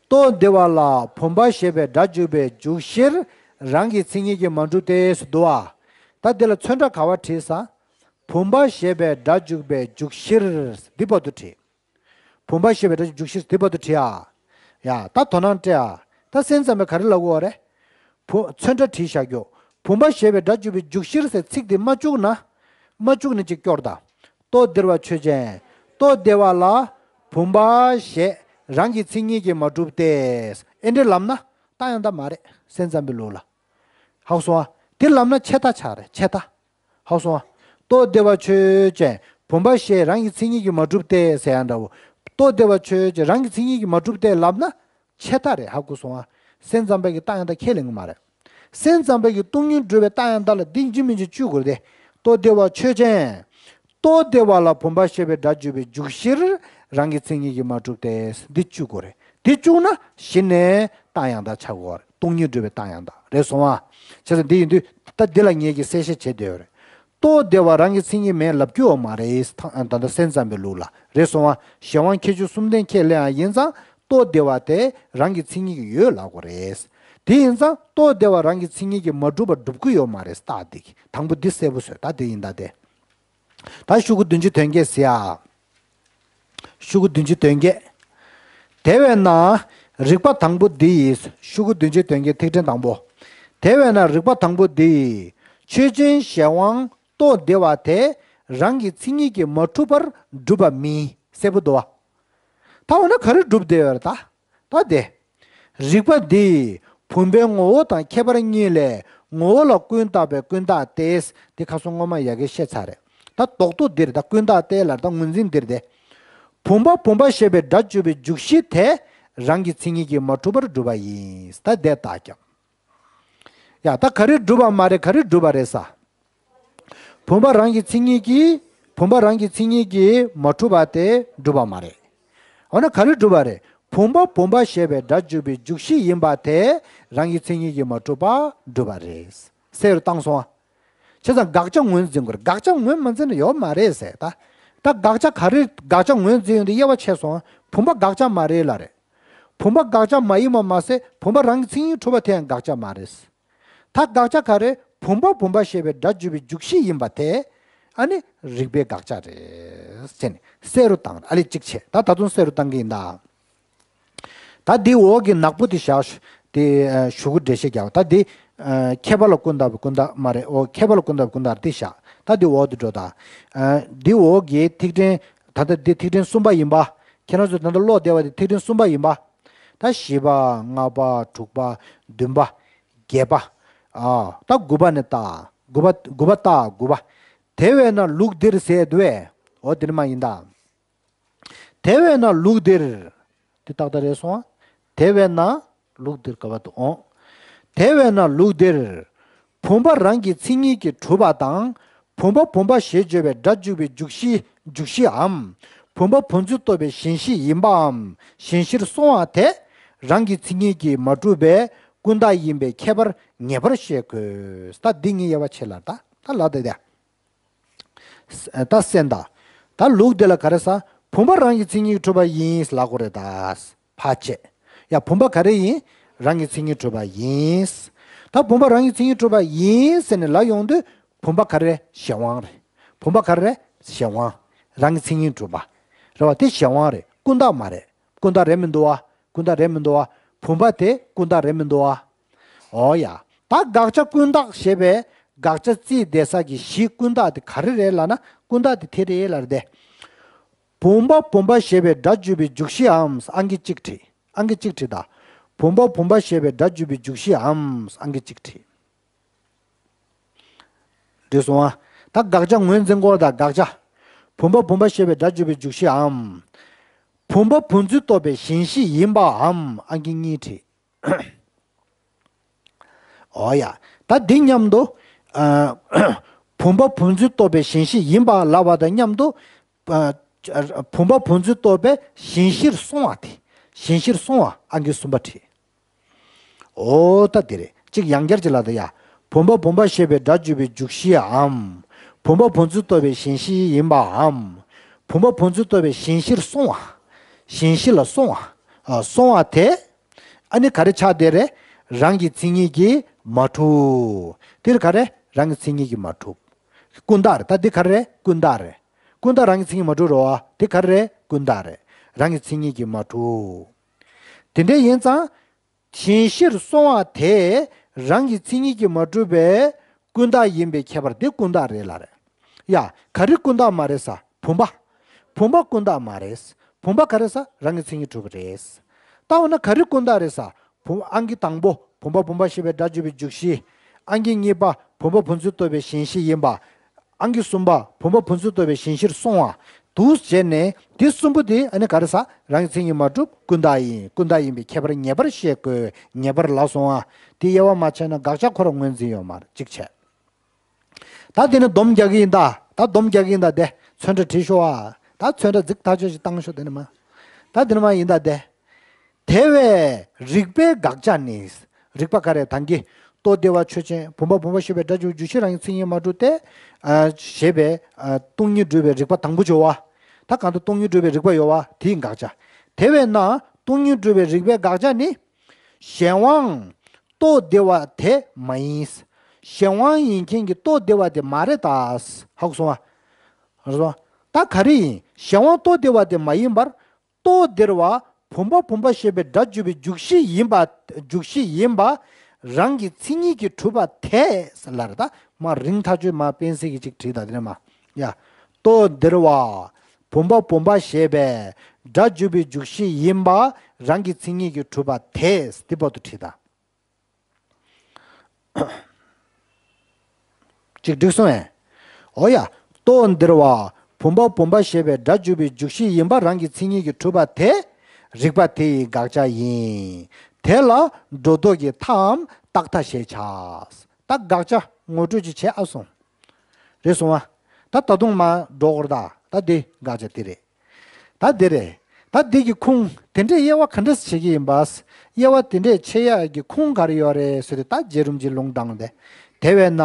རྟོགས་བདེ་བ་ལ་བུམ་པ་ཞེས་པའི་སྒྲ་འཇུག་པའི་འཇུག་གཞིར་རང་གི་མཚན་ཉིད་ཀྱིས་མ་གྲུབ་སྟེ་ཟེར་འདུག་བ། ད་འདི་ལ་ཚོན་ཁྲ་ག་བ་བྲིས་ས། བུམ་པ་ཞེས་པའི་སྒྲ་འཇུག་པའི་འཇུག་གཞིར་འདི་བར་དུ་བྲིས། བུམ་པ་ཞེས་པའི་སྒྲ་འཇུག་གཞིར་འདི་བར་དུ་བྲིས་ཨ། ཡ་ད་དོ་སྣང་སྤྲད་ཨ། ད་སེམས་ཙམ་པས་ག་རེ་ལབ་དགོས་བ་རེད། བུ་ཚོན་ཁྲ་བྲིས་བཞག་རྒྱུ། བུམ་པ་ཞེས་པའི་སྒྲ་འཇུག་པའི་འཇུག་གཞིར་ཟེར་ཚིག་དེ་མ་བཅུག་ན། མ་བཅུག་ན་ཅིག་སྐྱོར་དང་། རྟོགས་འདིར་བ་ཆོས་ཅན། རྟོགས་བདེ་བ་ལ། བུམ་པ་ཞེས་རང་གི་མཚན་ཉིད་ཀྱིས་མ་གྲུབ་སྟེ། ཨེ་འདྲ་ལབ་ན་རྟགས་ཡང་དག་མ་རེད། སེམས་ཙམ་པའི་ལུགས་ལ། ཧ་གོ་སོང་ཨ། དེ་ལབ་ན་ཆད་ལྟ་ཆགས་རེད། ཆད་ལྟ། ཧ་གོ་སོང་ཨ། རྟོགས་བདེ་བ་ཆོས་ཅན། བུམ་པ་ཞེས་རང་གི་མཚན་ཉིད་ཀྱིས་མ་གྲུབ་སྟེ་ཟེར་ཡ་འདྲ་བོ། རྟོགས་བདེ་བ་ཆོས་ཅན། རང་གི་མཚན་ཉིད་ཀྱིས་མ་གྲུབ་སྟེ་ལབ་ན། ཆད་ལྟ་རེད། ཧ་གོ་སོང་ཨ། སེམས་ཙམ་པའི་གི་རྟགས་ཡང་དག་ཁས་ལེན་གི་མ་རེད། སེམས་ཙམ་པའི་གི་སྟོང་ཉིད་སྒྲུབ་པའི་རྟགས་ཡང་དག་ལ་འདི་ཡིན་གཅིག་མིན་གཅིག་བཅུག་དགོས་རེད་དེ། རྟོགས་བདེ་བ་ཆོས་ཅན། རྟོགས་བདེ་བ་ལ་བུམ་པ་ཞེས་པའི་སྒྲ་འཇུག་པའི་འཇུག་གཞིར་རང་གི་མཚན་ཉིད་ཀྱིས་མ་གྲུབ་སྟེ། འདི་བཅུག་དགོས་རེད། འདི་བཅུག་ན་གཞི་ནས་རྟགས་ཡང་དག་ཆགས་དགོས་རེད། སྟོང་ཉིད་སྒྲུབ་པའི་རྟགས་ཡང་དག་རེད་སོང་ཨ། བྱས་ཙང་འདི་ཡིན་དུས་ད་འདི་ལ་ངེད་ཀྱིས་གསལ་བཤད་བྱེད་བསྡད་ཡོད་རེད། རྟོགས་བདེ་བ་རང་གི་མཚན་ཉིད་མེད་ལབ་རྒྱུ་ཡོད་མ་རེད། ད་ལྟ་སེམས་ཙམ་པའི་ལུགས་ལ་རེད་སོང་ཨ། གཞན་དབང་ཁྱད་ཆོས་གསུམ་ལྡན་ཁས་ལེན་ཡང་ཡིན་ཙང་རྟོགས་བདེ་བ་དེ་རང་གི་མཚན་ཉིད་ཀྱིས་ཡོད་ལབ་དགོས་རེད། དེ་ཡིན་ཙང་རྟོགས་བདེ་བ་རང་གི་མཚན་ཉིད་ཀྱིས་མ་གྲུབ་པར་སྒྲུབ་ཀྱི་ཡོད་མ་རེད། རྟགས་འདི་དང་པོ་འདི་གསལ་པོ་བཟོས། ད་དེ་ཡིན་ད་དེ། ད་ཤོག་གུ་བདུན་ཅུ་དོན་བརྒྱད་ཟེར་ཡ། ཤོག་གུ་བདུན་ཅུ་དོན་བརྒྱད། དེ་བས་ན་རིགས་པ་དང་པོ་འདི་ཡིས། ཤོག་གུ་བདུན་ཅུ་དོན་བརྒྱད་ཐིག་ཕྲེང་དང་པོ། དེ་བས་ན་རིགས་པ་དང་པོ་འདི་ཡིས། ཆོས་ཅན་གཞན་དབང་རྟོགས་བདེ་བ་དེ། རང་གི་མཚན་ཉིད་ཀྱིས་མ་གྲུབ་པར་སྒྲུབ་པ་མིན། གསལ་པོ་འདུག་བ། ད་འོ་ན་ག་རེ་སྒྲུབ་བདེ་བར་ད། ད་དེ། རིགས་པ་འདི་བུམ་པའི་ངོ་བོ་དང་ཁྱད་པར་གཉིས་ལས། ངོ་བོ་ལ་ཀུན་བརྟགས་པའི་ཀུན་བརྟགས་ཏེ། འདི་ཁ་སང་སྔོན་མ་ཡ་གིར་བཤད་ཚར་རེད། ད་རྡོག་རྡོག་འདིར་ད་ཀུན་བརྟགས་ཏེ་ལ་ད་ངོས་འཛིན་འདིར་ཏེ། བུམ་པ་བུམ་པ་ཞེས་པའི་སྒྲ་བརྗོད་པའི་འཇུག་གཞི་དེ། རང་གི་མཚན་ཉིད་ཀྱིས་མ་གྲུབ་པར་སྒྲུབ་པ་ཡིན། ད་དེ་ལྟར་ཀྱང་། ཡ་ད་ག་རེ་སྒྲུབ་པ་མ་རེད། ག་རེ་སྒྲུབ་པ་རེད་ས། བུམ་པ་རང་གི་མཚན་ཉིད་ཀྱིས། བུམ་པ་རང་གི་མཚན་ཉིད་ཀྱིས་མ་གྲུབ་པ་དེ་སྒྲུབ་པ་མ་རེད། འོ་ན་ག་རེ་སྒྲུབ་པ་རེད། བུམ་པ་བུམ་པ་ཞེས་པའི་སྒྲ་བརྗོད་པའི་འཇུག་གཞི་ཡིན་པ་དེ། རང་གི་མཚན་ཉིད་ཀྱིས་མ་གྲུབ་པ་སྒྲུབ་པ་རེད། གསལ་རུ་བཏང་སོང་ཨ། བྱས་ཙང་དགག་བྱ་ངོས་འཛིན་དགོས་རེད། དགག་བྱ་ངོས་མ་འཛིན་ན་ཡོད་མ་རེད་ཟེར་ད། ད་དགག་བྱ་ག་རེ། དགག་བྱ་ངོས་འཛིན་ཡོང་དུས་དབྱེ་བ་ཕྱེ་སོང་ཨ། བུམ་པ་དགག་བྱ་མ་རེད་ལབ་རེད། བུམ་པ་དགག་བྱ་མ་ཡིན་པ་མ་ཟད་བུམ་པ་རང་གི་མཚན་ཉིད་གྲུབ་པ་དེ་ཡང་དགག་བྱ་མ་རེད། ད་དགག་བྱ་ག་རེ། བུམ་པ་བུམ་པ་ཞེས་པའི་སྒྲ་བརྗོད་པའི་འཇུག་གཞི་ཡིན་པ་དེ། ཨ་ནི་རིགས་པའི་དགག་བྱ་རེད་ཟེར་ནས་གསལ་རུ་བཏང་། ཨ་ལས་གཅིག་བྱས། ད་ད་དུང་གསལ་རུ་བཏང་གི་ཡིན་ད། ད་འདི་འོག་གི་ནག་པོ་དེ་བཞག། དེ་ཨ་གཞུག་གུ་འགྲེལ་བཤད་རྒྱག་ད་འདི་ཨ་ཁྱད་པར་ལ་ཀུན་བརྟགས་པའི་ཀུན་བརྟགས་མ་རེད། འོ་ཁྱད་པར་ལ་ཀུན་བརྟགས་པའི་ཀུན་བརྟགས་དེ་བཞག་ད་འདི་འོག་དེ་འགྲོ་ད། ཨ་འདི་འོག་གི་ཐིག་ཕྲེང་། ད་ལྟ་འདི་ཐིག་ཕྲེང་གསུམ་པ་ཡིན་པ། ཁྱེད་རང་ཚོ་ད་ལྟ་ཀློག་བསྡད་པ་དེ་ཐིག་ཕྲེང་གསུམ་པ་ཡིན་པ། ད་བཞི་པ། ལྔ་པ། དྲུག་པ། བདུན་པ། བརྒྱད་པ། ཨ་ད་དགུ་པ་ནས་ལྟ། དགུ་པ། དགུ་པ་ལྟ། དགུ་པ། དེ་བས་ན་ལུགས་འདིར་ཟེར་འདུག་བས། འོ་དེ་ནི་མ་ཡིན་ད། དེ་བས་ན་ལུགས་འདིར། དེ་ཏག་ཏག་རེད་སོང་ཨ། དེ་བས་ན་ལུགས་འདིར་ག་བ་དུ་འོང་། དེ་བས་ན་ལུགས་འདིར། བུམ་པ་རང་གི་མཚན་ཉིད་ཀྱིས་གྲུབ་པ་དང་། བུམ་པ་བུམ་པ་ཞེས་བརྗོད་པའི་སྒྲ་འཇུག་པའི་འཇུག་གཞི། འཇུག་གཞིའམ། བུམ་པ་བུམ་ཚུལ་རྟོགས་པའི་གཞན་གཞི་ཡིན་པའམ་གཞན་གཞིར་སོང་བ་དེ། རང་གི་མཚན་ཉིད་ཀྱིས་མ་གྲུབ་པས་ཀུན་བརྟགས་ཡིན་པའི་ཁྱད་པར་ངེས་པར་བཤད་དགོས། ད་འདི་གཉིས་དབྱེ་བ་ཕྱེ་ལ་ད་ད་ལ་དེ་དེ། ད་གསན་དང་། ད་ལུགས་འདི་ལ་ག་རེ་ཟ། བུམ་པ་རང་གི་མཚན་ཉིད་གྲུབ་པ་ཡིན་ལབ་དགོས་རེད་ད། ཕར་ཆད། ཡ་བུམ་པ་ག་རེ་ཡིན། རང་གི་མཚན་ཉིད་གྲུབ་པ་ཡིན། ད་བུམ་པ་རང་གི་མཚན་ཉིད་གྲུབ་པ་ཡིན་ཟེར་ནས་ལབ་ཡོང་དུས་བུམ་པ་ག་རེ་གཞན་དབང་རེད། བུམ་པ་ག་རེ་གཞན་དབང་། རང་གི་མཚན་ཉིད་གྲུབ་པ། རེད་བ། དེ་གཞན་དབང་རེད། ཀུན་བརྟགས་མ་རེད། ཀུན་བརྟགས་རེད་མི་འདུག་བ། ཀུན་བརྟགས་རེད་མི་འདུག་བ། བུམ་པ་དེ་ཀུན་བརྟགས་རེད་མི་འདུག་བ། འོ་ཡ། ད་དགག་བྱ་ཀུན་བརྟགས་ཞེས་པའི་དགག་བྱ་རྩིས་བསྡད་ས་གི་གཞི་ཀུན་བརྟགས་དེ་ག་རེ་རེད་ལབ་ན། ཀུན་བརྟགས་དེ་དེ་རེད་ལབ་རེད་དེ། བུམ་པ་བུམ་པ་ཞེས་པའི་སྒྲ་བརྗོད་པའི་འཇུག་གཞིའམ། ཨང་ཀི་གཅིག་བྲིས། ཨང་ཀི་གཅིག་བྲིས་དང་། བུམ་པ་བུམ་པ་ཞེས་པའི་སྒྲ་བརྗོད་པའི་འཇུག་གཞིའམ། ཨང་ཀི་གཅིག་བྲིས། འགྲིག་སོང་ཨ། ད་དགག་བྱ་ངོས་འཛིན་སྐོར་དང་དགག་བྱ། བུམ་པ་བུམ་པ་ཞེས་པའི་སྒྲ་བརྗོད་པའི་འཇུག་གཞིའམ། བུམ་པ་བུམ་ཚུལ་རྟོགས་པའི་གཞན་གཞི་ཡིན་པའམ། ཨང་ཀི་གཉིས་བྲིས། འོ་ཡ། ད་འདི་མཉམ་དུ། ཨ་བུམ་པ་བུམ་ཚུལ་རྟོགས་པའི་གཞན་གཞི་ཡིན་པ་ལབ་པ་དང་མཉམ་དུ། ཨ་བུམ་པ་བུམ་ཚུལ་རྟོགས་པའི་གཞན་གཞིར་སོང་བ་དེ། གཞན་གཞིར་སོང་བ་ཨང་ཀི་གསུམ་པ་བྲིས། འོ་ད་དེ་རེད། གཅིག་ཡང་བསྐྱར་གྱི་ལ་ད་ཡ། བུམ་པ་བུམ་པ་ཞེས་པའི་སྒྲ་བརྗོད་པའི་འཇུག་གཞིའམ། བུམ་པ་བུམ་ཚུལ་རྟོགས་པའི་གཞན་གཞི་ཡིན་པའམ། བུམ་པ་བུམ་ཚུལ་རྟོགས་པའི་གཞན་གཞིར་སོང་བ། གཞན་གཞི་ལ་སོང་བ། ཨ་སོང་བ་དེ། ཨ་ནི་ག་རེ་ཆགས་བསྡད་རེད། རང་གི་མཚན་ཉིད་ཀྱིས་མ་གྲུབ། དེར་ག་རེ་རང་གི་མཚན་ཉིད་ཀྱིས་མ་གྲུབ། ཀུན་བརྟགས་རེད། ད་འདི་ག་རེ་རེད། ཀུན་བརྟགས་རེད། ཀུན་བརྟགས་རང་གི་མཚན་ཉིད་མ་གྲུབ་རེད་བ། དེ་ག་རེ་རེད། ཀུན་བརྟགས་རེད། རང་གི་མཚན་ཉིད་ཀྱིས་མ་གྲུབ། དེ་འདྲ་ཡིན་ཙང་། གཞན་གཞིར་སོང་བ་དེ་རང་གི་མཚན་ཉིད་ཀྱིས་མ་གྲུབ་པས་ཀུན་བརྟགས་ཡིན་པའི་ཁྱད་པར་དེ་ཀུན་བརྟགས་རེད་ལབ་རེད། ཡ། ག་རེ་ཀུན་བརྟགས་མ་རེད་ས། བུམ་པ། བུམ་པ་ཀུན་བརྟགས་མ་རེད། བུམ་པ་ག་རེ་ས། རང་གི་མཚན་ཉིད་གྲུབ་པ་རེད། ད་འོ་ན་ག་རེ་ཀུན་བརྟགས་རེད་ས། བུམ། ཨང་ཀི་དང་པོ་བུམ་པ་བུམ་པ་ཞེས་པའི་སྒྲ་བརྗོད་པའི་འཇུག་གཞི། ཨང་ཀི་གཉིས་པ་བུམ་པ་བུམ་ཚུལ་རྟོགས་པའི་གཞན་གཞི་ཡིན་པ། ཨང་ཀི་གསུམ་པ་བུམ་པ་བུམ་ཚུལ་རྟོགས་པའི་གཞན་གཞིར་སོང་བ། འདུག་བྱས་ནས་དེ་གསུམ་པོ་དེ་ཨ་ནི་ག་རེ་ཟ། རང་གི་མཚན་ཉིད་མ་གྲུབ། ཀུན་བརྟགས་ཡིན། ཀུན་བརྟགས་ཡིན་པའི་ཁྱད་པར་ངེས་པར་བཤད་དགོས། ངེས་པར་ལབ་སོང་ཨ། དེ་དབྱེ་བ་མ་ཕྱེ་ན་དགག་བྱ་ཁོ་རང་ངོས་འཛིན་ཡོད་མ་རེད། གཅིག་བྱས། ད་དེ་ནི་སྡོམ་རྒྱག་གི་ཡིན་ད། ད་སྡོམ་རྒྱག་གི་ཡིན་ད། དེ་ཚོན་ཁྲ་བྲིས་ཤོག་ཨ། ད་ཚོན་ཁྲ་རྫིག་ཐག་ཆོད་ཅིག་བཏང་ཤོག་དེ་ནི་མ། ད་དེ་ནི་མ་ཡིན་ད་དེ། དེ་བས་རིགས་པའི་དགག་བྱ་ནི། རིགས་པ་ག་རེ། ད་གིན་རྟོགས་བདེ་བ་ཆོས་ཅན། བུམ་པ་བུམ་པ་ཞེས་པའི་སྒྲ་འཇུག་འཇུག་གཞི་རང་གི་མཚན་ཉིད་མ་གྲུབ་སྟེ། ཨ་ཞེས་པའི་ཨ་སྟོང་ཉིད་སྒྲུབ་པའི་རིགས་པ་དང་པོ་ཅིག་ཡོད་བ། ད་གང་ལྟར་སྟོང་ཉིད་སྒྲུབ་པའི་རིགས་པ་ཡོད་བ་དེའི་དགག་བྱ། དེ་བས་ན་སྟོང་ཉིད་སྒྲུབ་པའི་རིགས་པའི་དགག་བྱ་ནི། གཞན་དབང་རྟོགས་བདེ་བ་དེ་མ་ཡིན། གཞན་དབང་ཡིན་མཁན་གྱི་རྟོགས་བདེ་བ་དེ་མ་རེད་ད། ཧ་གོ་སོང་བ། རེད་སོང་བ། ད་ག་རེ་ཡིན། གཞན་དབང་ལྟོ་ལྡིར་བ་དེ་མ་ཡིན་པར། ལྟོ་ལྡིར་བ་བུམ་པ་བུམ་པ་ཞེས་པའི་སྒྲ་འཇུག་པའི་འཇུག་གཞི་ཡིན་པ། འཇུག་གཞི་ཡིན་པ་རང་གི་མཚན་ཉིད་ཀྱིས་གྲུབ་པ་དེས་ལབ་རེད། ད་མ་རིང་ཐག་ཆོད་མ་སྤེན་སྲིད་ཀྱི་ཅིག་བྲིས་དང་དེ་ནས་མ། ཡ། ལྟོ་ལྡིར་བ་བུམ་པ་བུམ་པ་ཞེས་པའི་སྒྲ་འཇུག་པའི་འཇུག་གཞི་ཡིན་པ་རང་གི་མཚན་ཉིད་ཀྱིས་གྲུབ་པ་དེས་འདི་བར་དུ་བྲིས་དང་། ཅིག་འགྲིག་སོང་ངས། འོ་ཡ། ལྟོ་ལྡིར་བ་བུམ་པ་བུམ་པ་ཞེས་པའི་སྒྲ་འཇུག་པའི་འཇུག་གཞི་ཡིན་པ་རང་གི་མཚན་ཉིད་ཀྱིས་གྲུབ་པ་དེ། རིགས་པ་དེ་ཡི་དགག་བྱ་ཡིན། དེ་ལ་སྒྲོ་འདོགས་ཀྱི་མཐའམ་རྟག་མཐའ་ཞེས་བྱ། ད་དགག་བྱ་ངོ་སྤྲོད་ཅིག་བྱས་ཨ་སོང་། རེད་སོང་བ། ད་ད་དུང་མ་འགྲོ་དགོས་རེད་ད། ད་འདི་དགག་བྱ་འདི་རེད། ད་འདི་རེད། ད་འདི་གི་ཁུངས་དེ་འདྲའི་དབྱེ་བ་ག་འདྲ་བྱེད་ཀྱི་ཡིན་པ། དབྱེ་བ་དེ་འདྲས་ཕྱེ་ཡག་གི་ཁུངས་ག་རེ་ཡོད་རེད་ཟེར་ཏེ་ད་རྗེ་རིན་པོ་ཆེས་ལུང་དྲངས་ཏེ། དེ་བས་ན་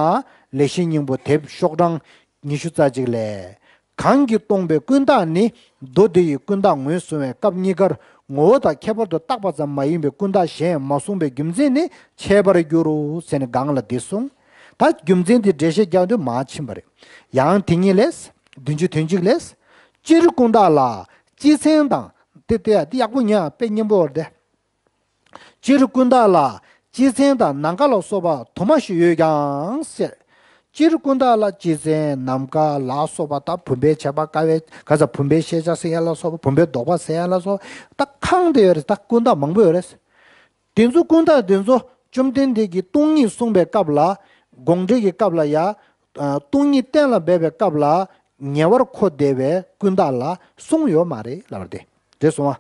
ལེགས་བཤད་སྙིང་པོ་དེབ་ཤོག་གྲངས་ཉི་ཤུ་རྩ་གཅིག་ལས། གང་གིས་སྟོང་པའི་ཀུན་བརྟགས་ནི། མདོ་སྡེ་ཡི་ཀུན་བརྟགས་ངོས་བཟུང་བའི་སྐབས་གཉིས་ཀར་ངོ་བོ་དང་ཁྱད་པར་དུ་བརྟགས་པ་ཙམ་མ་ཡིན་པའི་ཀུན་བརྟགས་གཞན་མ་གསུངས་པའི་རྒྱུ་མཚན་ནི་འཆད་པར་འགྱུར་རོ་ཟེར་ནས་སྒང་ལ་འདི་གསུངས། ད་རྒྱུ་མཚན་འདི་འགྲེལ་བཤད་རྒྱག་དུས་མར་ཕྱིན་པ་རེད། ཡང་དེ་ཉིད་ལས། བདུན་ཅུ་དོན་གཅིག་ལས། སྤྱིར་ཀུན་བརྟགས་ལ་སྤྱི་མཚན་དང་། དེ་དེ་ཡ་དེ་ཡག་པོ་ཉན་ཨ། དཔེ་སྙན་པོ་རེད། སྤྱིར་ཀུན་བརྟགས་ལ་སྤྱི་མཚན་དང་ནམ་མཁའ་ལ་སོགས་པ་དུ་མ་ཞིག་ཡོད་ཀྱང་ཟེར། སྤྱིར་ཀུན་བརྟགས་ལ་སྤྱི་མཚན་ནམ་མཁའ་ལ་སོགས་པ་དང་བུམ་པའི་ཁྱབ་པ་ཀ་བའི་ག་ས་བུམ་པའི་ཤེས་བྱ་ཟེར་ཡ་ལ་སོགས་པ་བུམ་པའི་ལྡོག་པ་ཟེར་ཡ་ལ་སོགས་པ་ད་གང་དེ་ཡོད་རེད། ད་ཀུན་བརྟགས་མང་པོ་ཡོད་རེད། དེ་ཚོ་ཀུན་བརྟགས་དེ་ཚོ་བཅོམ་ལྡན་འདས་ཀྱིས་སྟོང་ཉིད་གསུངས་པའི་སྐབས་ལ། དགོངས་འགྲེལ་གྱི་སྐབས་ལ་ཡ། ཨ། སྟོང་ཉིད་གཏན་ལ་འབེབས་པའི་སྐབས་ལ་ཉེ་བར་མཁོ་བསྡད་པའི་ཀུན་བརྟགས་ལ་གསུངས་ཡོད་མ་རེད་ལབ་པ་དེ་རེད་སོང་ཨ།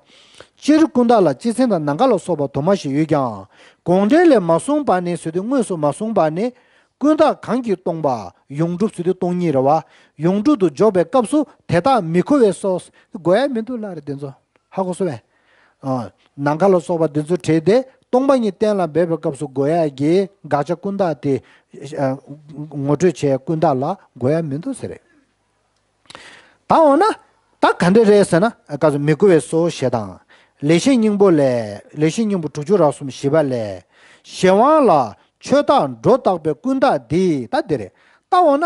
སྤྱིར་ཀུན་བརྟགས་ལ་སྤྱི་མཚན་དང་ནམ་མཁའ་ལ་སོགས་པ་དུ་མ་ཞིག་ཡོད་ཀྱང་། དགོངས་འགྲེལ་ལས་མ་གསུངས་པ་ནི་ཟེར་དུས་དངོས་སུ་མ་གསུངས་པ་ནི། ཀུན་བརྟགས་གང་གིས་སྟོང་པ་ཡོངས་གྲུབ་ཟེར་དུས་སྟོང་ཉིད་རེད་བ། ཡོངས་གྲུབ་ཏུ་འཇོག་པའི་སྐབས་སུ་དེ་དག་མི་མཁོ་བས་སོ། དགོས་ཡ་མི་འདུག་ལབ་རེད་དེ་ཚོ། ཧ་གོ་སོང་བས། ཨ། ནམ་མཁའ་ལ་སོགས་པ་འདི་ཚོ་བྲིས་ཏེ་སྟོང་པ་ཉིད་གཏན་ལ་འབེབས་པའི་སྐབས་སུ་དགོས་ཡག་གི་དགག་བྱ་ཀུན་བརྟགས་དེ། ཨ། ངོ་སྤྲོད་བྱས་ཀུན་བརྟགས་ལ་དགོས་ཡག་མི་འདུག་ཟེར་རེད། ད་འོ་ན། ད་ག་འདྲ་རེད་ཟེར་ན་སྐབས་སུ་མི་དགོས་པས་སོ་ཞེས་དང་། ལེགས་བཤད་སྙིང་པོ་ལས། ལེགས་བཤད་སྙིང་པོ་དྲུག་ཅུ་རབ་གསུམ་བཞི་པ་ལས། གཞན་དབང་ལ་ཆོས་བརྟགས་སྒྲོ་བཏགས་པའི་ཀུན་བརྟགས་འདི་ད་འདི་རེད། ད་འོ་ན།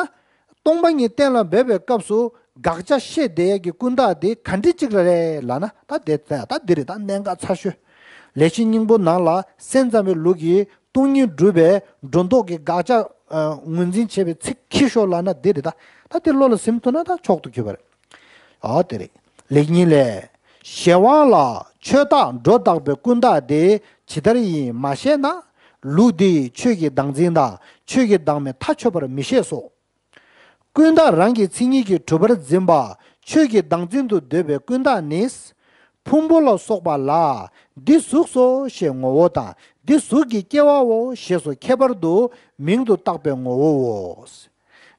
སྟོང་པ་ཉིད་གཏན་ལ་འབེབས་པའི་སྐབས་སུ་དགག་བྱ་བཤད་བསྡད་ཡས་ཀྱི་ཀུན་བརྟགས་དེ་ག་འདྲ་གཅིག་ར་རེད་ལབ་ན་ད་དེ་ད་ད་འདི་རེད། ད་གནད་འགག་ཚ་ཤོས། ལེགས་བཤད་སྙིང་པོ་ནང་ལ་སེམས་ཙམ་པའི་ལུགས་ཀྱིས་སྟོང་ཉིད་སྒྲུབ་པའི་སྒྲོ་འདོགས་ཀྱི་དགག་བྱ་ངོས་འཛིན་བྱེད་པའི་ཚིག་ཁྱི་ཤོག་ལབ་ན་འདི་རེད། ད་ད་དེ་བློ་ལ་ཟིན་ཐུབ་ན་ད་མཆོག་ཏུ་གྱུར་པ་རེད། ཨ་དེ་རེད། ལེགས་སྙིང་ལས། གཞན་དབང་ལ་ཆོས་བརྟགས་སྒྲོ་བཏགས་པའི་ཀུན་བརྟགས་དེ་ཇི་ལྟར་ཡིན་མ་ཤེས་ན། ལུགས་འདིས་ཆོས་ཀྱི་བདག་འཛིན་དང་ཆོས་ཀྱི་བདག་མེད་མཐའ་ཆོད་པར་མི་ཤེས་སོ། ཀུན་བརྟགས་རང་གི་མཚན་ཉིད་ཀྱིས་གྲུབ་པར་འཛིན་པ་ཆོས་ཀྱི་བདག་འཛིན་དུ་འདོད་པའི་ཀུན་བརྟགས་ནི། ཕུང་པོ་ལ་སོགས་པ་ལ་འདི་གཟུགས་སོ་ཞེས་ངོ་བོ་དང་འདི་གཟུགས་ཀྱི་སྐྱེ་བའོ་ཞེས་སོགས་ཁྱད་པར་དུ་མིང་དུ་བཏགས་པའི་ངོ་བོའོ།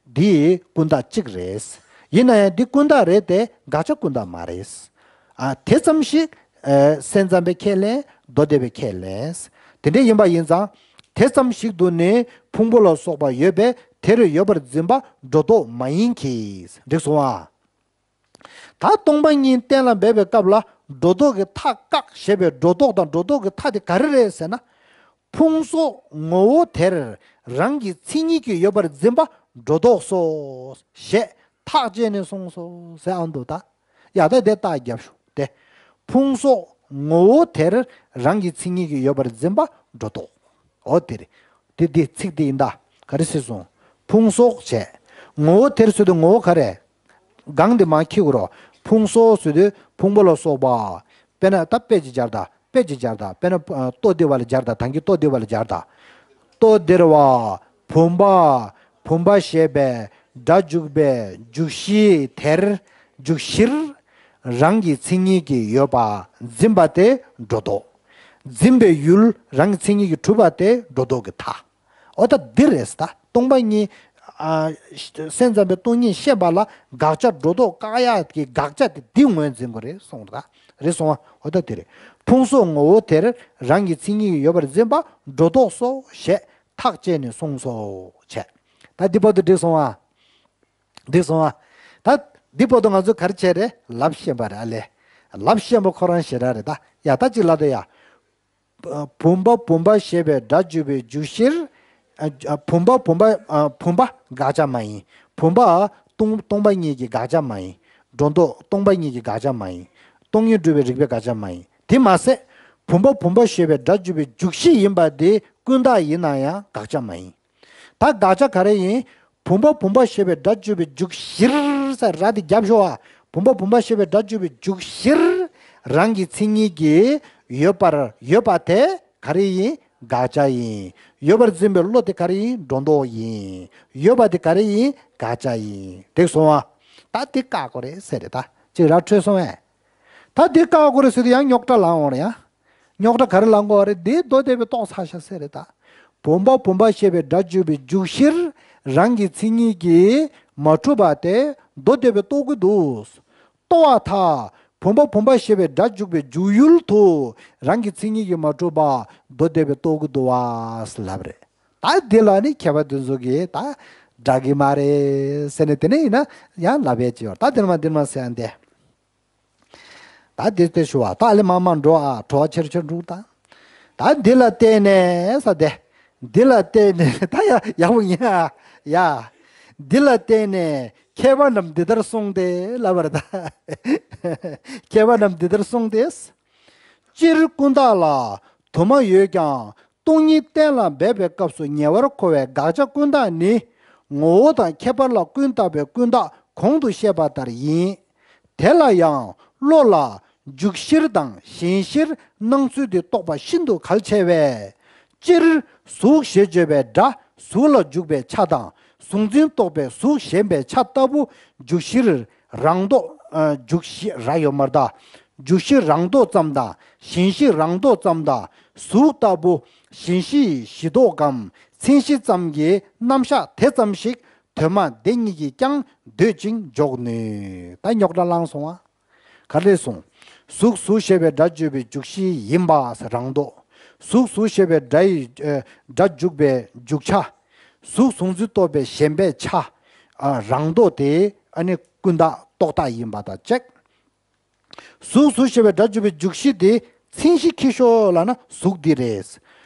འདི་ཀུན་བརྟགས་གཅིག་རེད། ཡིན་ན་ཡང་འདི་ཀུན་བརྟགས་རེད་དེ་དགག་བྱ་ཀུན་བརྟགས་མ་རེད། ཨ། དེ་ཙམ་ཞིག་ཨ། སེམས་ཙམ་པས་ཁས་ལེན། མདོ་སྡེ་པས་ཁས་ལེན། དེ་འདྲ་ཡིན་པ་ཡིན་ཙང་། དེ་ཙམ་ཞིག་ཏུ་ནི་ཕུང་པོ་ལ་སོགས་པ་ཡོད་པས་དེར་ཡོད་པར་འཛིན་པ་སྒྲོ་འདོགས་མ་ཡིན་གྱི། འགྲིག་སོང་ཨ། ད་སྟོང་པ་ཉིད་གཏན་ལ་འབེབས་པའི་སྐབས་ལ་སྒྲོ་འདོགས་ཀྱི་མཐའ་བཀག་ཞེས་པའི་སྒྲོ་འདོགས་དང་སྒྲོ་འདོགས་ཀྱི་མཐའ་དེ་ག་རེ་རེད་ཟེར་ན། ཕུང་སོགས་ངོ་བོ་དེར་རང་གི་མཚན་ཉིད་ཀྱིས་ཡོད་པར་འཛིན་པ་སྒྲོ་འདོགས་སོ། ཞེས་ཐག་བཅད་ནས་གསུངས་སོ་ཟེར་ཨང་འདུག་ད། ཡ་ད་དེ་རྟགས་རྒྱབ་ཤོག་དེ། ཕུང་སོགས་ངོ་བོ་དེར་རང་གི་མཚན་ཉིད་ཀྱིས་ཡོད་པར་འཛིན་པ་སྒྲོ་འདོགས། འོ་དེ་རེད། དེ་དེ་ཚིག་དེ་ཡིན་ད། ག་རེ་ཟེར་སོང་། ཕུང་སོགས་བྱས། ངོ་བོ་དེར་ཟེར་དུས་ངོ་བོ་ག་རེ། སྒང་དེ་མར་འཁྱེར་དགོས་རོ། ཕུང་སོགས་ཟེར་དུས་ཕུང་པོ་ལ་སོགས་པ། དཔེར་ན་ད་དཔེ་ཅིག་སྦྱར་ད། དཔེ་ཅིག་སྦྱར་ད། དཔེར་ན་ལྟོ་ལྡིར་བ་ལ་སྦྱར་ད། ད་གིན་ལྟོ་ལྡིར་བ་ལ་སྦྱར་ད། ལྟོ་ལྡིར་བ། བུམ་པ། བུམ་པ་ཞེས་པའི་སྒྲ་འཇུག་པའི་འཇུག་གཞི་དེར། འཇུག་གཞིར། རང་གི་མཚན་ཉིད་ཀྱིས་ཡོད་པ་འཛིན་པ་དེ་སྒྲོ་འདོགས། འཛིན་པའི་ཡུལ་རང་གི་མཚན་ཉིད་ཀྱིས་གྲུབ་པ་དེ་སྒྲོ་འདོགས་ཀྱི་མཐའ། འོ་ད་འདི་རེད་ད། སྟོང་པ་ཉིད། ཨ། སེམས་ཙམ་པའི་སྟོང་ཉིད་བཤད་པ་ལ་དགག་བྱ་སྒྲོ་འདོགས་བཀག་ཡག་གི་དགག་བྱ་དེ་འདི་ངོས་འཛིན་དགོས་རེད་གསུངས་ད། རེད་སོང་བ། འོ་ད་འདི་རེད། ཕུང་སོགས་ངོ་བོ་དེར་རང་གི་མཚན་ཉིད་ཀྱིས་ཡོད་པར་འཛིན་པ་སྒྲོ་འདོགས་སོ་ཞེས་ཐག་བཅད་ནས་གསུངས་སོ་བྱས། ད་འདི་བར་དུ་འགྲིག་སོང་བ། འགྲིག་སོང་བ། ད་འདི་བར་དུ་ང་ཚོས་ག་རེ་བྱས་རེད། ལབ་ཤེས་པ་རེད་ཨ་ལས། ལབ་ཤེས་པ་ཁོ་རང་ཞེ་དྲག་རེད་ད། ཡ་ད་ཅིག་ལབ་དང་ཡ། བུམ་པ་བུམ་པ་ཞེས་པའི་སྒྲ་འཇུག་པའི་འཇུག་གཞིར། ཨ། བུམ་པ་བུམ་པ། ཨ། བུམ་པ་དགག་བྱ་མ་ཡིན། བུམ་པ་སྟོང་སྟོང་པ་ཉིད་ཀྱི་དགག་བྱ་མ་ཡིན། སྒྲོ་འདོགས་སྟོང་པ་ཉིད་ཀྱི་དགག་བྱ་མ་ཡིན། སྟོང་ཉིད་སྒྲུབ་པའི་རིགས་པའི་དགག་བྱ་མ་ཡིན། དེ་མ་ཟད། བུམ་པ་བུམ་པ་ཞེས་པའི་སྒྲ་བརྗོད་པའི་འཇུག་གཞི་ཡིན་པ་དེ་ཀུན་བརྟགས་ཡིན་ན་ཡང་དགག་བྱ་མ་ཡིན། ད་དགག་བྱ་ག་རེ་ཡིན། བུམ་པ་བུམ་པ་ཞེས་པའི་སྒྲ་བརྗོད་པའི་འཇུག་གཞིར་ཟེར་ར་དེ་རྒྱབ་ཤོག་ཨ། བུམ་པ་བུམ་པ་ཞེས་པའི་སྒྲ་བརྗོད་པའི་འཇུག་གཞིར་རང་གི་མཚན་ཉིད་ཀྱིས་ཡོད་པར་ཡོད་པ་དེ་ག་རེ་ཡིན། དགག་བྱ་ཡིན། ཡོད་པར་འཛིན་པའི་བློ་དེ་ག་རེ་ཡིན། སྒྲོ་འདོགས་ཡིན། ཡོད་པ་དེ་ག་རེ་ཡིན། དགག་བྱ་ཡིན། འགྲིག་སོང་ཨ། ད་དེ་བཀག་དགོས་རེད་ཟེར་རེད་ད། ཅིག་ར་འཕྲོད་སོང་ཨེ། ད་འདི་བཀག་དགོས་རེད་ཟེར་དུས་ཡང་རྙོག་དྲ་ལངས་འོང་རེད་ཡ། རྙོག་དྲ་ག་རེ་ལངས་དགོས་རེད། འདི་མདོ་སྡེ་པའི་རྟོགས་ཚར་ཤག་ཟེར་རེད་ད། བུམ་པ་བུམ་པ་ཞེས་པའི་སྒྲ་བརྗོད་པའི་འཇུག་གཞིར་རང་གི་མཚན་ཉིད་ཀྱིས་མ་གྲུབ་པ་དེ་མདོ་སྡེ་པས་རྟོགས་ཀྱི་འདུག། རྟོགས་པར་ཐལ། བུམ་པ་བུམ་པ་ཞེས་པའི་སྒྲ་འཇུག་པའི་འཇུག་ཡུལ་དུ་རང་གི་མཚན་ཉིད་ཀྱིས་མ་གྲུབ་པ་མདོ་སྡེ་པས་རྟོགས་ཀྱི་འདུག་བ་ལབ་རེད། ད་འདི་ལ་ནི་མཁས་པ་འདི་ཚོ་གིས་ད་འདྲ་གི་མ་རེད་ཟེར་ནས། དེ་ནས་ཡིན་ན་ཡང་ལབ་ཡས་ཅི་ཡོད། ད་འདིར་མ་འདིར་མ་ཟེར་ཡང་འདི། ད་འདི་སྟེ་ཞུ་བ་ད་ལེ་མ་མ་འགྲོ་ཨ། བྲོ་བ་ཆེར་ཆེར་འགྲོ་ད། ད་འདི་ལ་བརྟེན་ནས་ས་དེ། འདི་ལ་བརྟེན་ནས་ད་ཡ་ཡག་པོ་ཡིན་ཨ། ཡ། འདི་ལ་བརྟེན་ནས་མཁས་པ་རྣམས་འདི་ལྟར་གསུངས་ཏེ་ལབ་པ་རེད་ད། མཁས་པ་རྣམས་འདི་ལྟར་གསུངས་ཏེ། སྤྱིར་ཀུན་བརྟགས་ལ་དུ་མ་ཡོད་ཀྱང་སྟོང་ཉིད་གཏན་ལ་འབེབས་པའི་སྐབས་སུ་ཉེ་བར་མཁོ་བའི་དགག་བྱ་ཀུན་བརྟགས་ནི་ངོ་བོ་དང་ཁྱད་པར་ལ་ཀུན་བརྟགས་པའི་ཀུན་བརྟགས་གོང་དུ་བཤད་པ་ལྟར་ཡིན། དེ་ལ་ཡང་བློ་ལ་འཇུག་གཞིར་དང་ཞེན་གཞིར་སྣང་ཚུལ་དེ་རྟོགས་པ་ཤིན་ཏུ་གལ་ཆེ་བས། སྤྱིར་གཟུགས་ཞེས་བརྗོད་པའི་སྒྲ་གཟུགས་ལ་འཇུག་པའི་ཆ་དང་། གཟུགས་འཛིན་རྟོག་པའི་གཟུགས་ཞེན་པའི་ཆ་ལྟ་བུ་འཇུག་གཞིར་རང་ལྡོག་ཨ། འཇུག་གཞི་ར་ཡོད་མ་རེད་ད། འཇུག་གཞི་རང་ལྡོག་ཙམ་དང་ཞེན་གཞི་རང་ལྡོག་ཙམ་དང་གཟུགས་ལྟ་བུ་ཞེན་གཞི་གཞི་ལྡོག་གམ་མཚན་གཞི་ཙམ་གྱི་རྣམ་གཞག་དེ་ཙམ་ཞིག་དོན་མ་དེ་ཉིད་ཀྱིས་ཀྱང་འདོད་ཅིང་འཇོག་ནུས། ད་རྙོག་དྲ་ལངས་སོང་ཨ། ག་རེ་གསུངས། གཟུགས་གཟུགས་ཞེས་པའི་སྒྲ་བརྗོད་པའི་འཇུག་གཞི་ཡིན་པ་རང་ལྡོག་གཟུགས་གཟུགས་ཞེས་པའི་སྒྲ་ཡི་ཨ། སྒྲ་འཇུག་པའི་འཇུག་ཆ། གཟུགས་གཟུགས་འཛིན་རྟོག་པའི་ཞེན་པའི་ཆ། ཨ། རང་ལྡོག་དེ་ཨ་ནི་ཀུན་བརྟགས་རྟོག་བརྟགས་ཡིན་པ་དང་གཅིག་གཟུགས་གཟུགས་ཞེས་པའི་སྒྲ་འཇུག་པའི་འཇུག་གཞི་དེ་མཚན་གཞི་ཁྱེར་ཤོག་ལབ་ན་གཟུགས་འདི་རེད།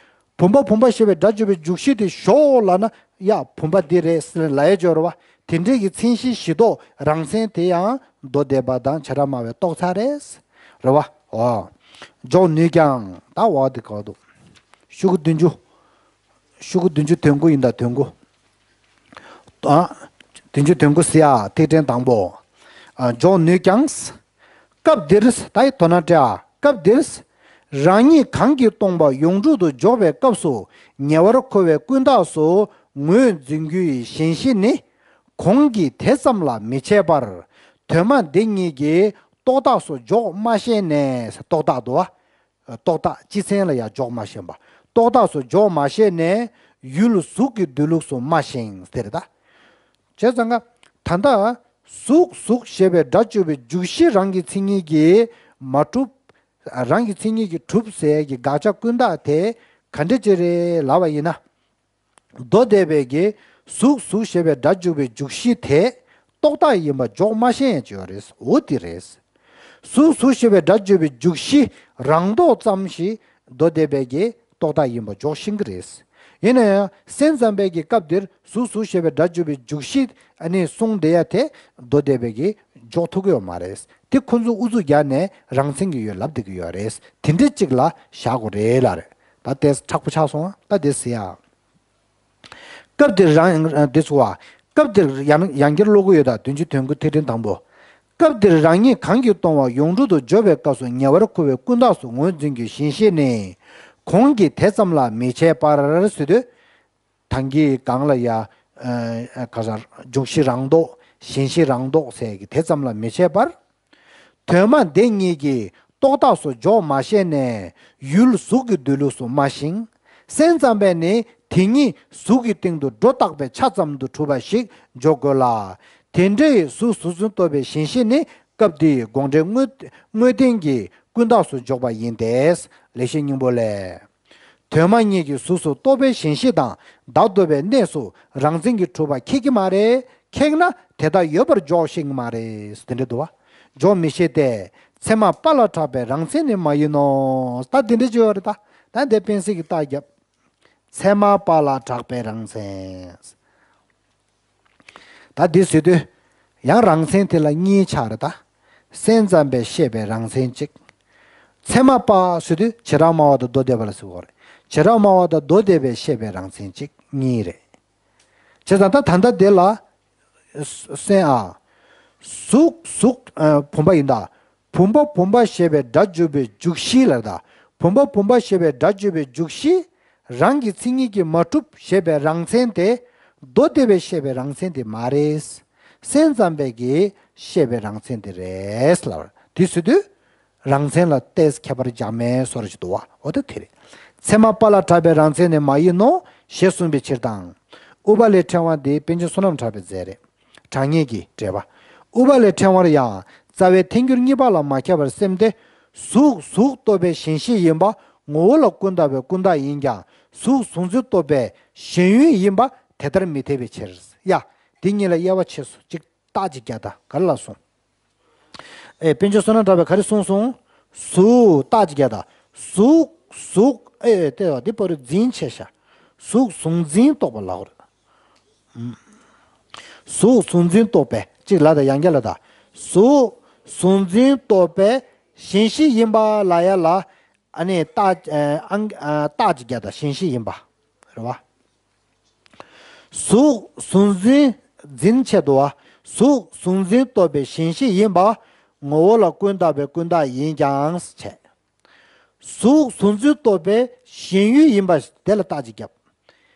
བུམ་པ་བུམ་པ་ཞེས་པའི་སྒྲ་འཇུག་པའི་འཇུག་གཞི་དེ་ཞོག་ལབ་ན་ཡ་བུམ་པ་འདི་རེད་ལབ་ཡ་ཅིག་ཡོད་རེད་བ། དེ་འདྲའི་གི་མཚན་གཞི་གཞི་ལྡོག་རང་མཚན་དེ་ཡང་མདོ་སྡེ་པ་དང་བྱེ་བྲག་སྨྲ་བའི་རྟོགས་ཚར་རེད། རེད་བ། འོ། འཇོག་ནུས་ཀྱང་ད་འོ་དེ་ག་འདུག་ཤོག་གུ་བདུན་ཅུ། ཤོག་གུ་བདུན་ཅུ་དོན་དགུ་ཡིན་ད་དོན་དགུ། ཨ། བདུན་ཅུ་དོན་དགུ་ཟེར་ཡ་ཐིག་ཕྲེང་དང་པོ། ཨ། འཇོག་ནུས་ཀྱང་། སྐབས་འདིར་ད་ཡི་དོ་སྣང་སྤྲད་ཨ། སྐབས་འདིར། རང་ཉིད་གང་གིས་སྟོང་པ་ཡོངས་གྲུབ་ཏུ་འཇོག་པའི་སྐབས་སུ་ཉེ་བར་མཁོ་བའི་ཀུན་བརྟགས་སུ་ངོས་འཛིན་རྒྱུ་ཡི་ཞེན་གཞི་ནི། གོང་གི་དེ་ཙམ་ལ་མི་བྱེད་པར། དོན་མ་དེ་ཉིད་ཀྱིས་རྟོག་བརྟགས་སུ་འཇོག་མ་ཤེས་ནས། རྟོག་བརྟགས་འདུག་བ། རྟོག་བརྟགས་སྤྱི་མཚན་ལ་ཡང་འཇོག་མ་ཤེས་པ། རྟོག་བརྟགས་སུ་འཇོག་མ་ཤེས་ནས་ཡུལ་གཟུགས་ཀྱི་སྡོད་ལུགས་སུ་སྨྲ་ཞིང་ཟེར་ད། བྱས་ཙང་ཀ། ད་ལྟ་གཟུགས་གཟུགས་ཞེས་པའི་སྒྲ་བརྗོད་པའི་འཇུག་གཞི་རང་གི་མཚན་ཉིད་ཀྱིས་མ་གྲུབ། རང་གི་མཚན་ཉིད་ཀྱིས་གྲུབ་ཟེར་གྱི་དགག་བྱ་ཀུན་བརྟགས་དེ་ག་འདྲ་ཅིག་རེད་ལབ་པ་ཡིན་ན། མདོ་སྡེ་པའི་གི་གཟུགས་གཟུགས་ཞེས་པའི་སྒྲ་འཇུག་པའི་འཇུག་གཞི་དེ་རྟོག་བརྟགས་ཡིན་པ་འཇོག་མ་ཤེས་ཡང་ཅི་ཡོད་རེད། འོ་དེ་རེད། གཟུགས་གཟུགས་ཞེས་པའི་སྒྲ་འཇུག་པའི་འཇུག་གཞི་རང་ལྡོག་ཙམ་ཞིག་མདོ་སྡེ་པའི་གི་རྟོག་བརྟགས་ཡིན་པ་འཇོག་ཤེས་ཀྱི་རེད། ཡིན་ན་ཡང་སེམས་ཙམ་པའི་གི་སྐབས་འདིར་གཟུགས་གཟུགས་ཞེས་པའི་སྒྲ་འཇུག་པའི་འཇུག་གཞི་ཨ་ནི་གསུངས་བསྡད་ཡ་དེ་མདོ་སྡེ་པའི་གི་འཇོག་ཐུབ་ཀྱི་ཡོད་མ་རེད། དེ་ཁོ་ཚོ་ཨུ་ཚུགས་རྒྱག་ནས་རང་མཚན་གྱི་ཡོད་ལབ་བསྡད་ཀྱི་ཡོད་རེད། དེ་འདྲ་གཅིག་ལ་བཞག་དགོས་རེད་ལབ་རེད། ད་དེ་མཁྲེགས་པོ་ཆགས་སོང་ཨ། ད་དེ་ཟེར་ཡ། སྐབས་འདིར་རང་། འདི་ཚོ་བ། སྐབས་འདིར་ཡང་ཡང་བསྐྱར་ཀློག་གི་ཡོད་ད། བདུན་ཅུ་དོན་དགུ་ཐིག་ཕྲེང་དང་པོ། སྐབས་འདིར་རང་ཉིད་གང་གིས་སྟོང་པ་ཡོངས་གྲུབ་ཏུ་འཇོག་པའི་སྐབས་སུ་ཉེ་བར་མཁོ་བའི་ཀུན་བརྟགས་སུ་ངོས་འཛིན་རྒྱུའི་ཞེན་གཞི་ནི། གོང་གི་དེ་ཙམ་ལ་མི་བྱེད་པར་ཟེར་དུས། ད་གིན་གང་ལ་ཡ། ཨ། ག་ཟེར། འཇུག་གཞི་རང་ལྡོག་ཞེན་གཞི་རང་ལྡོག་ཟེར་གྱི་དེ་ཙམ་ལ་མི་བྱེད་པར། དོན་མ་དེ་ཉིད་ཀྱིས་རྟོག་བརྟགས་སུ་འཇོག་མ་ཤེས་ནས་ཡུལ་གཟུགས་ཀྱི་སྡོད་ལུགས་སུ་སྨྲ་ཞིང་། སེམས་ཙམ་པས་ནི་དེ་ཉིད་གཟུགས་ཀྱི་སྟེང་དུ་སྒྲོ་བཏགས་པའི་ཆ་ཙམ་དུ་གྲུབ་པ་ཞིག་འཇོག་དགོས་ལ། དེ་འདྲའི་གཟུགས་གཟུགས་འཛིན་རྟོག་པའི་ཞེན་གཞི་ནི་སྐབས་འདིའི་དགོངས་འགྲེལ་དངོས་དངོས་བསྟན་གྱི་ཀུན་བརྟགས་སུ་འཇོག་པ་ཡིན་ཏེ། ལེགས་བཤད་སྙིང་པོ་ལས། དོན་མ་ཉིད་ཀྱི་གཟུགས་སུ་རྟོག་པའི་ཞེན་གཞི་དང་བདག་འདོད་པའི་གནས་སུ་རང་མཚན་གྱིས་གྲུབ་པ་ཁེགས་ཀྱི་མ་རེད། ཁེགས་ན་དེ་དག་ཡོད་པར་འཇོག་ཤེས་ཀྱི་མ་རེད། དེ་འདྲ་འདུག་བ། འཇོག་མི་ཤེས་ཏེ། ཚད་མ་པ་ལ་གྲགས་པའི་རང་མཚན་ནི་མ་ཡིན་ནོ། ད་དེ་འདྲ་ཅིག་ཡོད་རེད་ད། ད་འདི་དཔེ་གཟིགས་ཀྱི་རྟགས་རྒྱབ། ཚད་མ་པ་ལ་གྲགས་པའི་རང་མཚན། ད་འདི་ཟེར་དུས། ཡང་རང་མཚན་དེ་ལ་གཉིས་ཆགས་རེད་ད། སེམས་ཙམ་པས་བཤད་པའི་རང་མཚན་གཅིག་ཚད་མ་པ་ཟེར་དུས་བྱེ་བྲག་སྨྲ་བ་དང་མདོ་སྡེ་པ་ལ་ཟེར་གྱི་ཡོད་རེད། བྱེ་བྲག་སྨྲ་བ་དང་མདོ་སྡེ་པས་བཤད་པའི་རང་མཚན་གཅིག་གཉིས་རེད། བྱས་ཙང་ད་ད་ལྟ་དེ་ལ། སེམས་ཨ། གཟུགས་གཟུགས་ཨ། བུམ་པ་ཡིན་ད། བུམ་པ་བུམ་པ་ཞེས་པའི་སྒྲ་བརྗོད་པའི་འཇུག་གཞི་ལ་ད། བུམ་པ་བུམ་པ་ཞེས་པའི་སྒྲ་བརྗོད་པའི་འཇུག་གཞི། རང་གི་མཚན་ཉིད་ཀྱིས་མ་གྲུབ་ཞེས་པའི་རང་མཚན་དེ། མདོ་སྡེ་པས་བཤད་པའི་རང་མཚན་དེ་མ་རེད། སེམས་ཙམ་པས་ཀྱིས་བཤད་པའི་རང་མཚན་དེ་རེད་ལབ། དེ་ཟེར་དུས། རང་མཚན་ལ་ཏོག་ཙམ་ཁྱད་པར་འཇགས་མེད་བཟོ་འདྲ་ཞིག་འདུག་བ། འོ་ད་དེ་རེད། ཚད་མ་པ་ལ་གྲགས་པའི་རང་མཚན་ནི་མ་ཡིན་ནོ། ཞེས་གསུངས་པའི་ཕྱིར་དང་། ཨུཏྤ་ལའི་ཕྲེང་བ་འདི་པཎ་ཆེན་བསོད་ནམས་གྲགས་པའི་མཛད་རེད། གྲགས་སྙེད་ཀྱི་འགྲེལ་པ། ཨུཏྤ་ལའི་ཕྲེང་བར་ཡང་རྩ་བའི་ཐལ་འགྱུར་གཉིས་པ་ལ་མ་ཁྱབ་པར་སེམས་ཏེ། གཟུགས་གཟུགས་རྟོགས་པའི་གཞན་ཤེས་ཡིན་པ་ངོ་བོ་ལ་ཀུན་བརྟགས་པའི་ཀུན་བརྟགས་ཡིན་ཀྱང་གཟུགས་གཟུགས་འཛིན་རྟོགས་པའི་གཞན་ཡུལ་ཡིན་པ་དེ་ལྟར་མི་འཐད་པའི་ཕྱིར། ཡ། འདི་གཉིས་ལ་དབྱེ་བ་ཕྱེ་སོ་གཅིག་རྟགས་ཅིག་རྒྱག་དང་ག་རེ་ལབ་སོང་། ཨེ། པཎ་ཆེན་བསོད་ནམས་གྲགས་པས་ག་རེ་གསུངས་སོང་། གཟུགས་རྟགས་ཅིག་རྒྱག་དང་། གཟུགས་གཟུགས་ཨེ་ཨེ་ལྟོས། འདི་པར་འཛིན་ཆེ་ཤ། གཟུགས་གཟུགས་འཛིན་རྟོགས་པ་ལབ་རེད། གཟུགས་གཟུགས་འཛིན་རྟོགས་པའི་གཅིག་ལ་དང་ཡང་བསྐྱར་ལ་དང་། གཟུགས་གཟུགས་འཛིན་རྟོགས་པའི་གཞན་ཤེས་ཡིན་པ་ལ་ཡ་ལ། ཨ་ནི་རྟགས་ཨ་ཨང་ཨ་རྟགས་ཅིག་རྒྱག་དང་གཞན་ཤེས་ཡིན་པ། རེད་བ། གཟུགས་གཟུགས་འཛིན་འཛིན་ཆེད་དུ་བ། གཟུགས་གཟུགས་འཛིན་རྟོགས་པའི་གཞན་ཤེས་ཡིན་པ། ངོ་བོ་ལ་ཀུན་བརྟགས་པའི་ཀུན་བརྟགས་ཡིན་ཀྱང་བྱས། གཟུགས་གཟུགས་འཛིན་རྟོགས་པའི་གཞན་ཡུལ་ཡིན་པ་དེ་ལ་རྟགས་ཅིག་བརྒྱབ།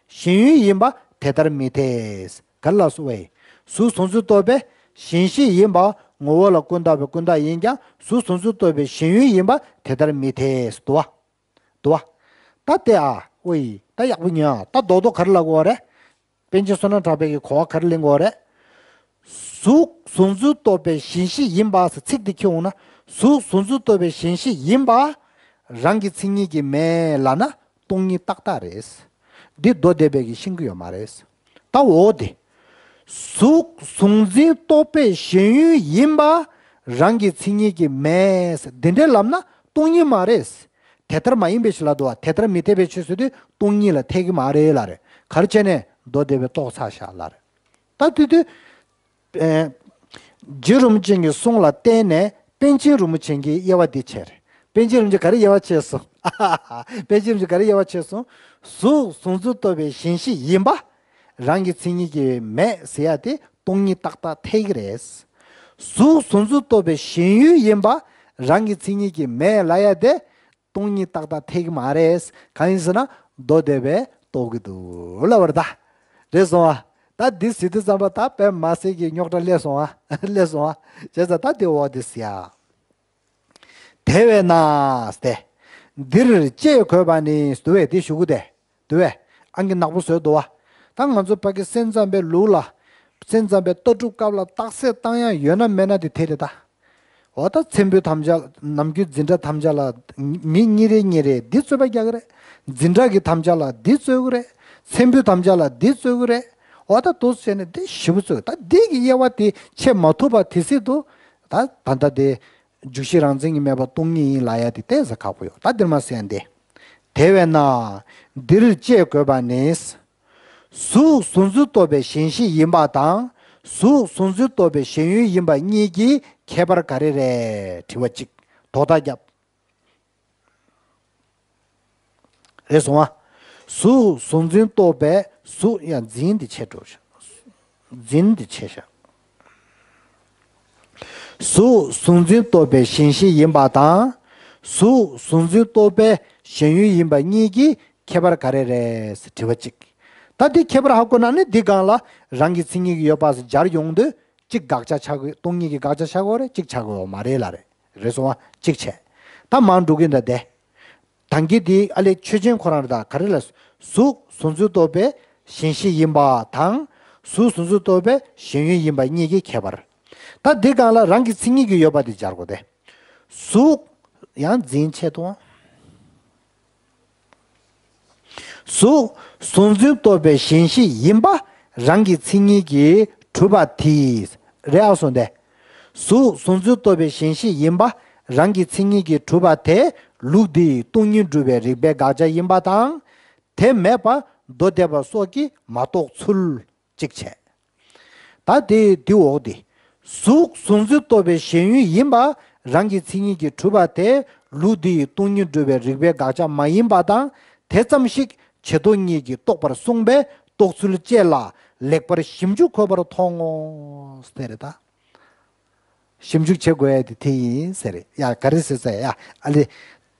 གཞན་ཡུལ་ཡིན་པ་དེ་ལྟར་མི་འཐད། ག་རེ་ལ་སོགས་པའི། གཟུགས་གཟུགས་འཛིན་རྟོགས་པའི་གཞན་ཤེས་ཡིན་པ་ངོ་བོ་ལ་ཀུན་བརྟགས་པའི་ཀུན་བརྟགས་ཡིན་ཀྱང་གཟུགས་གཟུགས་འཛིན་རྟོགས་པའི་གཞན་ཡུལ་ཡིན་པ་དེ་ལྟར་མི་འཐད་དོ། འདུག་བ། ད་དེ་ཨ། ཨོ་ཡི། ད་ཡག་པོ་ཉོན་ཨ། ད་རྡོག་རྡོག་ག་རེ་ལབ་དགོས་རེད། པཎ་ཆེན་བསོད་ནམས་གྲགས་པས་ཀྱི་གོ་བ་ག་རེ་ལེན་དགོས་རེད། གཟུགས་གཟུགས་འཛིན་རྟོགས་པའི་གཞན་ཤེས་ཡིན་པ་ཟེར་ཚིག་དེ་ཁྱེར་འོང་ན། གཟུགས་གཟུགས་འཛིན་རྟོགས་པའི་གཞན་ཤེས་ཡིན་པ། རང་གི་མཚན་ཉིད་ཀྱིས་མེད་ལབ་ན་སྟོང་ཉིད་ཏག་ཏག་རེད། འདི་མདོ་སྡེ་པས་ཀྱི་ཤེས་ཀྱི་ཡོད་མ་རེད། ད་འོ་དེ། གཟུགས་གཟུགས་འཛིན་རྟོགས་པའི་གཞན་ཡུལ་ཡིན་པ། རང་གི་མཚན་ཉིད་ཀྱིས་མེད་ཟེར་འདི་འདྲའི་ལབ་ན་སྟོང་ཉིད་མ་རེད། དེ་ལྟར་མ་ཡིན་པའི་ཕྱིར་ལ་འདུག་བ། དེ་ལྟར་མི་འཐད་པའི་ཕྱིར་ཟེར་དུས་སྟོང་ཉིད་ལ་འཐད་ཀྱི་མ་རེད་ལབ་རེད། ག་རེ་བྱས་ནས་མདོ་སྡེ་པས་རྟོགས་ཚར་ཤག་ལབ་རེད། ད་དེ་དུས། ཨེ། རྗེ་རིན་པོ་ཆེ་གི་གསུང་ལ་བརྟེན་ནས་པཎ་ཆེན་རིན་པོ་ཆེ་གིས་དབྱེ་བ་འདི་ཕྱེ་རེད། པཎ་ཆེན་རིན་པོ་ཆེ་ག་རེ་དབྱེ་བ་ཕྱེ་སོང་། པཎ་ཆེན་རིན་པོ་ཆེ་ག་རེ་དབྱེ་བ་ཕྱེ་སོང་། གཟུགས་གཟུགས་འཛིན་རྟོགས་པའི་གཞན་ཤེས་ཡིན་པ། རང་གི་མཚན་ཉིད་ཀྱིས་མེད་ཟེར་ཡ་དེ་སྟོང་ཉིད་ཏག་ཏག་འཐད་ཀྱི་རེད། གཟུགས་གཟུགས་འཛིན་རྟོགས་པའི་གཞན་ཡུལ་ཡིན་པ། རང་གི་མཚན་ཉིད་ཀྱིས་མེད་ལབ་ཡ་དེ། སྟོང་ཉིད་ཏག་ཏག་འཐད་ཀྱི་མ་རེད། གང་ཡིན་ཟེར་ན་མདོ་སྡེ་པས་རྟོགས་ཀྱི་འདུག་ལབ་པ་རེད་ད། རེད་སོང་ཨ། ད་འདི་ཟེར་དུས་ཙམ་པ་ད་དཔེ་མ་སྲིད་ཀྱི་རྙོག་དྲ་སླེབས་སོང་ཨ། སླེབས་སོང་ཨ། བྱས་ཙང་ད་དེ་འོ་དེ་ཟེར་ཡ། དེ་བས་ན་སྟེ། འདིར་ལྕེ་དགོས་པ་ནི་འདུག་བས་དེ་ཞུ་གི་དེ། འདུག་བས། ཨང་ཀི་ནག་པོ་བཟོས་འདུག་བ། ད་ང་ཚོ་ཕ་གི་སེམས་ཙམ་པའི་ལུགས་ལ། སེམས་ཙམ་པའི་ལྟ་གྲུབ་སྐབས་ལ་རྟགས་གསལ་བཏང་ཡ་ཡོད་ན་མེད་ན་དེ་དེ་རེད་ད། འོ་ད་ཚེམ་བུ་ཐམས་ཅད་ནམ་རྒྱུན་འཛིན་གྲྭ་ཐམས་ཅད་ལ་མི་གཉིས་རེ་གཉིས་རེ་འདི་རྩོད་པ་རྒྱག་གི་རེད། འཛིན་གྲྭ་གི་ཐམས་ཅད་ལ་འདི་རྩོད་གི་རེད། ཚེམ་བུ་ཐམས་ཅད་ལ་འདི་རྩོད་གི་རེད། འོ་ད་དུ་བྱས་ནས་འདི་ཞིབ་པོ་རྩོད་ད་འདི་གི་དབྱེ་བ་དེ་ཕྱེ་མ་ཐུབ་པ་དེ་སྲིད་དུ་ད་ད་ལྟ་དེ་འཇུག་གཞི་རང་མཚན་གྱིས་མེད་པ་སྟོང་ཉིད་ཡིན་ལབ་ཡ་དེ་ཏོག་ཙམ་ཁག་པོ་ཡོད་ད་འདིར་མ་ཟེར་ཡ་འདི། དེ་བས་ན། འདིར་ལྕེ་དགོས་པ་ནི། གཟུགས་གཟུགས་འཛིན་རྟོགས་པའི་གཞན་ཤེས་ཡིན་པ་དང་། གཟུགས་གཟུགས་འཛིན་རྟོགས་པའི་གཞན་ཡུལ་ཡིན་པ་གཉིས་ཀྱི་ཁྱད་པར་ག་རེ་རེད་དྲི་བ་གཅིག་དོགས་པ་བརྒྱབ། རེད་སོང་ཨ། གཟུགས་གཟུགས་འཛིན་རྟོགས་པའི་གཟུགས་ཡང་འཛིན་དེ་ཆེ་འགྲོ་ཤག་འཛིན་དེ་ཆེ་ཤག་གཟུགས་གཟུགས་འཛིན་རྟོགས་པའི་གཞན་ཤེས་ཡིན་པ་དང་། གཟུགས་གཟུགས་འཛིན་རྟོགས་པའི་གཞན་ཡུལ་ཡིན་པ་གཉིས་ཀྱི་ཁྱད་པར་ག་རེ་རེད་དྲི་བ་གཅིག་ད་འདི་ཁྱད་པར་ཧ་གོ་ན་ནི་འདི་སྒང་ལ་རང་གི་མཚན་ཉིད་ཀྱི་ཡོད་པ་སྦྱར་ཡོང་དུས་གཅིག་དགག་བྱ་ཆགས་ཀྱི་སྟོང་ཉིད་ཀྱི་དགག་བྱ་ཆགས་ཀྱི་ཡོད་རེད་གཅིག་ཆགས་ཀྱི་ཡོད་མ་རེད་ལབ་རེད། རེད་སོང་བ་གཅིག་བྱས། ད་མར་འགྲོ་གི་འདུག་སྟེ། ད་གིན་འདི་ཨ་ལས་ཆོས་ཅན་ཁོ་རང་རེད་ད་ག་རེ་ལ། གཟུགས་གཟུགས་འཛིན་རྟོགས་པའི་གཞན་ཤེས་ཡིན་པ་དང་། གཟུགས་གཟུགས་འཛིན་རྟོགས་པའི་གཞན་ཡུལ་ཡིན་པ་གཉིས་ཀྱི་ཁྱད་པར། ད་འདི་སྒང་ལ་རང་གི་མཚན་ཉིད་ཀྱི་ཡོད་པ་དེ་སྦྱར་དགོས་ཏེ། གཟུགས་ཡང་འཛིན་ཆེད་དུ། གཟུགས་གཟུགས་འཛིན་རྟོགས་པའི་གཞན་ཤེས་ཡིན་པ་རང་གི་མཚན་ཉིད་ཀྱིས་གྲུབ་པ་དེས་རེད་ཨ་སོང་སྟེ། གཟུགས་གཟུགས་འཛིན་རྟོགས་པའི་གཞན་ཤེས་ཡིན་པ་རང་གི་མཚན་ཉིད་ཀྱིས་གྲུབ་པ་དེ་ལུགས་འདིས་སྟོང་ཉིད་སྒྲུབ་པའི་རིགས་པའི་དགག་བྱ་ཡིན་པ་དང་། དེ་མེད་པ་མདོ་སྡེ་པ་སོགས་ཀྱིས་མ་རྟོགས་ཚུལ་གཅིག་བྱས། ད་དེ་དེ་འོག་དེ། གཟུགས་གཟུགས་འཛིན་རྟོག་པའི་ཞེན་ཡུལ་ཡིན་པ་རང་གི་མཚན་ཉིད་ཀྱིས་གྲུབ་པ་དེ་ལུགས་འདི་ཡི་སྟོང་ཉིད་སྒྲུབ་པའི་རིགས་པའི་དགག་བྱ་མ་ཡིན་པ་དང་དེ་ཙམ་ཞིག་བྱེ་རྟོག་གཉིས་ཀྱིས་རྟོགས་པར་གསུངས་པས་རྟོགས་ཚུལ་བཅས་ལ་ལེགས་པར་ཞིབ་འཇུག་དགོས་པར་མཐོང་ངོ་། ཟེར་རེད་ད། ཞིབ་འཇུག་བྱེད་དགོས་ཡ་དེ་དེ་ཡིན་ཟེར་རེད་ཡ། ག་རེ་ཟེར་ཟེར་ཡ་ཨ་ལེ།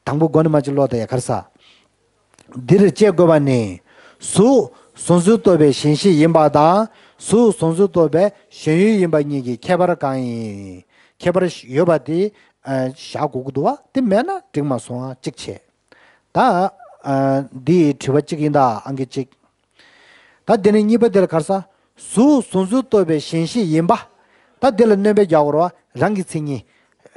དང་པོ་མགོ་ནས་མ་ཅིག་ཀློག་དང་ཡ། ག་རེ་ཟེར། འདིར་དཔྱད་དགོས་པ་ནི། གཟུགས་གཟུགས་འཛིན་རྟོག་པའི་ཞེན་གཞི་ཡིན་པ་དང་གཟུགས་གཟུགས་འཛིན་རྟོག་པའི་ཞེན་ཡུལ་ཡིན་པ་གཉིས་ཀྱི་ཁྱད་པར་གང་ཡིན། ཁྱད་པར་ཡོད་པ་དེ་བཞག་དགོས་ཀྱི་འདུག་བ། དེ་མེད་ན་འགྲིག་མ་སོང་བ་གཅིག་བྱས། ད་འདི་ཡི་དྲི་བ་གཅིག་ཡིན་ད། ཨང་ཀི་གཅིག་ད་དེ་ནས་གཉིས་པ་དེ་ལ་ག་རེ་ཟེར། གཟུགས་གཟུགས་འཛིན་རྟོག་པའི་ཞེན་གཞི་ཡིན་པ། ད་དེ་ལ་སྣོན་པ་རྒྱག་དགོས་རེད་བ། རང་གི་མཚན་ཉིད།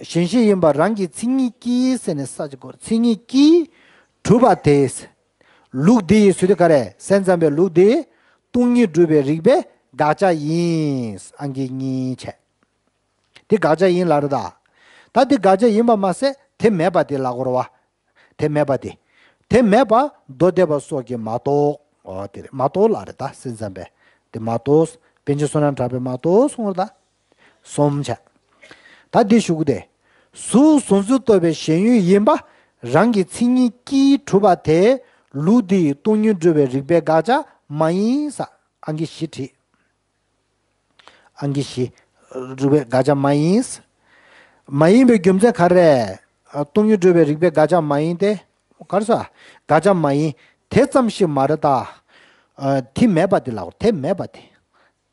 ཞེན་གཞི་ཡིན་པ་རང་གི་མཚན་ཉིད་ཀྱིས་ཟེར་ནས་ས་ཅིག་གོ། མཚན་ཉིད་ཀྱིས་གྲུབ་པ་དེ། ལུགས་འདི་ཡི་ཟེར་དུས་ག་རེ། སེམས་ཙམ་པའི་ལུགས་འདི་སྟོང་ཉིད་སྒྲུབ་པའི་རིགས་པའི་དགག་བྱ་ཡིན། ཨང་ཀི་གཉིས་བྱས། དེ་དགག་བྱ་ཡིན་ལབ་རེད་ད། ད་དེ་དགག་བྱ་ཡིན་པ་མ་ཟད་དེ་མེད་པ་དེ་ལབ་དགོས་རེད་བ། དེ་མེད་པ་དེ། དེ་མེད་པ་མདོ་སྡེ་པ་སོགས་ཀྱིས་མ་རྟོགས། འོ་དེ་རེད། མ་རྟོགས་ལབ་རེད་ད། སེམས་ཙམ་པས་དེ་མ་རྟོགས། པཎ་ཆེན་བསོད་ནམས་གྲགས་པས་མ་རྟོགས་གསུངས་རེད་ད། གསུམ་བྱས། ད་འདི་ཞུ་གི་དེ། གཟུགས་གཟུགས་འཛིན་རྟོག་པའི་ཞེན་ཡུལ་ཡིན་པ་རང་གི་མཚན་ཉིད་ཀྱིས་གྲུབ་པ་དེ་ལུགས་འདི་ཡི་སྟོང་ཉིད་སྒྲུབ་པའི་རིགས་པའི་དགག་བྱ་མ་ཡིན་ཟེར། ཨང་ཀི་བཞི་བྲིས། ཨང་ཀི་བཞི། རིགས་པའི་དགག་བྱ་མ་ཡིན། མ་ཡིན་པའི་རྒྱུ་མཚན་ག་རེ། སྟོང་ཉིད་སྒྲུབ་པའི་རིགས་པའི་དགག་བྱ་མ་ཡིན་ཏེ། ག་རེ་ཟེར། དགག་བྱ་མ་ཡིན། དེ་ཙམ་ཞིག་མ་རེད་ད། དེ་མེད་པ་དེ་ལབ་དགོས། དེ་མེད་པ་དེ།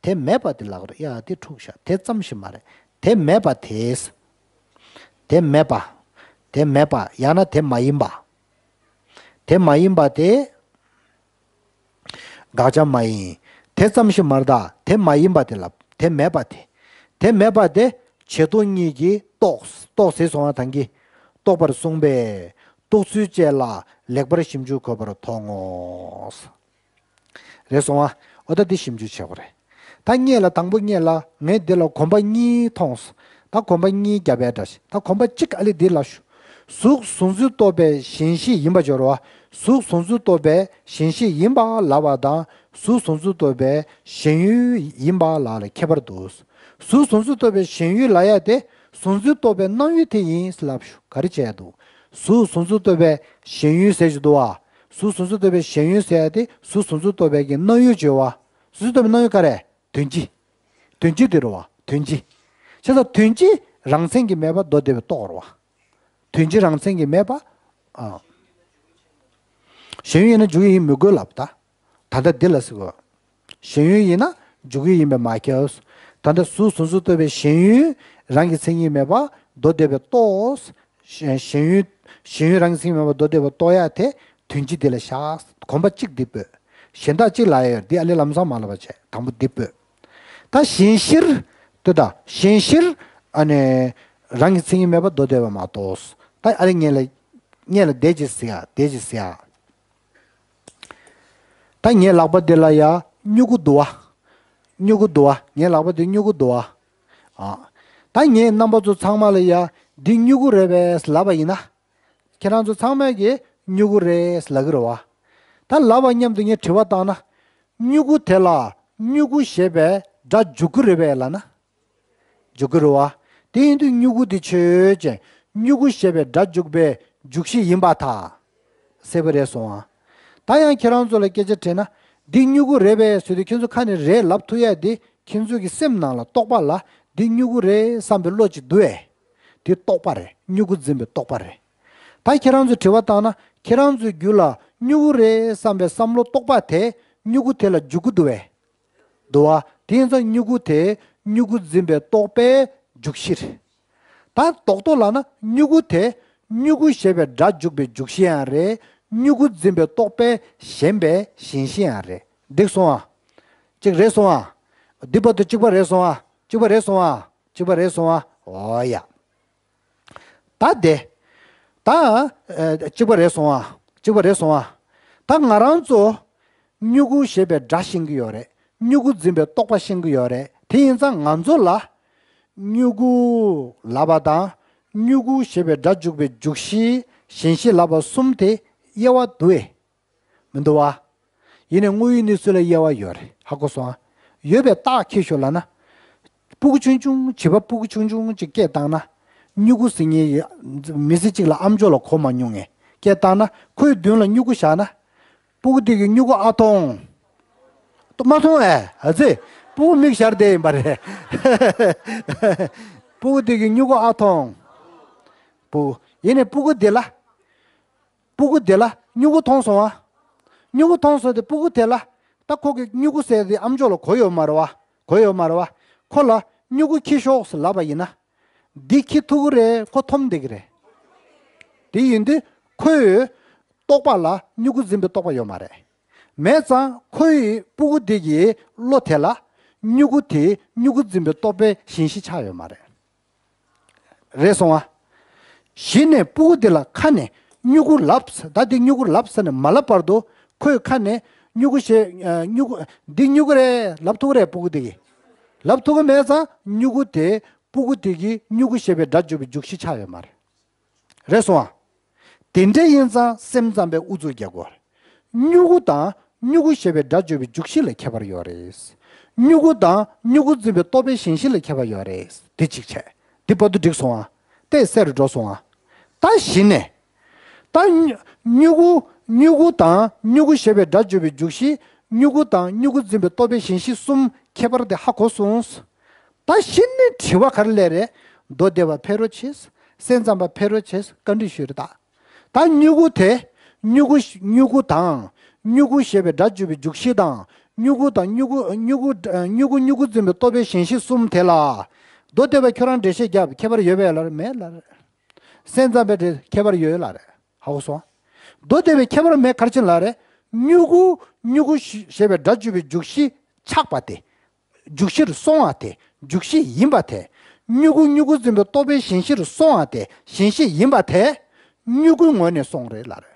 དེ་མེད་པ་དེ་ལབ་དགོས་རེད་ཡ། དེ་འཁྲུག་བཞག་དེ་ཙམ་ཞིག་མ་རེད། དེ་མེད་པ་དེ། དེ་མེད་པ། དེ་མེད་པ། ཡང་ན་དེ་མ་ཡིན་པ། དེ་མ་ཡིན་པ་དེ། དགག་བྱ་མ་ཡིན། དེ་ཙམ་ཞིག་མ་རེད་ད། དེ་མ་ཡིན་པ་དེ་ལ་དེ་མེད་པ་དེ། དེ་མེད་པ་དེ་བྱེ་རྟོག་གཉིས་ཀྱིས་རྟོགས། རྟོགས་ཟེར་སོང་བ་དང་གི། རྟོགས་པར་གསུངས་པས་རྟོགས་ཚུལ་བཅས་ལ་ལེགས་པར་ཞིབ་འཇུག་དགོས་པར་མཐོང་ངོ་། རེད་སོང་བ། འོ་ད་འདི་ཞིབ་འཇུག་བྱེད་དགོས་རེད། ད་སྔོན་ལ་དང་པོ་སྔོན་ལ་ངས་འདི་ལ་གོམ་པ་གཉིས་མཐོང་། ད་གོམ་པ་གཉིས་བརྒྱབ་པའི་འདྲ་ཞིག་ད་གོམ་པ་གཅིག་ཨ་ལེ་འདི་ལ་ཞུ། གཟུགས་གཟུགས་འཛིན་རྟོག་པའི་ཞེན་གཞི་ཡིན་པ་སྦྱོར་བ། གཟུགས་གཟུགས་འཛིན་རྟོག་པའི་ཞེན་གཞི་ཡིན་པ་ལབ་པ་དང་གཟུགས་གཟུགས་འཛིན་རྟོག་པའི་ཞེན་ཡུལ་ཡིན་པ་ལ་ལ་ཁྱད་པར་འདུག་གཟུགས་གཟུགས་འཛིན་རྟོག་པའི་ཞེན་ཡུལ་ལབ་ཡ་དེ་གཟུགས་འཛིན་རྟོག་པའི་སྣང་ཡུལ་དེ་ཡིན་ལབ་ཞུ། ག་རེ་བྱས་འདུག་གཟུགས་གཟུགས་འཛིན་རྟོག་པའི་ཞེན་ཡུལ་ཟེར་གྱི་འདུག་བ། གཟུགས་གཟུགས་འཛིན་རྟོག་པའི་ཞེན་ཡུལ་ཟེར་ཡ་དེ་གཟུགས་གཟུགས་འཛིན་རྟོག་པའི་གི་སྣང་ཡུལ་བརྗོད་བ། གཟུགས་འཛིན་རྟོག་པའི་སྣང་ཡུལ་ག་རེ། དོན་སྤྱི། དོན་སྤྱི་དེ་རེད་བ། དོན་སྤྱི། བྱས་ཙང་དོན་སྤྱི་རང་མཚན་གྱིས་མེད་པ་མདོ་སྡེ་པས་རྟོགས་རེད་བ། དོན་སྤྱི་རང་མཚན་གྱིས་མེད་པ། ཨ། ཞེན་ཡུལ་ཡིན་ན་འཇུག་ཡུལ་ཡིན་མི་དགོས་ལབ་ད། ད་ལྟ་འདི་ལ་ཟེར་གོ། ཞེན་ཡུལ་ཡིན་ན་འཇུག་ཡུལ་ཡིན་པས་མ་ཁྱབ། ད་ལྟ་གཟུགས་གཟུགས་འཛིན་རྟོག་པའི་ཞེན་ཡུལ་རང་གི་མཚན་ཉིད་མེད་པ་མདོ་སྡེ་པས་རྟོགས། ཞེན་ཞེན་ཡུལ་ཞེན་ཡུལ་རང་གི་མཚན་ཉིད་མེད་པ་མདོ་སྡེ་པས་རྟོགས་ཡ་དེ་དོན་སྤྱི་འདི་ལ་བཞག་གོམ་པ་གཅིག་འདི་སྤོས། གཞན་དག་གཅིག་ལ་ཡོད་འདི་ཨ་ལེ་ལམ་སང་མ་ལབ་པ་བྱས། དང་པོ་འདི་སྤོས། ད་ཞེན་གཞིར། ལྟོས་དང་། ཞེན་གཞིར། ཨ་ནི། རང་གི་མཚན་ཉིད་མེད་པ་མདོ་སྡེ་པས་མ་རྟོགས། ད་ཨ་ལེ་སྔོན་ལ། སྔོན་ལ་བསྡད་ཅིག་ཟེར་ཡ། བསྡད་ཅིག་ཟེར་ཡ། ད་ངའི་ལག་པ་འདི་ལ་ཡ་སྨྱུ་གུ་འདུག་བ། སྨྱུ་གུ་འདུག་བ། ངའི་ལག་པ་འདི་སྨྱུ་གུ་འདུག་བ། ཨ། ད་ངས་རྣམ་པ་ཚོ་ཚང་མ་ལ་ཡ་འདི་སྨྱུ་གུ་རེད་པས་ལབ་པ་ཡིན་ན། ཁྱེད་རང་ཚོ་ཚང་མས་ཀྱི་སྨྱུ་གུ་རེད་ལབ་ཀྱི་རེད་བ། ད་ལབ་པ་མཉམ་དུ་ངས་དྲི་བ་བཏང་ན། སྨྱུ་གུ་དེ་ལ་སྨྱུ་གུ་ཞེས་པའི་སྒྲ་འཇུག་གི་རེད་པས་ལབ་ན། འཇུག་གི་རེད་བ། དེ་ཡིན་དུས་སྨྱུ་གུ་དེ་ཆོས་ཅན། སྨྱུ་གུ་ཞེས་པའི་སྒྲ་འཇུག་པའི་འཇུག་གཞི་ཡིན་པར་ཐལ། གསལ་པོ་རེད་སོང་ཨ། ད་ཡང་ཁྱེད་རང་ཚོ་ལ་སྐད་ཆ་དྲིས་ན། འདི་སྨྱུ་གུ་རེད་པས་ཟེར་དུས་ཁྱེད་ཚོ་ཁ་ནས་རེད་ལབ་ཐུབ་ཡ་དེ་ཁྱེད་ཚོ་གི་སེམས་ནང་ལ་རྟོག་པ་ལ་འདི་སྨྱུ་གུ་རེད་བསམ་པའི་བློ་ཅིག་འདུག་ཨེ། དེ་རྟོག་པ་རེད། སྨྱུ་གུ་འཛིན་པའི་རྟོག་པ་རེད། ད་ཁྱེད་རང་ཚོས་དྲི་བ་བཏང་ན་ཁྱེད་རང་ཚོའི་རྒྱུད་ལ་སྨྱུ་གུ་རེད་བསམ་པའི་བསམ་བློ་རྟོག་པ་དེ་སྨྱུ་གུ་དེ་ལ་འཇུག་གི་འདུག་བས། འདུག་བ། དེ་ཡིན་ཙང་སྨྱུ་གུ་དེ་སྨྱུ་གུ་འཛིན་པའི་རྟོག་པའི་འཇུག་གཞི་རེད། ད་རྡོག་རྡོག་ལབ་ན་སྨྱུ་གུ་དེ་སྨྱུ་གུ་ཞེས་པའི་སྒྲ་འཇུག་པའི་འཇུག་གཞི་ཡང་རེད། སྨྱུ་གུ་འཛིན་པའི་རྟོག་པའི་ཞེན་པའི་ཞེན་གཞི་ཡང་རེད། འགྲིག་སོང་ཨ། གཅིག་རེད་སོང་ཨ། འདི་བར་དུ་གཅིག་པ་རེད་སོང་ཨ། གཅིག་པ་རེད་སོང་ཨ། གཅིག་པ་རེད་སོང་ཨ། འོ་ཡ། ད་དེ། ད། ཨ། གཅིག་པ་རེད་སོང་ཨ། གཅིག་པ་རེད་སོང་ཨ། ད་ང་རང་ཚོ། སྨྱུ་གུ་ཞེས་པའི་སྒྲ་ཤེས་ཀྱི་ཡོད་རེད། སྨྱུ་གུ་འཛིན་པའི་རྟོག་པ་ཤེས་ཀྱི་ཡོད་རེད། དེ་ཡིན་ཙང་ང་ཚོ་ལ། སྨྱུ་གུ། ལབ་པ་དང་། སྨྱུ་གུ་ཞེས་པའི་སྒྲ་འཇུག་པའི་འཇུག་གཞིའི་ཞེན་གཞི་ལབ་པ་གསུམ་དེ་དབྱེ་བ་འདུག་ཨེ། མི་འདུག་བ། ཡིན་ནའི་དངོས་ཡོད་གནས་ཚུལ་ལ་དབྱེ་བ་ཡོད་རེད། ཧ་གོ་སོང་ཨ། ཡོད་པའི་རྟགས་ཁྱེར་ཤོག་ལབ་ན། སྤུ་གུ་ཆུང་ཆུང་བྱིས་པ་སྤུ་གུ་ཆུང་ཆུང་ཅིག་སྐད་བཏང་ན། སྨྱུ་གུ་ཟེར་མཁན་གྱི་མི་ཚེ་གཅིག་ལ་ཨམ་ཅོག་ལ་གོ་མ་མྱོང་ངས་སྐད་བཏང་ན་ཁོའི་མདུན་ལ་སྨྱུ་གུ་བཞག་ན། སྤུ་གུ་དེ་གིས་སྨྱུ་གུ་ཨ་མཐོང་། མཐོང་མ་མཐོང་ཨེ། ཨ་ཙི། སྤུ་གུ་མིག་ཞར་བསྡད་ཡིན་པ་རེད། སྤུ་གུ་དེ་གིས་སྨྱུ་གུ་ཨ་མཐོང་། སྤུ་གུ། ཡིན་ནའི་སྤུ་གུ་དེ་ལ། སྤུ་གུ་དེ་ལ་སྨྱུ་གུ་མཐོང་སོང་ཨ། སྨྱུ་གུ་མཐོང་སོང་དེ་སྤུ་གུ་དེ་ལ། ད་ཁོ་གིས་སྨྱུ་གུ་ཟེར་དེ་ཨམ་ཅོག་ལ་གོ་ཡོད་མ་རེད་བ། གོ་ཡོད་མ་རེད་བ། ཁོ་ལ་སྨྱུ་གུ་འཁྱེར་ཤོག་ཟེར་ལབ་པ་ཡིན་ན། འདི་འཁྱེར་ཐུབ་ཀྱི་རེད། ཁོ་འཐོམ་བསྡད་ཀྱི་རེད། དེ་ཡིན་དུས་ཁོའི་རྟོག་པ་ལ་སྨྱུ་གུ་འཛིན་པའི་རྟོག་པ་ཡོད་མ་རེད། མེད་ཙང་ཁོའི་སྤུ་གུ་དེ་གི་བློ་དེ་ལ་སྨྱུ་གུ་དེ་སྨྱུ་གུ་འཛིན་པའི་རྟོག་པའི་ཞེན་གཞི་ཆགས་ཡོད་མ་རེད། རེད་སོང་ཨ། གཞི་ནས་སྤུ་གུ་དེ་ལ་ཁ་ནས་སྨྱུ་གུ་ལབ། ད་འདི་སྨྱུ་གུ་ལབ་ཟེར་ནས་མ་ལབ་བར་དུ་ཁོས་ཁ་ནས་སྨྱུ་གུ་ཞེས་སྨྱུ་གུ་འདི་སྨྱུ་གུ་རེད་ལབ་ཐུབ་ཀྱི་རེད། སྤུ་གུ་དེ་གིས་ལབ་ཐུབ་ཀྱི་མེད་ཙང་སྨྱུ་གུ་དེ་སྤུ་གུ་དེ་གིས་སྨྱུ་གུ་ཞེས་པའི་སྒྲ་བརྗོད་པའི་འཇུག་གཞི་ཆགས་ཡོད་མ་རེད། རེད་སོང་ཨ། དེ་འདྲ་ཡིན་ཙང་སེམས་ཙམ་པས་ཨུ་ཚུགས་རྒྱག་དགོས། སྨྱུ་གུ་དང་སྨྱུ་གུ་ཞེས་པའི་སྒྲ་བརྗོད་པའི་འཇུག་གཞི་ལ་ཁྱད་པར་ཡོད་རེད། སྨྱུ་གུ་དང་སྨྱུ་གུ་འཛིན་པའི་རྟོག་པའི་ཞེན་གཞི་ལ་ཁྱད་པར་ཡོད་རེད། འདི་གཅིག་བྱས། འདི་བར་དུ་འགྲིག་སོང་ཨ། ཏོག་ཙམ་གསལ་རུ་འགྲོ་སོང་ཨ། ད་གཞི་ནས། ད་སྨྱུ་གུ་སྨྱུ་གུ་དང་སྨྱུ་གུ་ཞེས་པའི་སྒྲ་བརྗོད་པའི་འཇུག་གཞི། སྨྱུ་གུ་དང་སྨྱུ་གུ་འཛིན་པའི་རྟོག་པའི་ཞེན་གཞི་གསུམ་ཁྱད་པར་དེ་ཧ་གོ་སོང་། ད་གཞི་ནས་དྲི་བ་ག་རེ་སླེབས་རེད། མདོ་སྡེ་པ་ཕེབས་རོགས་བྱེད། སེམས་ཙམ་པ་ཕེབས་རོགས་བྱེད། བཀའ་འདྲི་ཞུས་རེད་ད། ད་སྨྱུ་གུ་དེ། སྨྱུ་གུ་སྨྱུ་གུ་དང་། སྨྱུ་གུ་ཞེས་པའི་སྒྲ་བརྗོད་པའི་འཇུག་གཞི་དང་། སྨྱུ་གུ་དང་སྨྱུ་གུ་སྨྱུ་གུ་སྨྱུ་གུ་སྨྱུ་གུ་འཛིན་པའི་རྟོག་པའི་ཞེན་གཞི་གསུམ་དེ་ལ། མདོ་སྡེ་པ་ཁྱོད་རང་འགྲེལ་བཤད་རྒྱབ། ཁྱད་པར་ཡོད་པས་ལབ་རེད། མེད་ལབ་རེད། སེམས་ཙམ་པའི་འགྲེལ་ཁྱད་པར་ཡོད་ལབ་རེད། ཧ་གོ་སོང་། མདོ་སྡེ་པའི་ཁྱད་པར་མེད། ག་རེ་བྱས་ལབ་རེད། སྨྱུ་གུ་སྨྱུ་གུ་ཞེས་པའི་སྒྲ་བརྗོད་པའི་འཇུག་གཞི་ཆགས་པ་དེ། འཇུག་གཞིར་སོང་བ་དེ། འཇུག་གཞི་ཡིན་པ་དེ། སྨྱུ་གུ་སྨྱུ་གུ་འཛིན་པའི་རྟོག་པའི་ཞེན་གཞིར་སོང་བ་དེ། ཞེན་གཞི་ཡིན་པ་དེ། སྨྱུ་གུའི་ངོས་ནས་སོང་རེད་ལབ་རེད།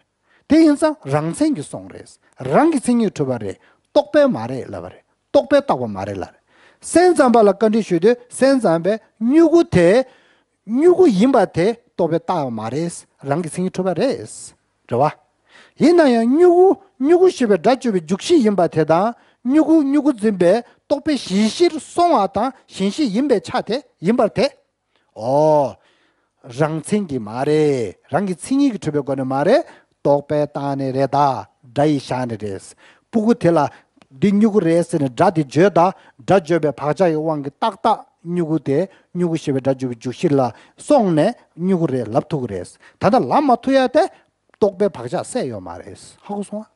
དེ་ཡིན་ཙང་རང་མཚན་གྱིས་སོང་རེད། རང་གི་མཚན་ཉིད་གྲུབ་པ་རེད། རྟོག་པས་མ་རེད་ལབ་པ་རེད། རྟོག་པས་བཏགས་པ་མ་རེད་ལབ་རེད། སེམས་ཙམ་པ་ལ་བཀའ་འདྲི་ཞུས་དུས་སེམས་ཙམ་པས་སྨྱུ་གུ་དེ། སྨྱུ་གུ་ཡིན་པ་དེ་རྟོག་པས་བཏགས་པ་མ་རེད། རང་གི་མཚན་ཉིད་གྲུབ་པ་རེད། རེད་བ། ཡིན་ན་ཡང་སྨྱུ་གུ་སྨྱུ་གུ་ཞེས་པའི་སྒྲ་བརྗོད་པའི་འཇུག་གཞི་ཡིན་པ་དེ་དང་སྨྱུ་གུ་སྨྱུ་གུ་འཛིན་པའི་རྟོག་པའི་ཞེན་གཞིར་སོང་བ་དང་ཞེན་གཞི་ཡིན་པའི་ཆ་དེ་ཡིན་པར་ཐལ། ཨོ། རང་མཚན་གྱིས་མ་རེད། རང་གི་མཚན་ཉིད་ཀྱིས་གྲུབ་པའི་སྒོ་ནས་མ་རེད། རྟོག་པས་བཏགས་ནི་རེད་ད། སྒྲ་ཡིས་བཞག་ནི་རེད། སྤུ་གུ་དེ་ལ་འདི་སྨྱུ་གུ་རེད་ཟེར་ནས་སྒྲ་དེ་བརྗོད་ད། སྒྲ་བརྗོད་པའི་བག་ཆགས་ཀྱི་དབང་གིས་ཏག་ཏག་སྨྱུ་གུ་དེ་སྨྱུ་གུ་ཞེས་པའི་སྒྲ་བརྗོད་པའི་འཇུག་གཞི་ལ་སོང་ནས་སྨྱུ་གུ་རེད་ལབ་ཐུབ་ཀྱི་རེད། ད་ལྟ་ལབ་མ་ཐུབ་ཡ་དེ་རྟོག་པའི་བག་ཆགས་སད་ཡོད་མ་རེད། ཧ་གོ་སོང་ཨ།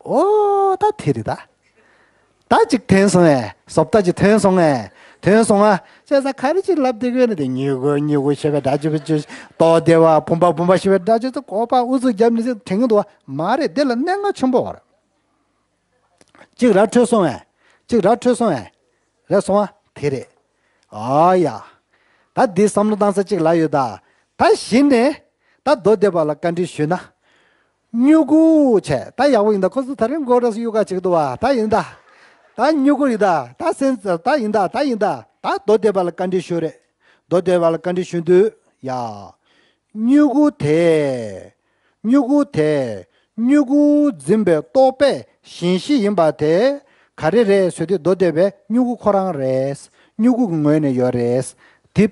ཨོ་ད་དེ་རེད་ད། ད་ཅིག་ཐོན་སོང་ངས། བཟོ་ལྟ་ཅིག་ཐོན་སོང་ངས། ཐོན་སོང་ང་། བྱས་ཙང་ག་རེ་ཅིག་ལབ་བསྡད་ཀྱི་ཡོད་ན་དེ་སྨྱུ་གུ་སྨྱུ་གུ་ཞེས་པའི་སྒྲ་བརྗོད་པའི་འཇུག་གཞི། རྟོག་སྡེ་པ་བུམ་པ་བུམ་པ་ཞེས་པའི་སྒྲ་བརྗོད་ཚོ་གོ་བ་ཨུ་ཚུགས་བརྒྱབ་ནས་དྲན་གྱི་འདུག་བ། མ་རེད། དེ་ལ་གནད་འགག་ཆེན་པོ་ཡོད་རེད། ཅིག་ར་འཕྲོད་སོང་ངས། ཅིག་ར་འཕྲོད་སོང་ངས། རེད་སོང་ང་། དེ་རེད། ཨ་ཡ། ད་འདི་བསམ་བློ་བཏང་ས་ཅིག་ལ་ཡོད་ད། ད་གཞི་ནས། ད་མདོ་སྡེ་པ་ལ་བཀའ་འདྲི་ཞུས་ན། སྨྱུ་གུ་བྱས། ད་ཡག་པོ་ཡིན་ད། ཁོ་ཚོ་ད་རིང་མགོ་སྐྲ་གཡུག་ག་བྱེད་ཀྱི་འདུག་བ། ད་ཡིན་ད། ད་སྨྱུ་གུ་ཡིན་ད། ད་སེམས་ད་ཡིན་ད། ད་ཡིན་ད། ད་མདོ་སྡེ་པ་ལ་བཀའ་འདྲི་ཞུ་རེད། མདོ་སྡེ་པ་ལ་བཀའ་འདྲི་ཞུ་དུས་ཡ། སྨྱུ་གུ་དེ། སྨྱུ་གུ་དེ། སྨྱུ་གུ་འཛིན་པའི་རྟོག་པའི་ཞེན་གཞི་ཡིན་པ་དེ། ག་རེ་རེད་ཟེར་དུས་མདོ་སྡེ་པས་སྨྱུ་གུ་ཁོ་རང་རེད། སྨྱུ་གུ་གི་ངོས་ནས་ཡོད་རེད། དེ།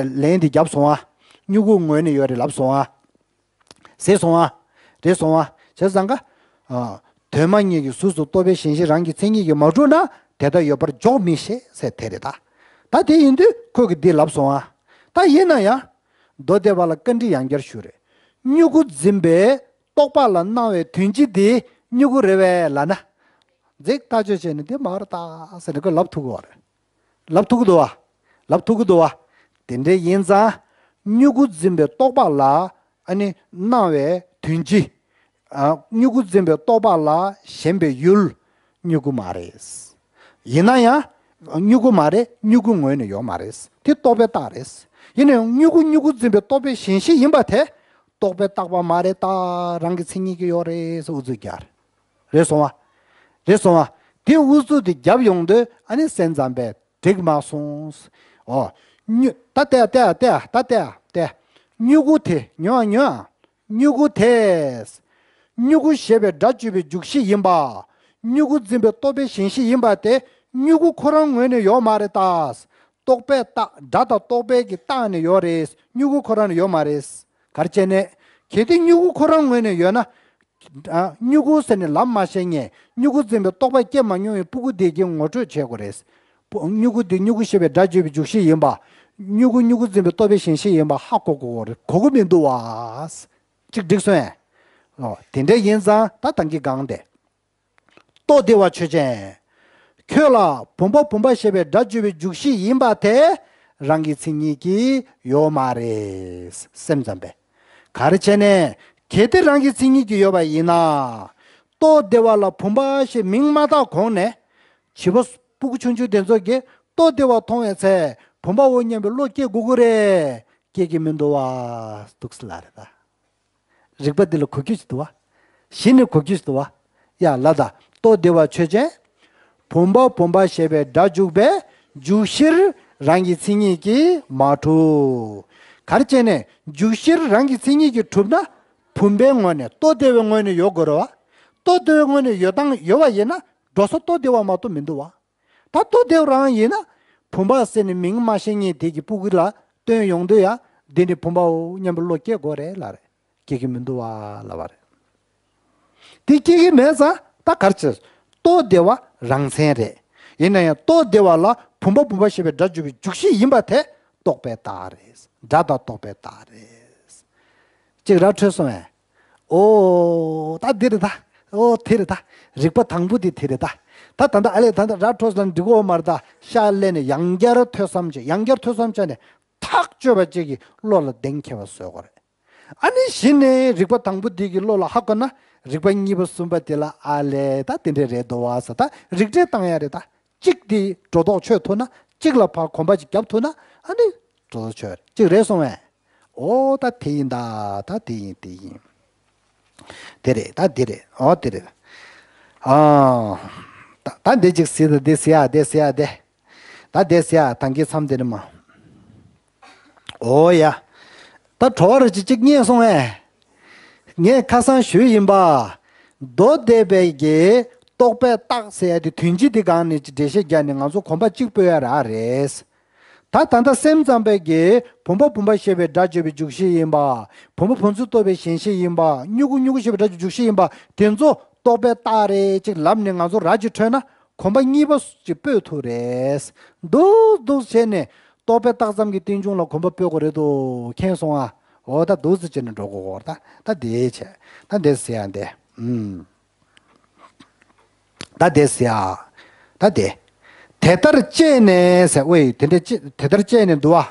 ལན་དེ་བརྒྱབ་སོང་ཨ། སྨྱུ་གུ་ངོས་ནས་ཡོད་རེད་ལབ་སོང་ཨ། ཟེར་སོང་ཨ། རེད་སོང་ཨ། བྱས་ཙང་ཀ། ཨ། དོན་སྨྲ་གཉིས་ཀྱི་གཟུགས་སུ་རྟོག་པའི་ཞེན་གཞི་རང་གི་མཚན་ཉིད་ཀྱིས་མ་གྲུབ་ན་དེ་ལྟར་ཡོད་པར་འཇོག་མི་ཤེས་ཟེར་དེ་རེད་ད། ད་དེ་ཡིན་དུས་ཁོས་ཀྱིས་འདི་ལབ་སོང་ཨ། ད་ཡིན་ན་ཡང་། མདོ་སྡེ་པ་ལ་བཀའ་འདྲི་ཡང་བསྐྱར་ཞུ་རེད། སྨྱུ་གུ་འཛིན་པའི་རྟོག་པ་ལ་སྣང་བའི་དོན་སྤྱི་དེ་སྨྱུ་གུ་རེད་པས་ལབ་ན། འཛེག་ཐག་གཅོད་བྱས་ནས་འདི་མ་རེད་ད་ཟེར་ནས་ཁོས་ལབ་ཐུབ་ཀྱི་ཡོད་རེད། ལབ་ཐུབ་ཀྱི་འདུག་བ། ལབ་ཐུབ་ཀྱི་འདུག་བ། དེ་འདྲ་ཡིན་ཙང་། སྨྱུ་གུ་འཛིན་པའི་རྟོག་པ་ལ་ཨ་ནི་སྣང་བའི་དོན་སྤྱི། ཨ། སྨྱུ་གུ་འཛིན་པའི་རྟོག་པ་ལ་ཞེན་པའི་ཡུལ་སྨྱུ་གུ་མ་རེད། ཡིན་ན་ཡང་། སྨྱུ་གུ་མ་རེད། སྨྱུ་གུ་ངོས་ནས་ཡོད་མ་རེད། དེ་རྟོག་པས་བཏགས་རེད། ཡིན་ནའང་སྨྱུ་གུ་སྨྱུ་གུ་འཛིན་པའི་རྟོག་པའི་ཞེན་གཞི་ཡིན་པ་དེ། རྟོག་པས་བཏགས་པ་མ་རེད་ད། རང་གི་མཚན་ཉིད་ཀྱིས་ཡོད་རེད་ཟེར་ཨུ་ཚུགས་རྒྱག་རེད་སོང་བ། རེད་སོང་བ། དེ་ཨུ་ཚུགས་དེ་རྒྱབ་ཡོང་དུས་ཨ་ནི་སེམས་ཙམ་པས་འགྲིག་མ་སོང་། ཨོ། སྨྱུ། ད་ལྟ་ཡ་ལྟ་ཡ་ལྟ་ཡ་ལྟ་ཡ་ལྟ་ཡ། སྨྱུ་གུ་དེ་ཉོན་ཨ་ཉོན་ཨ། སྨྱུ་གུ་དེ། སྨྱུ་གུ་ཞེས་པའི་སྒྲ་བརྗོད་པའི་འཇུག་གཞི་ཡིན་པ། སྨྱུ་གུ་འཛིན་པའི་རྟོག་པའི་ཞེན་གཞི་ཡིན་པ་དེ། མྱུ་གུ་ཁོ་རང་ངོས་ནས་ཡོད་མ་རེད་ད། རྟོག་པས་བཏགས། སྒྲ་དང་རྟོག་པའི་གི་བཏགས་ནས་ཡོད་རེད། མྱུ་གུ་ཁོ་རང་ནས་ཡོད་མ་རེད། ག་རེ་བྱས་ནས། གལ་ཏེ་མྱུ་གུ་ཁོ་རང་ངོས་ནས་ཡོད་ན། ཨ། མྱུ་གུ་ཟེར་ནས་ལབ་མ་ཤེས་མཁན། མྱུ་གུ་འཛིན་པའི་རྟོག་པ་སྐྱེས་མ་མྱོང་བའི་སྤུ་གུ་དེ་གིས་ངོ་སྤྲོད་བྱེད་དགོས་རེད། སྤུ། མྱུ་གུ་དེ་མྱུ་གུ་ཞེས་པའི་སྒྲ་བརྗོད་པའི་འཇུག་གཞི་ཡིན་པ། མྱུ་གུ་མྱུ་གུ་འཛིན་པའི་རྟོག་པའི་ཞེན་གཞི་ཡིན་པ་ཧ་གོ་དགོས་རེད། གོ་གི་མི་འདུག་བ། གཅིག་འགྲིག་སོང་ངས། ཨོ། དེ་འདྲ་ཡིན་ཙང་ད་ད་གིན་གང་དེ། རྟོག་བདེ་བ་ཆོས་ཅན། ཁྱོད་ལ་བུམ་པ་བུམ་པ་ཞེས་པའི་སྒྲ་བརྗོད་པའི་འཇུག་གཞི་ཡིན་པ་དེ་རང་གི་མཚན་ཉིད་ཀྱིས་ཡོད་མ་རེད། སེམས་ཙམ་པས། ག་རེ་བྱས་ནས། གལ་ཏེ་རང་གི་མཚན་ཉིད་ཀྱིས་ཡོད་པ་ཡིན་ན། རྟོག་བདེ་བ་ལ་བུམ་པ་ཞེས་མིང་མ་བཏགས་གོང་ནས། བྱིས་པ་སྤུ་གུ་ཆུང་ཆུང་དེ་ཚོ་གིས་རྟོག་བདེ་བ་མཐོང་བའི་ཚེ་བུམ་པའོ་སྙམ་པའི་བློ་སྐྱེ་དགོས་ཀྱི་རེད། སྐྱེ་གི་མི་འདུག་བ། འདུག་སེ་ལབ་རེད་ད། རིགས་པ་འདི་ལ་གོ་རྒྱུ་ཞིག་འདུག་བ། གཞི་ནས་གོ་རྒྱུ་ཞིག་འདུག་བ། ཡ་ལ་ད། རྟོག་བདེ་བ་ཆོས་ཅན། བུམ་པ་བུམ་པ་ཞེས་པའི་སྒྲ་འཇུག་པའི་འཇུག་གཞིར་རང་གི་མཚན་ཉིད་ཀྱིས་མ་གྲུབ། ག་རེ་བྱས་ནས་འཇུག་གཞིར་རང་གི་མཚན་ཉིད་ཀྱིས་གྲུབ་ན། བུམ་པའི་ངོས་ནས། རྟོག་བདེ་བའི་ངོས་ནས་ཡོད་དགོས་རེད་བ། རྟོག་བདེ་བའི་ངོས་ནས་ཡོད་སྟངས་ཡོད་པ་ཡིན་ན་འགྲོ་ས་རྟོག་བདེ་བ་མ་གཏོགས་མི་འདུག་བ། ད་རྟོག་བདེ་བ་རང་ཡིན་ན། བུམ་པ་ཟེར་ནས་མིང་མ་ཤེས་མཁན་དེ་གི་སྤུ་གུ་ལ་སྟོན་ཡོང་དུས་ཡང་འདི་ནི་བུམ་པའོ་སྙམ་པའི་བློ་སྐྱེ་དགོས་རེད་ལབ་རེད། སྐྱེ་གི་མི་འདུག་བ་ལབ་པ་རེད། དེ་སྐྱེ་གི་མེད་ཙང་ད་ག་རེ་བྱེད། རྟོག་བདེ་བ་རང་མཚན་རེད། ཡིན་ན་ཡང་རྟོག་བདེ་བ་ལ་བུམ་པ་བུམ་པ་ཞེས་པའི་སྒྲ་འཇུག་པའི་འཇུག་གཞི་ཡིན་པ་དེ་རྟོག་པས་བཏགས་རེད། སྒྲ་དང་རྟོག་པས་བཏགས་རེད། གཅིག་ར་འཕྲོད་སོང་ངས། ཨོ་ད་འདི་རེད་ད། ཨོ་དེ་རེད་ད། རིགས་པ་དང་པོ་དེ་དེ་རེད་ད། ད་ད་ད་ཨ་ལས་ད་ད་ར་འཕྲོད་ལ་འགྲིག་གོ་མ་རེད་ད། ཤ་ལས་ནས་ཡང་བསྐྱར་ཐོས་བསམ་བྱས། ཡང་བསྐྱར་ཐོས་བསམ་བྱས་ནས་ཐག་ཆོད་པ་ཅིག་གི་བློ་ལ་གདེང་འཁེལ་བ་བཟོ་དགོས་རེད། ཨ་ནི་གཞི་ནས་རིགས་པ་དང་པོ་དེ་གི་བློ་ལ་ཧ་གོ་ན། རིགས་པ་གཉིས་པ་གསུམ་པ་དེ་ལ་ཨ་ལས་ད་དེ་འདྲས་རེད་འདུག་བ་ཟེར་ད་རིགས་འགྲེ་བཏང་ཡ་རེད་ད། གཅིག་དེ་སྒྲོ་འདོགས་ཆོད་ཐུབ་ན། གཅིག་ལ་ཕར་གོམ་པ་ཅིག་བརྒྱབ་ཐུབ་ན་ཨ་ནི་སྒྲོ་འདོགས་ཆོད་རེད། གཅིག་རེད་སོང་བས། ཨོ་ད་དེ་ཡིན་ད། ད་དེ་ཡིན་དེ་ཡིན། དེ་རེད་ད་དེ་རེད། ཨོ་དེ་རེད། ཨ། ད་ད་འདི་གཅིག་ཟེར་ད་འདི་ཟེར་ཡ་འདི་ཟེར་ཡ་འདི། ད་འདི་ཟེར་ཡ་ད་གིན་མཚམས་འདི་ནི་མ། ཨོ་ཡ། ད་བྲོ་བ་རུ་ཅིག་ཅིག་རྙེད་སོང་ངས། ངས་ཁ་སང་ཞུས་ཡིན་པ། མདོ་སྡེ་པའི་གི་རྟོག་པས་བཏགས་ཟེར་ཡ་དེ་དོན་སྤྱི་དེ་སྒང་ནས་ཅིག་འགྲེལ་བཤད་རྒྱག་ནས་ང་ཚོ་གོམ་པ་གཅིག་སྤོས་ཡ་རག་རེད། ད་ད་ལྟ་སེམས་ཙམ་པའི་གི་བུམ་པ་བུམ་པ་ཞེས་པའི་སྒྲ་བརྗོད་པའི་འཇུག་གཞི་ཡིན་པ། བུམ་པ་བུམ་ཚུལ་རྟོགས་པའི་ཞེན་གཞི་ཡིན་པ། མྱུ་གུ་མྱུ་གུ་ཞེས་པའི་སྒྲ་བརྗོད་འཇུག་གཞི་ཡིན་པ་དེ་ཚོ་རྟོག་པས་བཏགས་རེད་ཅིག་ལབ་ནས་ང་ཚོ་ར་ཅིག་འཕྲོད་ན་གོམ་པ་གཉིས་པ་ཅིག་སྤོས་ཐུབ་རེད། འདུག་འདུག་བྱས་ནས་རྟོག་པས་བཏགས་ཙམ་གྱི་རྟེན་འབྱུང་ལ་གོམ་པ་སྤོས་དགོས་རེད་འདུག་མཁྱེན་སོང་ཨ། འོ་ད་འདུག་ཟེར་བྱས་ནས་འགྲོ་དགོས་གོ་ད་ད་དེ་བྱས་ད་དེ་ཟེར་ཡ་འདི་ཨུམ། ད་དེ་ཟེར་ཡ། ད་དེ། དེ་ལྟར་དཔྱད་ནས་ཟེར་ཝེ་དེ་འདྲ་དཔྱད་དེ་ལྟར་དཔྱད་ནས་འདུག་བ།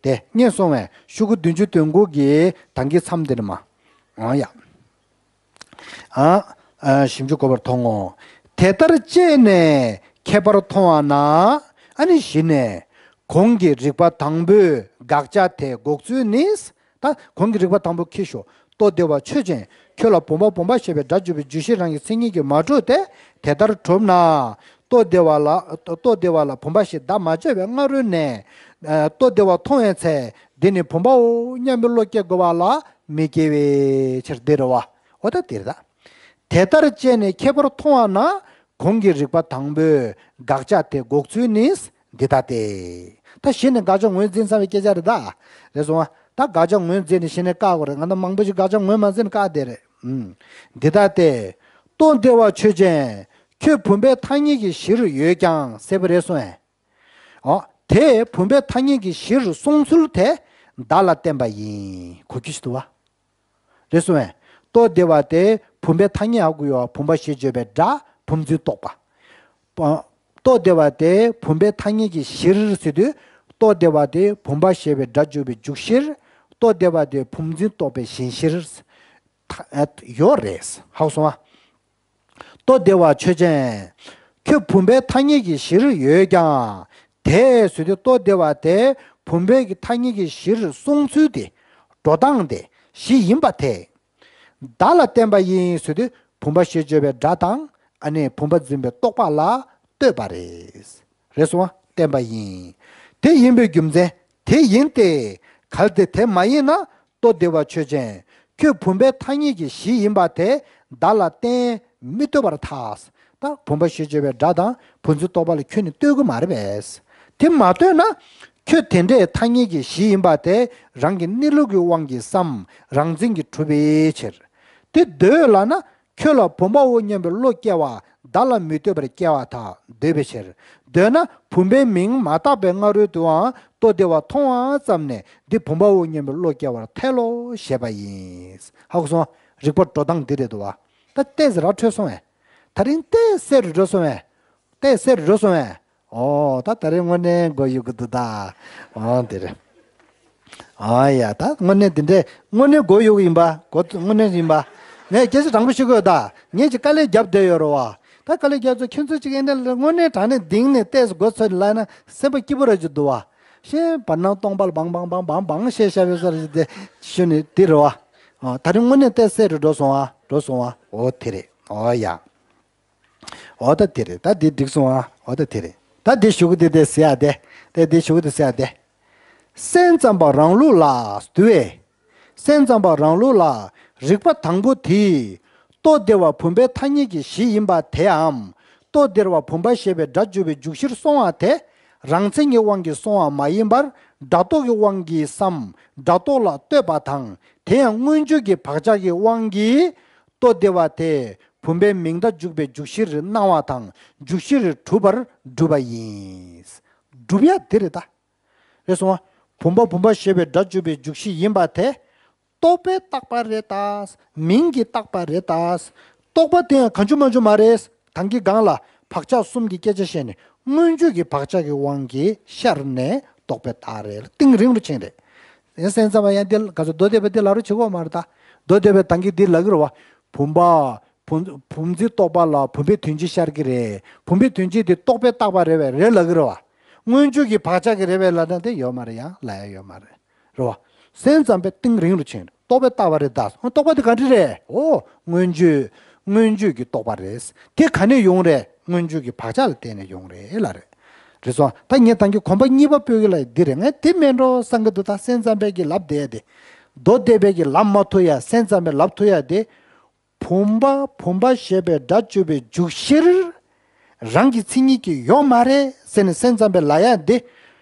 དེ་རྙེད་སོང་བས་ཤོག་གུ་བདུན་ཅུ་དོན་དགུ་གི་ད་གིན་མཚམས་འདིར་མ། འོ་ཡ། ཨ། ཨ། ཞིབ་འཇུག་དགོས་པར་མཐོང་ངོ་། དེ་ལྟར་དཔྱད་ནས་ཁྱད་པར་མཐོང་བ་ན། ཨ་ནི་གཞི་ནས། གོང་གི་རིགས་པ་དང་པོའི་དགག་བྱ་དེ་འགོག་ཚུལ་ནི། ད་གོང་གི་རིགས་པ་དང་པོ་ཁྱི་ཤོག་རྟོག་བདེ་བ་ཆོས་ཅན། ཁྱོད་ལ་བུམ་པ་བུམ་པ་ཞེས་པའི་སྒྲ་བརྗོད་པའི་འཇུག་གཞི་རང་གི་མཚན་ཉིད་ཀྱིས་མ་གྲུབ་སྟེ། དེ་ལྟར་གྲུབ་ན། རྟོག་བདེ་བ་ལ་རྟོག་བདེ་བ་ལ་བུམ་པ་ཞེས་བརྡ་མ་བརྗོད་པའི་སྔ་རོལ་ནས། ཨ། རྟོག་བདེ་བ་མཐོང་བའི་ཚེ་འདི་ནི་བུམ་པའོ་སྙམ་པའི་བློ་སྐྱེ་དགོས་པ་ལ་མི་སྐྱེ་བའི་ཕྱིར་འདི་རེད་བ། འོ་ད་འདིར་ད། དེ་ལྟར་དཔྱད་ནས་ཁྱད་པར་མཐོང་བ་ན། གོང་གི་རིགས་པ་དང་པོའི་དགག་བྱ་དེ་འགོག་ཚུལ་ནི་འདི་ལྟ་སྟེ། ད་གཞི་ནས་དགག་བྱ་ངོས་འཛིན་ཚར་བའི་སྐད་ཆ་རེད་ད། རེད་སོང་ཨ། ད་དགག་བྱ་ངོས་འཛིན་ནས་གཞི་ནས་བཀག་དགོས་རེད། ང་ཚོ་མང་པོ་ཞིག་དགག་བྱ་ངོས་མ་འཛིན་བཀག་བསྡད་རེད། ཨུམ། འདི་ལྟ་སྟེ། རྟོག་བདེ་བ་ཆོས་ཅན། ཁྱོད་བུམ་པའི་ཐ་སྙད་ཀྱི་གཞིར་ཡོད་ཀྱང་ཟེར་བ་རེད་སོང་ཨེ། འོ། དེས་བུམ་པའི་ཐ་སྙད་ཀྱི་གཞིར་སོང་ཚུལ་དེ་བརྡ་ལ་བརྟེན་པ་ཡིན། གོ་རྒྱུ་ཞིག་འདུག་བ། རེད་སོང་ངས། རྟོག་བདེ་བ་དེ་བུམ་པའི་ཐ་སྙད་ཧ་གོ་ཡོད། བུམ་པ་ཞེས་བརྗོད་པའི་སྒྲ་བུམ་འཛིན་རྟོག་པ། པ། རྟོག་བདེ་བ་དེ་བུམ་པའི་ཐ་སྙད་ཀྱི་གཞིར་ཟེར་དུས། རྟོག་བདེ་བ་དེ་བུམ་པ་ཞེས་པའི་སྒྲ་བརྗོད་པའི་འཇུག་གཞིར། རྟོག་བདེ་བ་དེ་བུམ་འཛིན་རྟོག་པའི་ཞེན་གཞིར། ད། ཡོད་རེད། ཧ་གོ་སོང་ཨ། རྟོག་བདེ་བ་ཆོས་ཅན། ཁྱོད་བུམ་པའི་ཐ་སྙད་ཀྱི་གཞིར་ཡོད་ཀྱང་། དེ་ཟེར་དུས་རྟོག་བདེ་བ་དེ་བུམ་པའི་གི་ཐ་སྙད་ཀྱི་གཞིར་སོང་ཚུལ་དེ། འགྲོ་སྟངས་དེ་གཞི་ཡིན་པ་དེ། བརྡ་ལ་བརྟེན་པ་ཡིན་ཟེར་དུས་བུམ་པ་ཞེས་བརྗོད་པའི་སྒྲ་དང་། ཨ་ནི་བུམ་པ་འཛིན་པའི་རྟོག་པ་ལ་ལྟོས་པ་རེད། རེད་སོང་ཨ། བརྟེན་པ་ཡིན། དེ་ཡིན་པའི་རྒྱུ་མཚན་དེ་ཡིན་ཏེ། གལ་ཏེ་དེ་མ་ཡིན་ན། རྟོག་བདེ་བ་ཆོས་ཅན། ཁྱོད་བུམ་པའི་ཐ་སྙད་ཀྱི་གཞི་ཡིན་པ་དེ་བརྡ་ལ་བརྟེན་མི་ལྟོས་པར་ཐལ། ད་བུམ་པ་ཞེས་བརྗོད་པའི་སྒྲ་དང་བུམ་འཛིན་རྟོག་པ་ལ་ཁྱོད་ནི་ལྟོས་ཀྱི་མ་རེད་པས། དེ་མ་ལྟོས་ན། ཁྱོད་དེ་འདྲའི་ཐ་སྙད་ཀྱི་གཞི་ཡིན་པ་དེ་རང་གི་གནས་ལུགས་ཀྱི་དབང་གིས་སམ་རང་མཚན་གྱིས་གྲུབ་པའི་ཕྱིར། དེ་འདོད་ལབ་ན། ཁྱོད་ལ་བུམ་པའོ་སྙམ་པའི་བློ་སྐྱེ་བ་བདག་ལ་མི་ལྟོས་པར་སྐྱེ་བ་དག་འདོད་པའི་ཕྱིར། འདོད་ན་བུམ་པའི་མིང་མ་བཏགས་པའི་སྔ་རོལ་དུའང་ལྟོ་ལྡིར་བ་མཐོང་བ་ཙམ་ནས་འདི་བུམ་པའོ་སྙམ་པའི་བློ་སྐྱེ་བར་ཐལ་ལོ་ཞེས་པ་ཡིན། ཧ་གོ་སོང་། རིགས་པ་འགྲོ་སྟངས་འདི་རེད་འདུག་བ། ད་ཏོག་ཙམ་ར་འཕྲོད་སོང་བས། ད་རིང་ཏོག་ཙམ་རུ་འགྲོ་སོང་བས། ཏོག་ཙམ་རུ་འགྲོ་སོང་བས། ཨོ་ད་ད་རིང་དངོས་གནས་མགོ་གཡུག་གི་འདུག་ད། ཨོ་དེ་རེད། ཨ་ཡ་ད་དངོས་གནས་དེ་འདྲས་དངོས་གནས་མགོ་གཡུག་ཡིན་པ་མགོ་དངོས་གནས་ཡིན་པ། ངས་སྐད་ཆ་དྲང་པོ་ཞུ་དགོས་ད། ངས་ཅིག་དཀའ་ལས་བརྒྱབ་བསྡད་ཡོད་རེད་བ། ད་དཀའ་ལས་བརྒྱབ་ཚོ་ཁྱོད་ཚོ་ཅིག་ཨེ་འདྲ་དངོས་གནས་དྲང་གནས་གཏིང་ནས་ཏོག་ཙམ་མགོ་ཚོས་ལབ་ན་སེམས་པ་སྐྱིད་པོ་ར་ཅིག་འདུག་བ། ཤེས་བར་སྣང་སྟོང་པ་ལ་བང་བང་བང་བང་བང་བཤད་བཤད་བཤད་བཤད་དེ་ཞུ་ནས་དེ་རེད་བ། ཨ་ད་རིང་དངོས་གནས་ཏོག་ཙམ་རུ་འགྲོ་སོང་བ་འགྲོ་སོང་བ། ཨོ་དེ་རེད། ཨོ་ཡ། འོ་ད་དེ་རེད། ད་འདི་འགྲིག་སོང་ཨ། འོ་ད་དེ་རེད། ད་འདི་ཞུ་གི་དེ་དེ་ཟེར་ཡ་དེ། དེ་འདི་ཞུ་གི་དེ་ཟེར་ཡ་དེ། སེམས་ཙམ་པ་རང་ལུགས་ལ་འདུལ་བས། སེམས་ཙམ་པ་རང་ལུགས་ལ་རིགས་པ་དང་པོ་དེ། ལྟོ་ལྡིར་བ་བུམ་པའི་ཐ་སྙད་ཀྱི་གཞི་ཡིན་པ་དེའམ། ལྟོ་ལྡིར་བ་བུམ་པ་ཞེས་པའི་སྒྲ་བརྗོད་པའི་འཇུག་གཞིར་སོང་བ་དེ། རང་མཚན་གྱི་དབང་གིས་སོང་བ་མ་ཡིན་པར། སྒྲ་རྟོག་གི་དབང་གིས་སམ། སྒྲ་རྟོག་ལ་ལྟོས་པ་དང་། དེ་ཡང་མངོན་བརྗོད་ཀྱི་བག་ཆགས་ཀྱི་དབང་གིས། ལྟོ་ལྡིར་བ་དེ་བུམ་པའི་མིང་མཐའ་འཇུག་པའི་འཇུག་གཞིར་སྣང་བ་དང་འཇུག་གཞིར་གྲུབ་པར་སྒྲུབ་པ་ཡིན། སྒྲུབ་ཡ་དེ་རེད་ད། རེད་སོང་བ། བུམ་པ་བུམ་པ་ཞེས་པའི་སྒྲ་འཇུག་པའི་འཇུག་གཞི་ཡིན་པ་དེ། རྟོག་པས་བཏགས་པ་རེད་ད། མིང་གིས་བཏགས་པ་རེད་ད། རྟོག་པ་དེ་ཡང་གང་བྱུང་མང་བྱུང་མ་རེད། ད་གིན་སྒང་ལ་བག་ཆགས་གསུམ་གྱི་སྐད་ཆ་བཤད་ནས་མངོན་བརྗོད་ཀྱི་བག་ཆགས་ཀྱི་དབང་གིས་ཤར་ནས་རྟོག་པས་བཏགས་རེད། གཏིང་རིང་རུ་ཕྱིན་རེད། ཡང་སེམས་ཙམ་པ་ཡང་འདི་ག་ཚོད་མདོ་སྡེ་པ་འདི་ལ་རུ་བྱེད་དགོས་མ་རེད་ད། མདོ་སྡེ་པའི་ད་གིན་འདི་ལ་གི་རུ་བ། བུམ་པ། བུམ་བུམ་འཛིན་རྟོག་པ་ལ་བུམ་པའི་དོན་སྤྱི་ཤར་གི་རེད། བུམ་པའི་དོན་སྤྱི་དེ་རྟོག་པས་བཏགས་པ་རེད་བས་རེད་ལ་གི་རུ་བ། མངོན་བརྗོད་ཀྱི་བག་ཆགས་ཀྱི་རེད་བས་ལ་ན་དེ་ཡོད་མ་རེད། ཡང་ལ་ཡ་ཡོད་མ་རེད། རེད་བ། སེམས་ཙམ་པའི་གཏིང་རིང་རུ་ཕྱིན། རྟོག་པས་བཏགས་པ་རེད་ད། རྟོག་པ་དེ་ག་འདྲ་རེད། ཨོ། མངོན་བརྗོད། མངོན་བརྗོད་ཀྱི་རྟོག་པ་རེད། དེ་ག་ནས་ཡོང་རེད། མངོན་བརྗོད་ཀྱི་བག་ཆགས་ལ་བརྟེན་ནས་ཡོང་རེད་ལ་རེད། རེད་སོང་། ད་ངས་ད་གིན་གོམ་པ་གཉིས་པ་སྤོས་གི་ལ་འདི་རེད། ངས་དེ་མེད་འགྲོ་བསམ་གི་འདུག་ད་སེམས་ཙམ་པས་ཀྱི་ལབ་བསྡད་ཡ་དེ། མདོ་སྡེ་པས་ཀྱི་ལབ་མ་ཐུབ་ཡ། སེམས་ཙམ་པས་ལབ་ཐུབ་ཡ་དེ། བུམ་པ་བུམ་པ་ཞེས་པའི་སྒྲ་བརྗོད་པའི་འཇུག་གཞིར། རང་གི་མཚན་ཉིད་ཀྱིས་ཡོད་མ་རེད་ཟེར་ནས་སེམས་ཙམ་པས་ལབ་ཡ་འདི།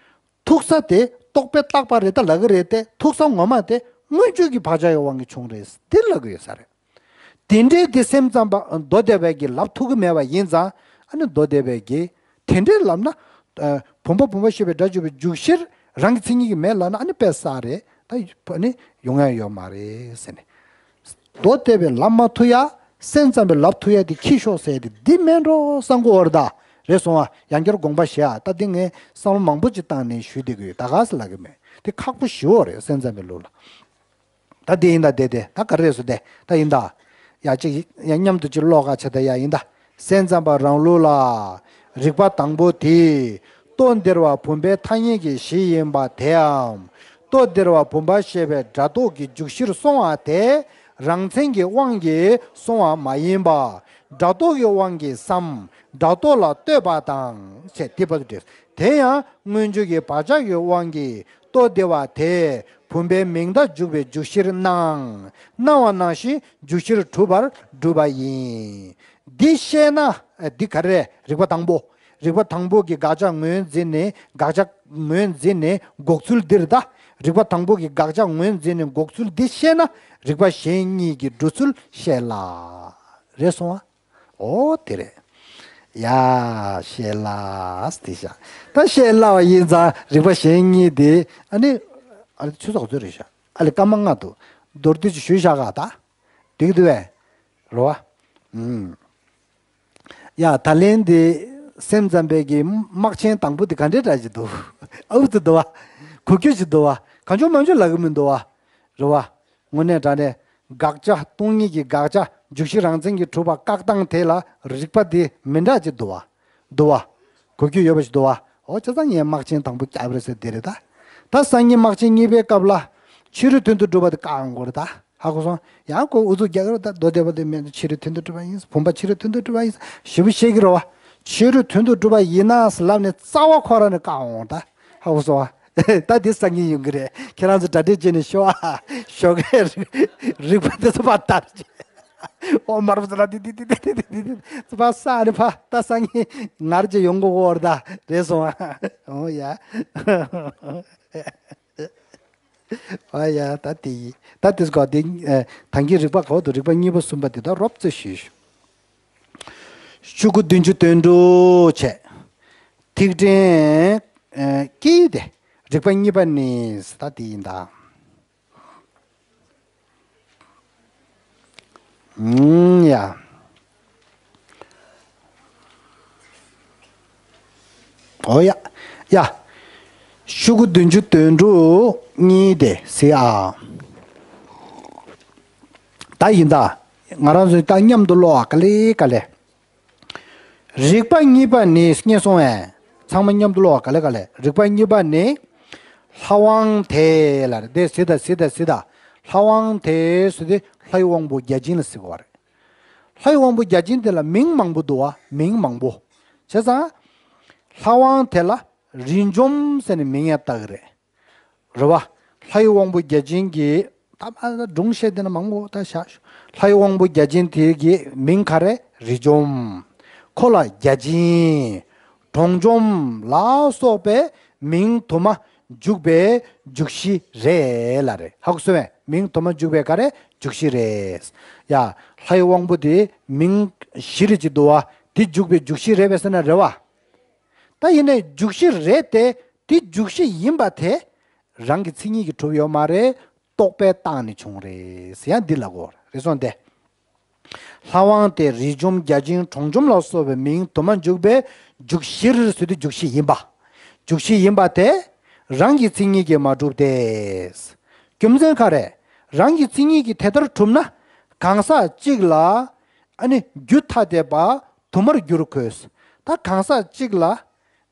ཐུག་ས་དེ་རྟོག་པས་བཏགས་པ་རེད་ད་ལབ་གི་རེད་དེ། ཐུག་ས་ངོ་མ་དེ་མངོན་བརྗོད་ཀྱི་བག་ཆགས་ཀྱི་དབང་གིས་བྱུང་རེད་དེ་ལབ་གི་ཡོད་ས་རེད། དེ་འདྲའི་དེ་སེམས་ཙམ་པ་མདོ་སྡེ་པས་ཀྱི་ལབ་ཐུབ་གི་མེད་པ་ཡིན་ཙང་། ཨ་ནི་མདོ་སྡེ་པས་ཀྱི་དེ་འདྲའི་ལབ་ན། ཨ། བུམ་པ་བུམ་པ་ཞེས་པའི་སྒྲ་བརྗོད་པའི་འཇུག་གཞིར་རང་གི་མཚན་ཉིད་ཀྱིས་མེད་ལབ་ན། ཨ་ནི་དཔེ་བསགས་རེད་ད། ཨ་ནི་ཡོང་ཡ་ཡོད་མ་རེད་ཟེར་ནས། མདོ་སྡེ་པས་ལབ་མ་ཐུབ་ཡ། སེམས་ཙམ་པས་ལབ་ཐུབ་ཡ་དེ་ཁྱི་ཤོག་ཟེར་དེ་འདི་མེད་འགྲོ་བསམ་གི་ཡོད་རེད་ད། རེད་སོང་བ། ཡང་བསྐྱར་དགོངས་པ་བཞེས་ཨ། ད་འདི་ངས་བསམ་བློ་མང་པོ་ཅིག་བཏང་ནས་ཞུས་བསྡད་ཀྱི་ཡོད། ད་ག་ས་ལབ་གི་མེད། དེ་ཁག་པོ་ཞེ་པོ་རེད་སེམས་ཙམ་པའི་ལུགས་ལ། ད་འདི་ཡིན་ད་དེ་དེ་ད་ག་རེ་རེད་སོ་དེ་ད་ཡིན་ད། ཡ་གཅིག་ཡ་མཉམ་དུ་གཅིག་ཀློག་ག་བྱ་ད་ཡ་ཡིན་ད། སེམས་ཙམ་པ་རང་ལུགས་ལ། རིགས་པ་དང་པོ་དེ། ལྟོ་ལྡིར་བ་བུམ་པའི་ཐ་སྙད་ཀྱི་གཞི་ཡིན་པ་དེའམ། ལྟོ་ལྡིར་བ་བུམ་པ་ཞེས་པའི་སྒྲ་རྟོག་གི་འཇུག་གཞིར་སོང་བ་དེ། རང་མཚན་གྱི་དབང་གིས་སོང་བ་མ་ཡིན་པ། སྒྲ་རྟོག་གི་དབང་གིས་སམ། སྒྲ་རྟོག་ལ་ལྟོས་པ་དང་། ཞེས་དེ་བར་དུ་འགྲེལ། དེ་ཡང་མངོན་བརྗོད་ཀྱི་བག་ཆགས་ཀྱི་དབང་གིས་ལྟོ་ལྡིར་བ་དེ་བུམ་པའི་མིང་མཐའ་འཇུག་པའི་འཇུག་གཞིར་སྣང་། སྣང་བ་ནང་བཞིན་འཇུག་གཞིར་གྲུབ་པར་སྒྲུབ་པ་ཡིན། འདི་ཤེས་ན། ཨ། འདི་ག་རེ་རེད། རིགས་པ་དང་པོ། རིགས་པ་དང་པོ་གི་དགག་བྱ་ངོས་འཛིན་ནས། དགག་བྱ་ངོས་འཛིན་ནས་འགོག་ཚུལ་འདིར་ད། རིགས་པ་དང་པོ་གི་དགག་བྱ་ངོས་འཛིན་ནས་འགོག་ཚུལ་འདི་ཤེས་ན། རིགས་པ་གཞན་གཉིས་ཀྱི་སྒྲུབ་ཚུལ་ཤེས་སླ། རེད་སོང་ཨ། ཨོ་དེ་རེད། ཡ། ཤེས་སླ་དེ་ཤ། ད་ཤེས་སླ་བ་ཡིན་ཙང་རིགས་པ་གཞན་གཉིས་དེ། ཨ་ནི། ཨ་ལེ་ཆུ་ཚོད་ག་ཚོད་རེད་ཤག་ཨ་ལེ་སྐར་མ་ལྔ་འདུག་མདོར་བསྡུས་ཅིག་ཞུས་བཞག་ག་ད། འགྲིག་གི་འདུག་བས། རེད་བ། ཨུམ། ཡ། ད་ལན་འདི་སེམས་ཙམ་པའི་གི་དམག་ཆེན་དང་པོ་དེ་ག་འདྲའི་འདྲ་ཞིག་འདུག་ཨའུ་ཙི་འདུག་བ། གོ་རྒྱུ་ཞིག་འདུག་བ། གང་བྱུང་མང་བྱུང་ལབ་གི་མི་འདུག་བ། རེད་བ། དངོས་གནས་དྲང་གནས་དགག་བྱ། སྟོང་ཉིད་ཀྱི་དགག་བྱ། འཇུག་གཞི་རང་མཚན་གྱིས་གྲུབ་པ་བཀག་སྟངས་དེ་ལ་རིགས་པ་དེ་མི་འདྲ་ཅིག་འདུག་བ། འདུག་བ། གོ་རྒྱུ་ཡོད་པ་ཞིག་འདུག་བ། འོ་བྱས་ཙང་ངས་དམག་ཆེན་དང་པོ་བརྒྱབ་རེད་ཟེར་དེ་རེད་ད། ད་སང་ཉིན་དམག་ཆེན་གཉིས་པའི་སྐབས་ལ་ཕྱི་རོལ་དོན་དུ་གྲུབ་པ་དེ་བཀག་ཡོང་གི་རེད་ད། ཧ་གོ་སོང་། ཡང་ཁོ་ཨུ་ཚུགས་རྒྱག་གི་རེད་ད། མདོ་སྡེ་པ་དེ་མེད། ཕྱི་རོལ་དོན་དུ་གྲུབ་པ་ཡིན། བུམ་པ་ཕྱི་རོལ་དོན་དུ་གྲུབ་པ་ཡིན་ཞེ་པོ་བཤད་ཀྱི་རེད་བ། ཕྱི་རོལ་དོན་དུ་གྲུབ་པ་ཡིན་ན་ཟེར་ལབ་ནས་རྩ་བ་ཁོ་རང་ནས་བཀག་འོང་ད། ཧ་གོ་སོང་བ། ད་འདི་སང་ཉིན་ཡོང་གི་རེད། ཁྱེད་རང་ཚོ་གྲ་སྒྲིག་བྱས་ནས་ཤོག་ཨ། ཞོགས་ཀས་རིགས་པ་འདི་ཚོ་ཕར་བལྟས་རྗེས། ཨོ་མ་རུ་ཙ་ལ་དི་དི་དི་དི་དི་དི། ཙི་པ་ས་རི་ཕ་ད་ས་ངི་ངར་ཇེ་ཡོང་གོ་གོ་ར་ད་རེད་སོང་ཨ། ཨོ་ཡ། ཨོ་ཡ་ད་དེ་ཡི་ད་དེ་སྐོར་དེ་ཨ་ད་གིན་རིག་པ་གོ་དུ་རིག་པ་གཉིས་པ་གསུམ་པ་དེ་ད་རོབ་ཙེ་ཞུས། ཤོག་གུ་བདུན་ཅུ་དོན་དྲུག་བྱས། ཐིག་ཕྲེང་ཨ་ཀྱི་དེ་རིག་པ་གཉིས་པ་ནི་ད་དེ་ཡིན་ད། ཨུམ་ཡ། ཨོ་ཡ། ཡ། ཤོག་གུ་བདུན་ཅུ་དོན་དྲུག་གཉིས་དེ་སི་ཨ། ད་ཡིན་ད། ང་རང་ཚོས་ད་མཉམ་དུ་ཀློག་ཨ་ག་ལེ་ག་ལེ། རིག་པ་གཉིས་པ་ནི་སྙན་སོང་ཨེ། ཚང་མ་མཉམ་དུ་ཀློག་ག་ལེ་ག་ལེ། རིག་པ་གཉིས་པ་ནི། ལྷ་དབང་དེ་ལ་རེད་དེ་སི་ད་སི་ད་སི་ད། ལྷ་དབང་དེ་སུ་དེ་ལྷའི་དབང་པོ་བརྒྱ་བྱིན་ལ་ཟེར་བ་རེད། ལྷའི་དབང་པོ་བརྒྱ་བྱིན་དེ་ལ་མིང་མང་པོ་འདུག་བ། མིང་མང་པོ། བྱས་ཙང་། ལྷ་དབང་དེ་ལ་རི་འཇོམས་ཟེར་ནས་མིང་ཡང་བཏགས་ཀྱི་རེད། རེད་བ། ལྷའི་དབང་པོ་བརྒྱ་བྱིན་གྱི་ད་མ་ད་སྒྲུང་བཤད་དེ་ན་མང་པོ་ད་བཞག་ལྷའི་དབང་པོ་བརྒྱ་བྱིན་དེ་གི་མིང་ག་རེ་རི་འཇོམས། ཁོ་ལ་བརྒྱ་བྱིན། གྲོང་འཇོམས་ལ་སོགས་པའི་མིང་དུ་མ་འཇུག་པའི་འཇུག་གཞི་རེད་ལ་རེད། ཧ་གོ་སོང་ངས། མིང་དུ་མ་འཇུག་པའི་ག་རེ་འཇུག་གཞི་རེད། ཡ། ལྷའི་དབང་པོ་དེ་མིང་བཞི་རེ་ཅིག་འདུག་བ། དེ་འཇུག་པའི་འཇུག་གཞི་རེད་པས་ཟེར་ན་རེད་བ། ད་ཡིན་ནའི་འཇུག་གཞི་རེད་དེ། དེ་འཇུག་གཞི་ཡིན་པ་དེ། རང་གི་མཚན་ཉིད་ཀྱིས་གྲུབ་ཡོད་མ་རེད། རྟོག་པས་བཏགས་ནས་བྱུང་རེད་ཟེར་ཡང་འདི་ལ་གོ་རེད་སོང་སྟེ། ལྷ་དབང་དེ་རི་འཇོམས་བརྒྱ་བྱིན་གྲོང་འཇོམས་ལ་སོགས་པའི་མིང་དུ་མ་འཇུག་པའི་འཇུག་གཞིར་ཟེར་དུས་འཇུག་གཞི་ཡིན་པ། འཇུག་གཞི་ཡིན་པ་དེ། རང་གི་མཚན་ཉིད་ཀྱིས་མ་གྲུབ་སྟེ། རྒྱུ་མཚན་ག་རེ། རང་གི་མཚན་ཉིད་ཀྱིས་དེ་ལྟར་གྲུབ་ན། གང་ཟག་གཅིག་ལ། ཨ་ནི་རྒྱུ་ཐ་དད་པ་དུ་མར་འགྱུར་དགོས། ད་གང་ཟག་གཅིག་ལ།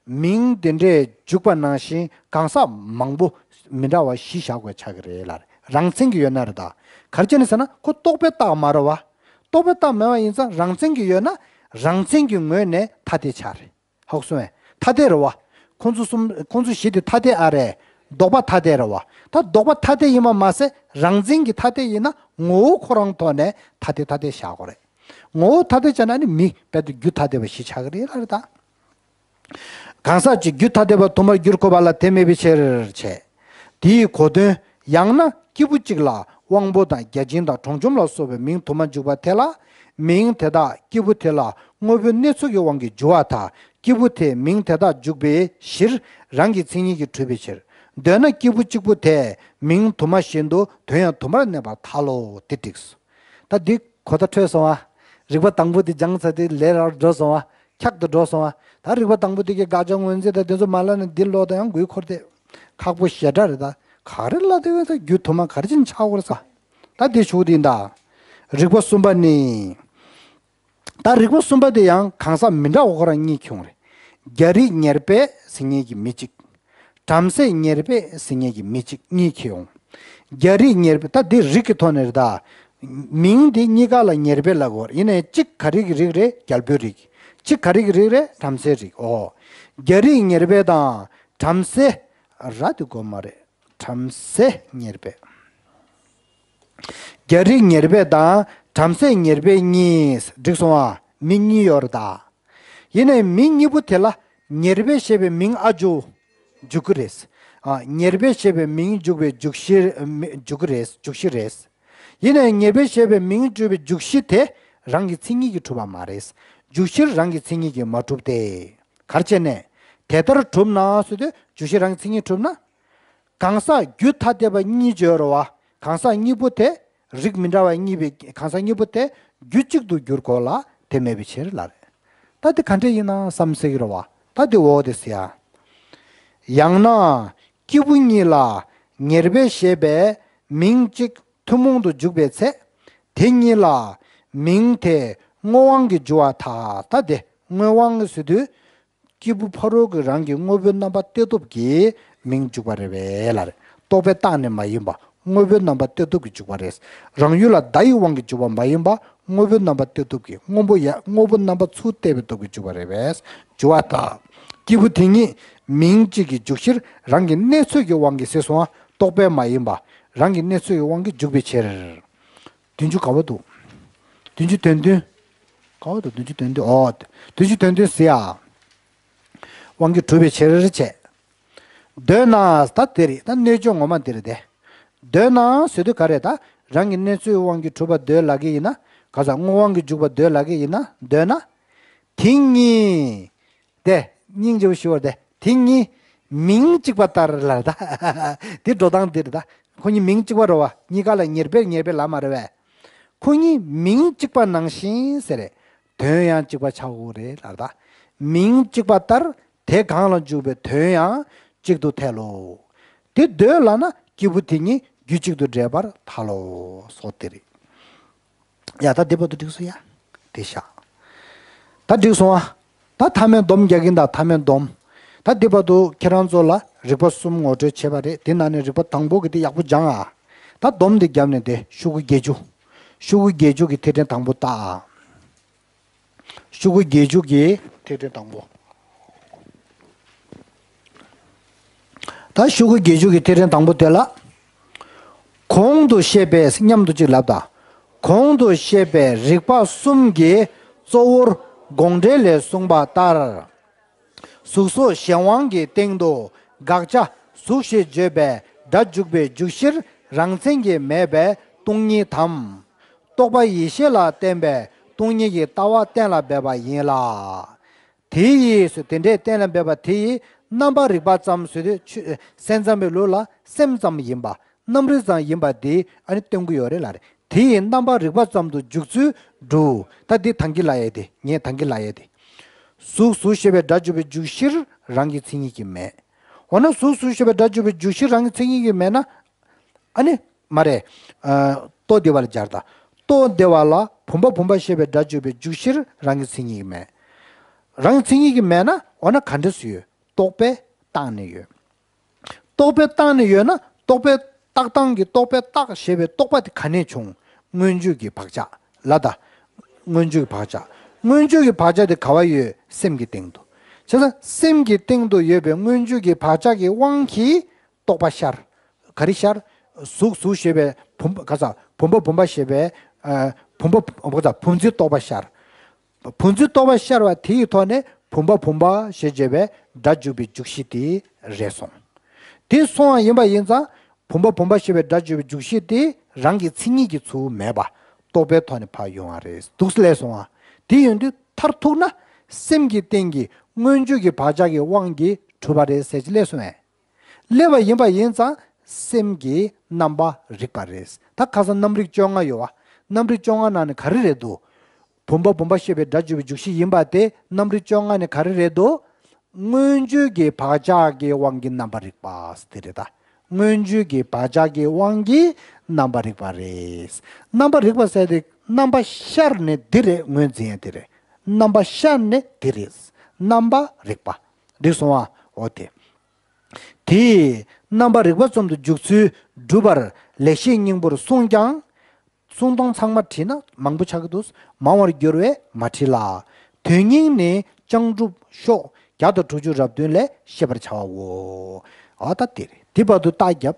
མིང་དེ་འདྲས་འཇུག་པ་ནང་བཞིན་གང་ཟག་མང་པོ་མི་འདྲ་བ་བཞི་བཞག་དགོས་ཆགས་ཀྱི་རེད་ལ། རང་མཚན་གྱིས་ཡོད་ན་རེད་ད། ག་རེ་བྱས་ནས་ཟེར་ན་ཁོ་རྟོག་པས་བཏགས་མ་རེད་བ། རྟོག་པས་བཏགས་མེད་པ་ཡིན་ཙང་རང་མཚན་གྱིས་ཡོད་ན་རང་མཚན་གྱི་ངོས་ནས་ཐ་དད་ཆགས་རེད། ཧ་གོ་སོང་ངས། ཐ་དད་རེད་བ། ཁོང་ཚོ་གསུམ་ཁོང་ཚོ་བཞི་དེ་ཐ་དད་ཨ་རེད། ལྡོག་པ་ཐ་དད་རེད་བ། ད་ལྡོག་པ་ཐ་དད་ཡིན་པ་མ་ཟད་རང་མཚན་གྱི་ཐ་དད་ཡིན་ན་ངོ་བོ་ཁོ་རང་ཐོག་ནས་ཐ་དད་ཐ་དད་བཞག་དགོས་རེད། ངོ་བོ་ཐ་དད་བྱས་ན་ནི་མི་རྦད་དེ་རྒྱུ་ཐ་དད་པ་བཞི་ཆགས་ཀྱི་རེད་ལ་རེད་ད། གང་ཟག་གཅིག་རྒྱུ་ཐ་དད་པ་དུ་མར་འགྱུར་དགོས་པ་ལ་དེ་མེད་པའི་ཕྱིར་བྱས། དེའི་གོ་དོན། ཡང་ན་སྐྱེས་བུ་གཅིག་ལ་དབང་པོ་དང་བརྒྱ་བྱིན་དང་གྲོང་འཇོམས་ལ་སོགས་པའི་མིང་དུ་མ་འཇུག་པ་དེ་ལ། མིང་དེ་དག་སྐྱེས་བུ་དེ་ལ་དངོས་པོའི་གནས་ཚུལ་གྱི་དབང་གིས་འཇུག་པ་དང་སྐྱེས་བུ་དེས་མིང་དེ་དག་འཇུག་པའི་གཞིར་རང་གི་མཚན་ཉིད་ཀྱིས་གྲུབ་པའི་ཕྱིར། འདོད་ན་སྐྱེས་བུ་གཅིག་པུ་དེས་མིང་དུ་མ་བཞིན་དུ་དོན་ཡང་དུ་མར་གནས་པར་ཐལ་ལོ། དེ་འགྲིགས། ད་འདི་གོ་བརྡ་འཕྲོད་སོང་ཨ། རིག་པ་དང་པོ་འདི་སྦྱངས་ཚར་དུས་ལས་རགས་འགྲོ་སོང་ཨ། འཁྱག་ཏུ་འགྲོ་སོང་ཨ། ད་རིག་པ་དང་པོ་འདི་གི་དགག་བྱ་ངོས་འཛིན་དང་དེ་ཚོ་མ་ལབ་ན་འདི་ཀློག་དང་ཡང་འགུལ་འཁོར་ཏེ། ཁག་པོ་ཞེ་དྲག་རེད་ད། ག་རེ་ལབ་དེ་བས་ད་རྒྱུ་དུ་མ་ག་རེ་བྱས་ནས་ཆགས་དགོས་རེད་ས། ད་འདི་ཞུ་འདི་ད། རིག་པ་གསུམ་པ་ནི། ད་རིག་པ་གསུམ་པ་དེ་ཡང་གང་ཟག་མི་འདྲ་བ་ཁོ་རང་གཉིས་ཁྱོང་རེད། རྒྱ་རིགས་ཉེར་སྦས་ཟེར་མཁན་གྱི་མི་གཅིག་བྲམ་ཟེ་ཉེར་སྦས་ཟེར་མཁན་གྱི་མི་གཅིག་གཉིས་ཁྱེར་ཡོང་། རྒྱ་རིགས་ཉེར་སྦས་ད་འདི་རིགས་ཀྱི་ཐོག་ནས་རེད་ད། མིང་འདི་གཉིས་ཀ་ལ་ཉེར་སྦས་ལབ་དགོས་རེད། ཡིན་ནའི་གཅིག་ག་རེ་གི་རིགས་རེད། རྒྱལ་པོའི་རིགས། གཅིག་ག་རེ་གི་རིགས་རེད། བྲམ་ཟེའི་རིགས། ཨོ། རྒྱ་རིགས་ཉེར་སྦས་དང་བྲམ་ཟེ། ར་དེ་དགོས་མ་རེད། བྲམ་ཟེ་ཉེར་སྦས། རྒྱ་རིགས་ཉེར་སྦས་དང་བྲམ་ཟེ་ཉེར་སྦས་གཉིས་འགྲིག་སོང་ཨ། མི་གཉིས་ཡོད་རེད་ད། ཡིན་ནའི་མི་གཉིས་པོ་དེ་ལ་ཉེར་སྦས་ཞེས་པའི་མིང་ཨ་འཇུ་འཇུག་གི་རེད། ཨ། ཉེར་སྦས་ཞེས་པའི་མིང་འཇུག་པའི་འཇུག་གཞི་འཇུག་གི་རེད། འཇུག་གཞི་རེད། ཡིན་ནའི་ཉེར་སྦས་ཞེས་པའི་མིང་འཇུག་པའི་འཇུག་གཞི་དེ་རང་གི་མཚན་ཉིད་ཀྱིས་གྲུབ་པ་མ་རེད། འཇུག་གཞིར་རང་གི་མཚན་ཉིད་ཀྱིས་མ་གྲུབ་སྟེ། ག་རེ་བྱས་ནས། དེ་ལྟར་གྲུབ་ན་ཟེར་དུས་འཇུག་གཞིར་རང་གི་མཚན་ཉིད་གྲུབ་ན། གང་ཟག་རྒྱུ་ཐ་དད་པ་གཉིས་ཡོད་རེད་བ། གང་ཟག་གཉིས་པོ་དེ་རིགས་མི་འདྲ་བ་གཉིས་པའི་གང་ཟག་གཉིས་པོ་དེ་རྒྱུ་གཅིག་ཏུ་འགྱུར་དགོས་ལ་དེ་མེད་པའི་ཕྱིར་ལ་རེད། ད་དེ་ག་འདྲས་ཡིན་ན་བསམ་སྲིད་ཀྱི་རེད་བ། ད་དེ་འོག་དེ་ཟེར་ཡ། ཡང་ན་སྐྱེས་བུ་གཉིས་ལ་ཉེར་སྦས་ཞེས་པའི་མིང་གཅིག་ཐུན་མོང་དུ་འཇུག་པའི་ཚེ། དེ་གཉིས་ལ་མིང་དེ་དངོས་དབང་གིས་འཇུག་པར་ཐལ། ད་དེ་དངོས་དབང་ཟེར་དུས། སྐྱེས་བུ་ཕ་རོལ་གྱི་རང་གི་དངོས་པོའི་རྣམ་པ་སྟེ་སྟོབས་ཀྱིས་མིང་འཇུག་པ་རེད་པས་ལ་རེད། རྟོག་པས་བཏགས་ནས་མ་ཡིན་པ་དངོས་པོའི་རྣམ་པ་སྟེ་སྟོབས་ཀྱིས་འཇུག་པ་རེད། རང་ཡུལ་ལ་བརྡ་ཡི་དབང་གིས་འཇུག་པ་མ་ཡིན་པ་དངོས་པོའི་རྣམ་པ་སྟེ་སྟོབས་ཀྱིས་དངོས་པོ་ཡ་དངོས་པོ་རྣམ་པ་ཚུར་བལྟས་པའི་སྟོབས་ཀྱིས་འཇུག་པ་རེད་པས་འཇུག་པ་དང་། སྐྱེས་བུ་དེ་ཉིད་མིང་གཅིག་གི་འཇུག་གཞིར་རང་གི་གནས་ཚོད་ཀྱི་དབང་གིས་ཟེར་སོང་བ་རྟོག་པས་མ་ཡིན་པ་རང་གི་གནས་ཚོད་ཀྱི་དབང་གིས་འཇུག་པའི་ཕྱིར། བདུན་ཅུ་ག་པ་འདུག་བདུན་ཅུ་དོན་བདུན། ག་བ་དང་བདུན་ཅུ་དོན་བདུན། ཨོ། བདུན་ཅུ་དོན་བདུན་ཟེར་ཡ། དབང་གིས་གྲུབ་པའི་ཕྱིར་བྱས། འདོད་ན་ད་དེ་རེད། ད་གནོད་བྱེད་ངོ་མ་འདི་རེད་དེ། འདོད་ན་ཟེར་དུས་ག་རེད་ད། རང་གི་གནས་ཚུལ་དབང་གིས་གྲུབ་པ་འདོད་ལབ་ཀྱི་ཡིན་ན། ག་ས་དངོས་དབང་གིས་འཇུག་པ་འདོད་ལབ་ཀྱི་ཡིན་ན། འདོད་ན། དེ་གཉིས། དེ་སྙིང་རྗེ་པོ་ཞུ་བར་དེ། དེ་གཉིས་མིང་གཅིག་པ་ལྟར་ལ་ད། དེ་འགྲོ་སྟངས་འདི་རེད་ད། ཁོ་གཉིས་མིང་གཅིག་པ་རེད་བ། གཉིས་ཀ་ལ་ཉེར་སྦས་ཉེར་སྦས་ལབ་མ་རེད་བས། ཁོ་གཉིས་མིང་གཅིག་པ་ནང་བཞིན་ཟེར་རེད། དོན་ཡང་གཅིག་པ་ཆགས་དགོས་རེད་ལབ་ད། མིང་གཅིག་པ་ལྟར། དེ་གང་ལ་འཇུག་པའི་དོན་ཡང་གཅིག་ཏུ་ཐལ་ལོ། དེ་འདོད་ལབ་ན་སྐྱེས་བུ་དེ་གཉིས་རྒྱུད་གཅིག་ཏུ་འདྲེས་པར་ཐལ་ལོ། སོགས་དེ་རེད། ཡ་ད་འདི་བར་དུ་འགྲིག་སོང་ཡ། དེ་བཞག་ད་འགྲིག་སོང་ཨ། ད་ཐ་མའི་སྡོམ་རྒྱག་གིན་ད། ཐ་མའི་སྡོམ། ད་འདི་བར་དུ་ཁྱེད་རང་ཚོ་ལ་རིགས་པ་གསུམ་ངོ་སྤྲོད་བྱས་པ་རེད། དེ་ནང་ནས་རིགས་པ་དང་པོ་གི་དེ་ཡག་པོ་སྦྱངས་ཨ། ད་སྡོམ་འདི་བརྒྱབ་ནས་དེ་ཤོག་གུ་བརྒྱད་ཅུ། ཤོག་གུ་བརྒྱད་ཅུ་གི་ཐིག་ཕྲེང་དང་པོ་བལྟ་ཨ། ཤོག་གུ་བརྒྱད་ཅུ་གི་ཐིག་ཕྲེང་དང་པོ། ད་ཤོག་གུ་བརྒྱད་ཅུ་གི་ཐིག་ཕྲེང་དང་པོ་དེ་ལ། གོང་དུ་བཤད་པའི་སྙམ་དུ་ཅིག་ལབ་དང་། གོང་དུ་བཤད་པའི་རིགས་པ་གསུམ་གྱི་གཙོ་བོར་དགོངས་འགྲེལ་ལས་གསུངས་པ་ལྟར། གཟུགས་སོགས་གཞན་དབང་གི་སྟེང་དུ་དགག་བྱ་གཟུགས་ཞེས་བརྗོད་པའི་སྒྲ་འཇུག་པའི་འཇུག་གཞིར་རང་མཚན་གྱིས་མེད་པའི་སྟོང་ཉིད་དམ། རྟོག་པ་ཡེ་ཤེས་ལ་བརྟེན་པའི་སྟོང་ཉིད་ཀྱི་ལྟ་བ་གཏན་ལ་འབེབས་པ་ཡིན་ལ། དེ་ཡིས་དེ་འདྲའི་གཏན་ལ་འབེབས་པ་དེ་ཡིས་རྣམ་པར་རིག་པ་ཙམ་ཟེར་དུས་ཆོས་སེམས་ཙམ་པའི་ལུགས་ལ་སེམས་ཙམ་ཡིན་པ། རྣམ་རིག་ཙམ་ཡིན་པ་དེ་ཨ་ནི་སྟོན་གྱི་ཡོད་རེད་ལ་རེད། དེ་ཡིས་རྣམ་པར་རིག་པ་ཙམ་དུ་འཇུག་ཚུལ་འདུག་ད་འདི་ཐང་གི་ལ་ཡས་དེ། ངས་ཐང་གི་ལ་ཡས་དེ། གཟུགས་གཟུགས་ཞེས་པའི་སྒྲ་འཇུག་པའི་འཇུག་གཞིར་རང་གི་མཚན་ཉིད་ཀྱིས་མེད། འོ་ན་གཟུགས་གཟུགས་ཞེས་པའི་སྒྲ་འཇུག་པའི་འཇུག་གཞིར་རང་གི་མཚན་ཉིད་ཀྱིས་མེད་ན། ཨ་ནི། མ་རེད། ཨ། རྟོག་བདེ་བ་ལ་སྦྱར་དང་། རྟོག་བདེ་བ་ལ་བུམ་པ་བུམ་པ་ཞེས་པའི་སྒྲ་འཇུག་པའི་འཇུག་གཞིར་རང་གི་མཚན་ཉིད་ཀྱིས་མེད། རང་གི་མཚན་ཉིད་ཀྱིས་མེད་ན་འོ་ན་ག་འདྲ་སུ་ཡོད། རྟོག་པས་བཏགས་ནས་ཡོད། རྟོག་པས་བཏགས་ནས་ཡོད་ན་རྟོག་པས་བཏགས་སྟངས་ཀྱི་རྟོག་པས་བཏགས་ཞེས་པའི་རྟོག་པ་དེ་ག་ནས་བྱུང་། མངོན་བརྗོད་ཀྱི་བག་ཆགས་ལ་ད། མངོན་བརྗོད་ཀྱི་བག་ཆགས། མངོན་བརྗོད་ཀྱི་བག་ཆགས་དེ་ག་བ་ཡོད། སེམས་ཀྱི་སྟེང་དུ། བྱས་ཙང་སེམས་ཀྱི་སྟེང་དུ་ཡོད་པའི་མངོན་བརྗོད་ཀྱི་བག་ཆགས་ཀྱི་དབང་གིས། རྟོག་པ་ཤར། ག་རེ་ཤར། གཟུགས་གཟུགས་ཞེས་པའི་བུམ་པ་ག་ས་བུམ་པ་བུམ་པ་ཞེས་པའི། ཨ། བུམ་པ་བུམ་ག་ས་བུམ་འཛིན་རྟོག་པ་ཤར། བུམ་འཛིན་རྟོག་པ་ཤར་བ་དེ་ཡི་ཐོག་ནས་བུམ་པ་བུམ་པ་ཞེས་བརྗོད་པའི་སྒྲ་འཇུག་པའི་འཇུག་གཞི་དེ་རེད་སོང་། དེ་སོང་བ་ཡིན་པ་ཡིན་ཙང་བུམ་པ་བུམ་པ་ཞེས་པའི་སྒྲ་འཇུག་པའི་འཇུག་གཞི་དེ་རང་གི་མཚན་ཉིད་ཀྱི་ཚུལ་མེད་པ་རྟོག་པའི་ཐོག་ནས་ཕར་ཡོང་བ་རེད་འདུག་ལས་སོང་བ། དེ་ཡོང་དུས་མཐར་ཐུག་ན་སེམས་ཀྱི་སྟེང་གི་མངོན་བརྗོད་ཀྱི་བག་ཆགས་ཀྱི་དབང་གིས་གྲུབ་པ་རེད་ཟེར་གྱི་སླེབས་སོང་ངས། སླེབས་པ་ཡིན་པ་ཡིན་ཙང་སེམས་ཀྱི་རྣམ་པར་རིག་པ་རེད། ད་ཁ་སང་རྣམ་རིག་བཅོ་ལྔ་ཡོད་བ། རྣམ་རིག་བཅོ་ལྔ་ནང་ནས་ག་རེ་རེད་འདུག་བུམ་པ་བུམ་པ་ཞེས་པའི་སྒྲ་འཇུག་པའི་འཇུག་གཞི་ཡིན་པ་དེ་རྣམ་རིག་བཅོ་ལྔ་ནས་ག་རེ་རེད་འདུག་མངོན་བརྗོད་ཀྱི་བག་ཆགས་ཀྱི་དབང་གིས་རྣམ་པར་རིག་པ་དེ་རེད་ད། མངོན་བརྗོད་ཀྱི་བག་ཆགས་ཀྱི་དབང་གིས་རྣམ་པར་རིག་པ་རེད། རྣམ་པར་རིག་པ་ཟེར་དེ་རྣམ་པ་ཤར་ནས་འདི་རེད། ངོས་འཛིན་ཡ་དེ་རེད། རྣམ་པ་ཤར་ནས་འདི་རེད། རྣམ་པར་རིག་པ། འགྲིག་སོང་བ། འོ་དེ། དེས་རྣམ་པར་རིག་པ་ཙམ་དུ་འཇུག་ཚུལ་སྒྲུབ་པར་ལེགས་བཤད་སྙིང་པོར་གསུངས་ཀྱང་། གསུང་སྟངས་ཚང་མ་བྲིས་ན་མང་པོ་ཆགས་ཀྱི་འདུག་མང་བར་འགྱུར་བས་མ་བྲིས་ལ། དོན་སྙིང་ནི་ལྕགས་འབྲུག་ཤོག་བརྒྱ་དང་དྲུག་ཅུ་རབ་བདུན་ལས་ཤེས་པར་བྱའོ། ཨ་ད་དེ་རེད། དེ་བར་དུ་རྟགས་བརྒྱབ།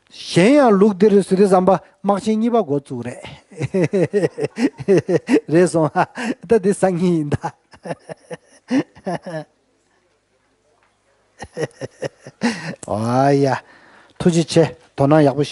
གཞན་ཡང་ལུགས་འདིར་ཟེར་དུས་ཙམ་པ་དམག་ཆེན་གཉིས་པ་འགོ་བཙུགས་རེད། རེད་སོང་ཨ། ད་འདི་སང་ཉིན་ཡིན་ད། ཨ་ཡ། ཐུགས་རྗེ་ཆེ། དོ་སྣང་ཡག་པོ་ཞིག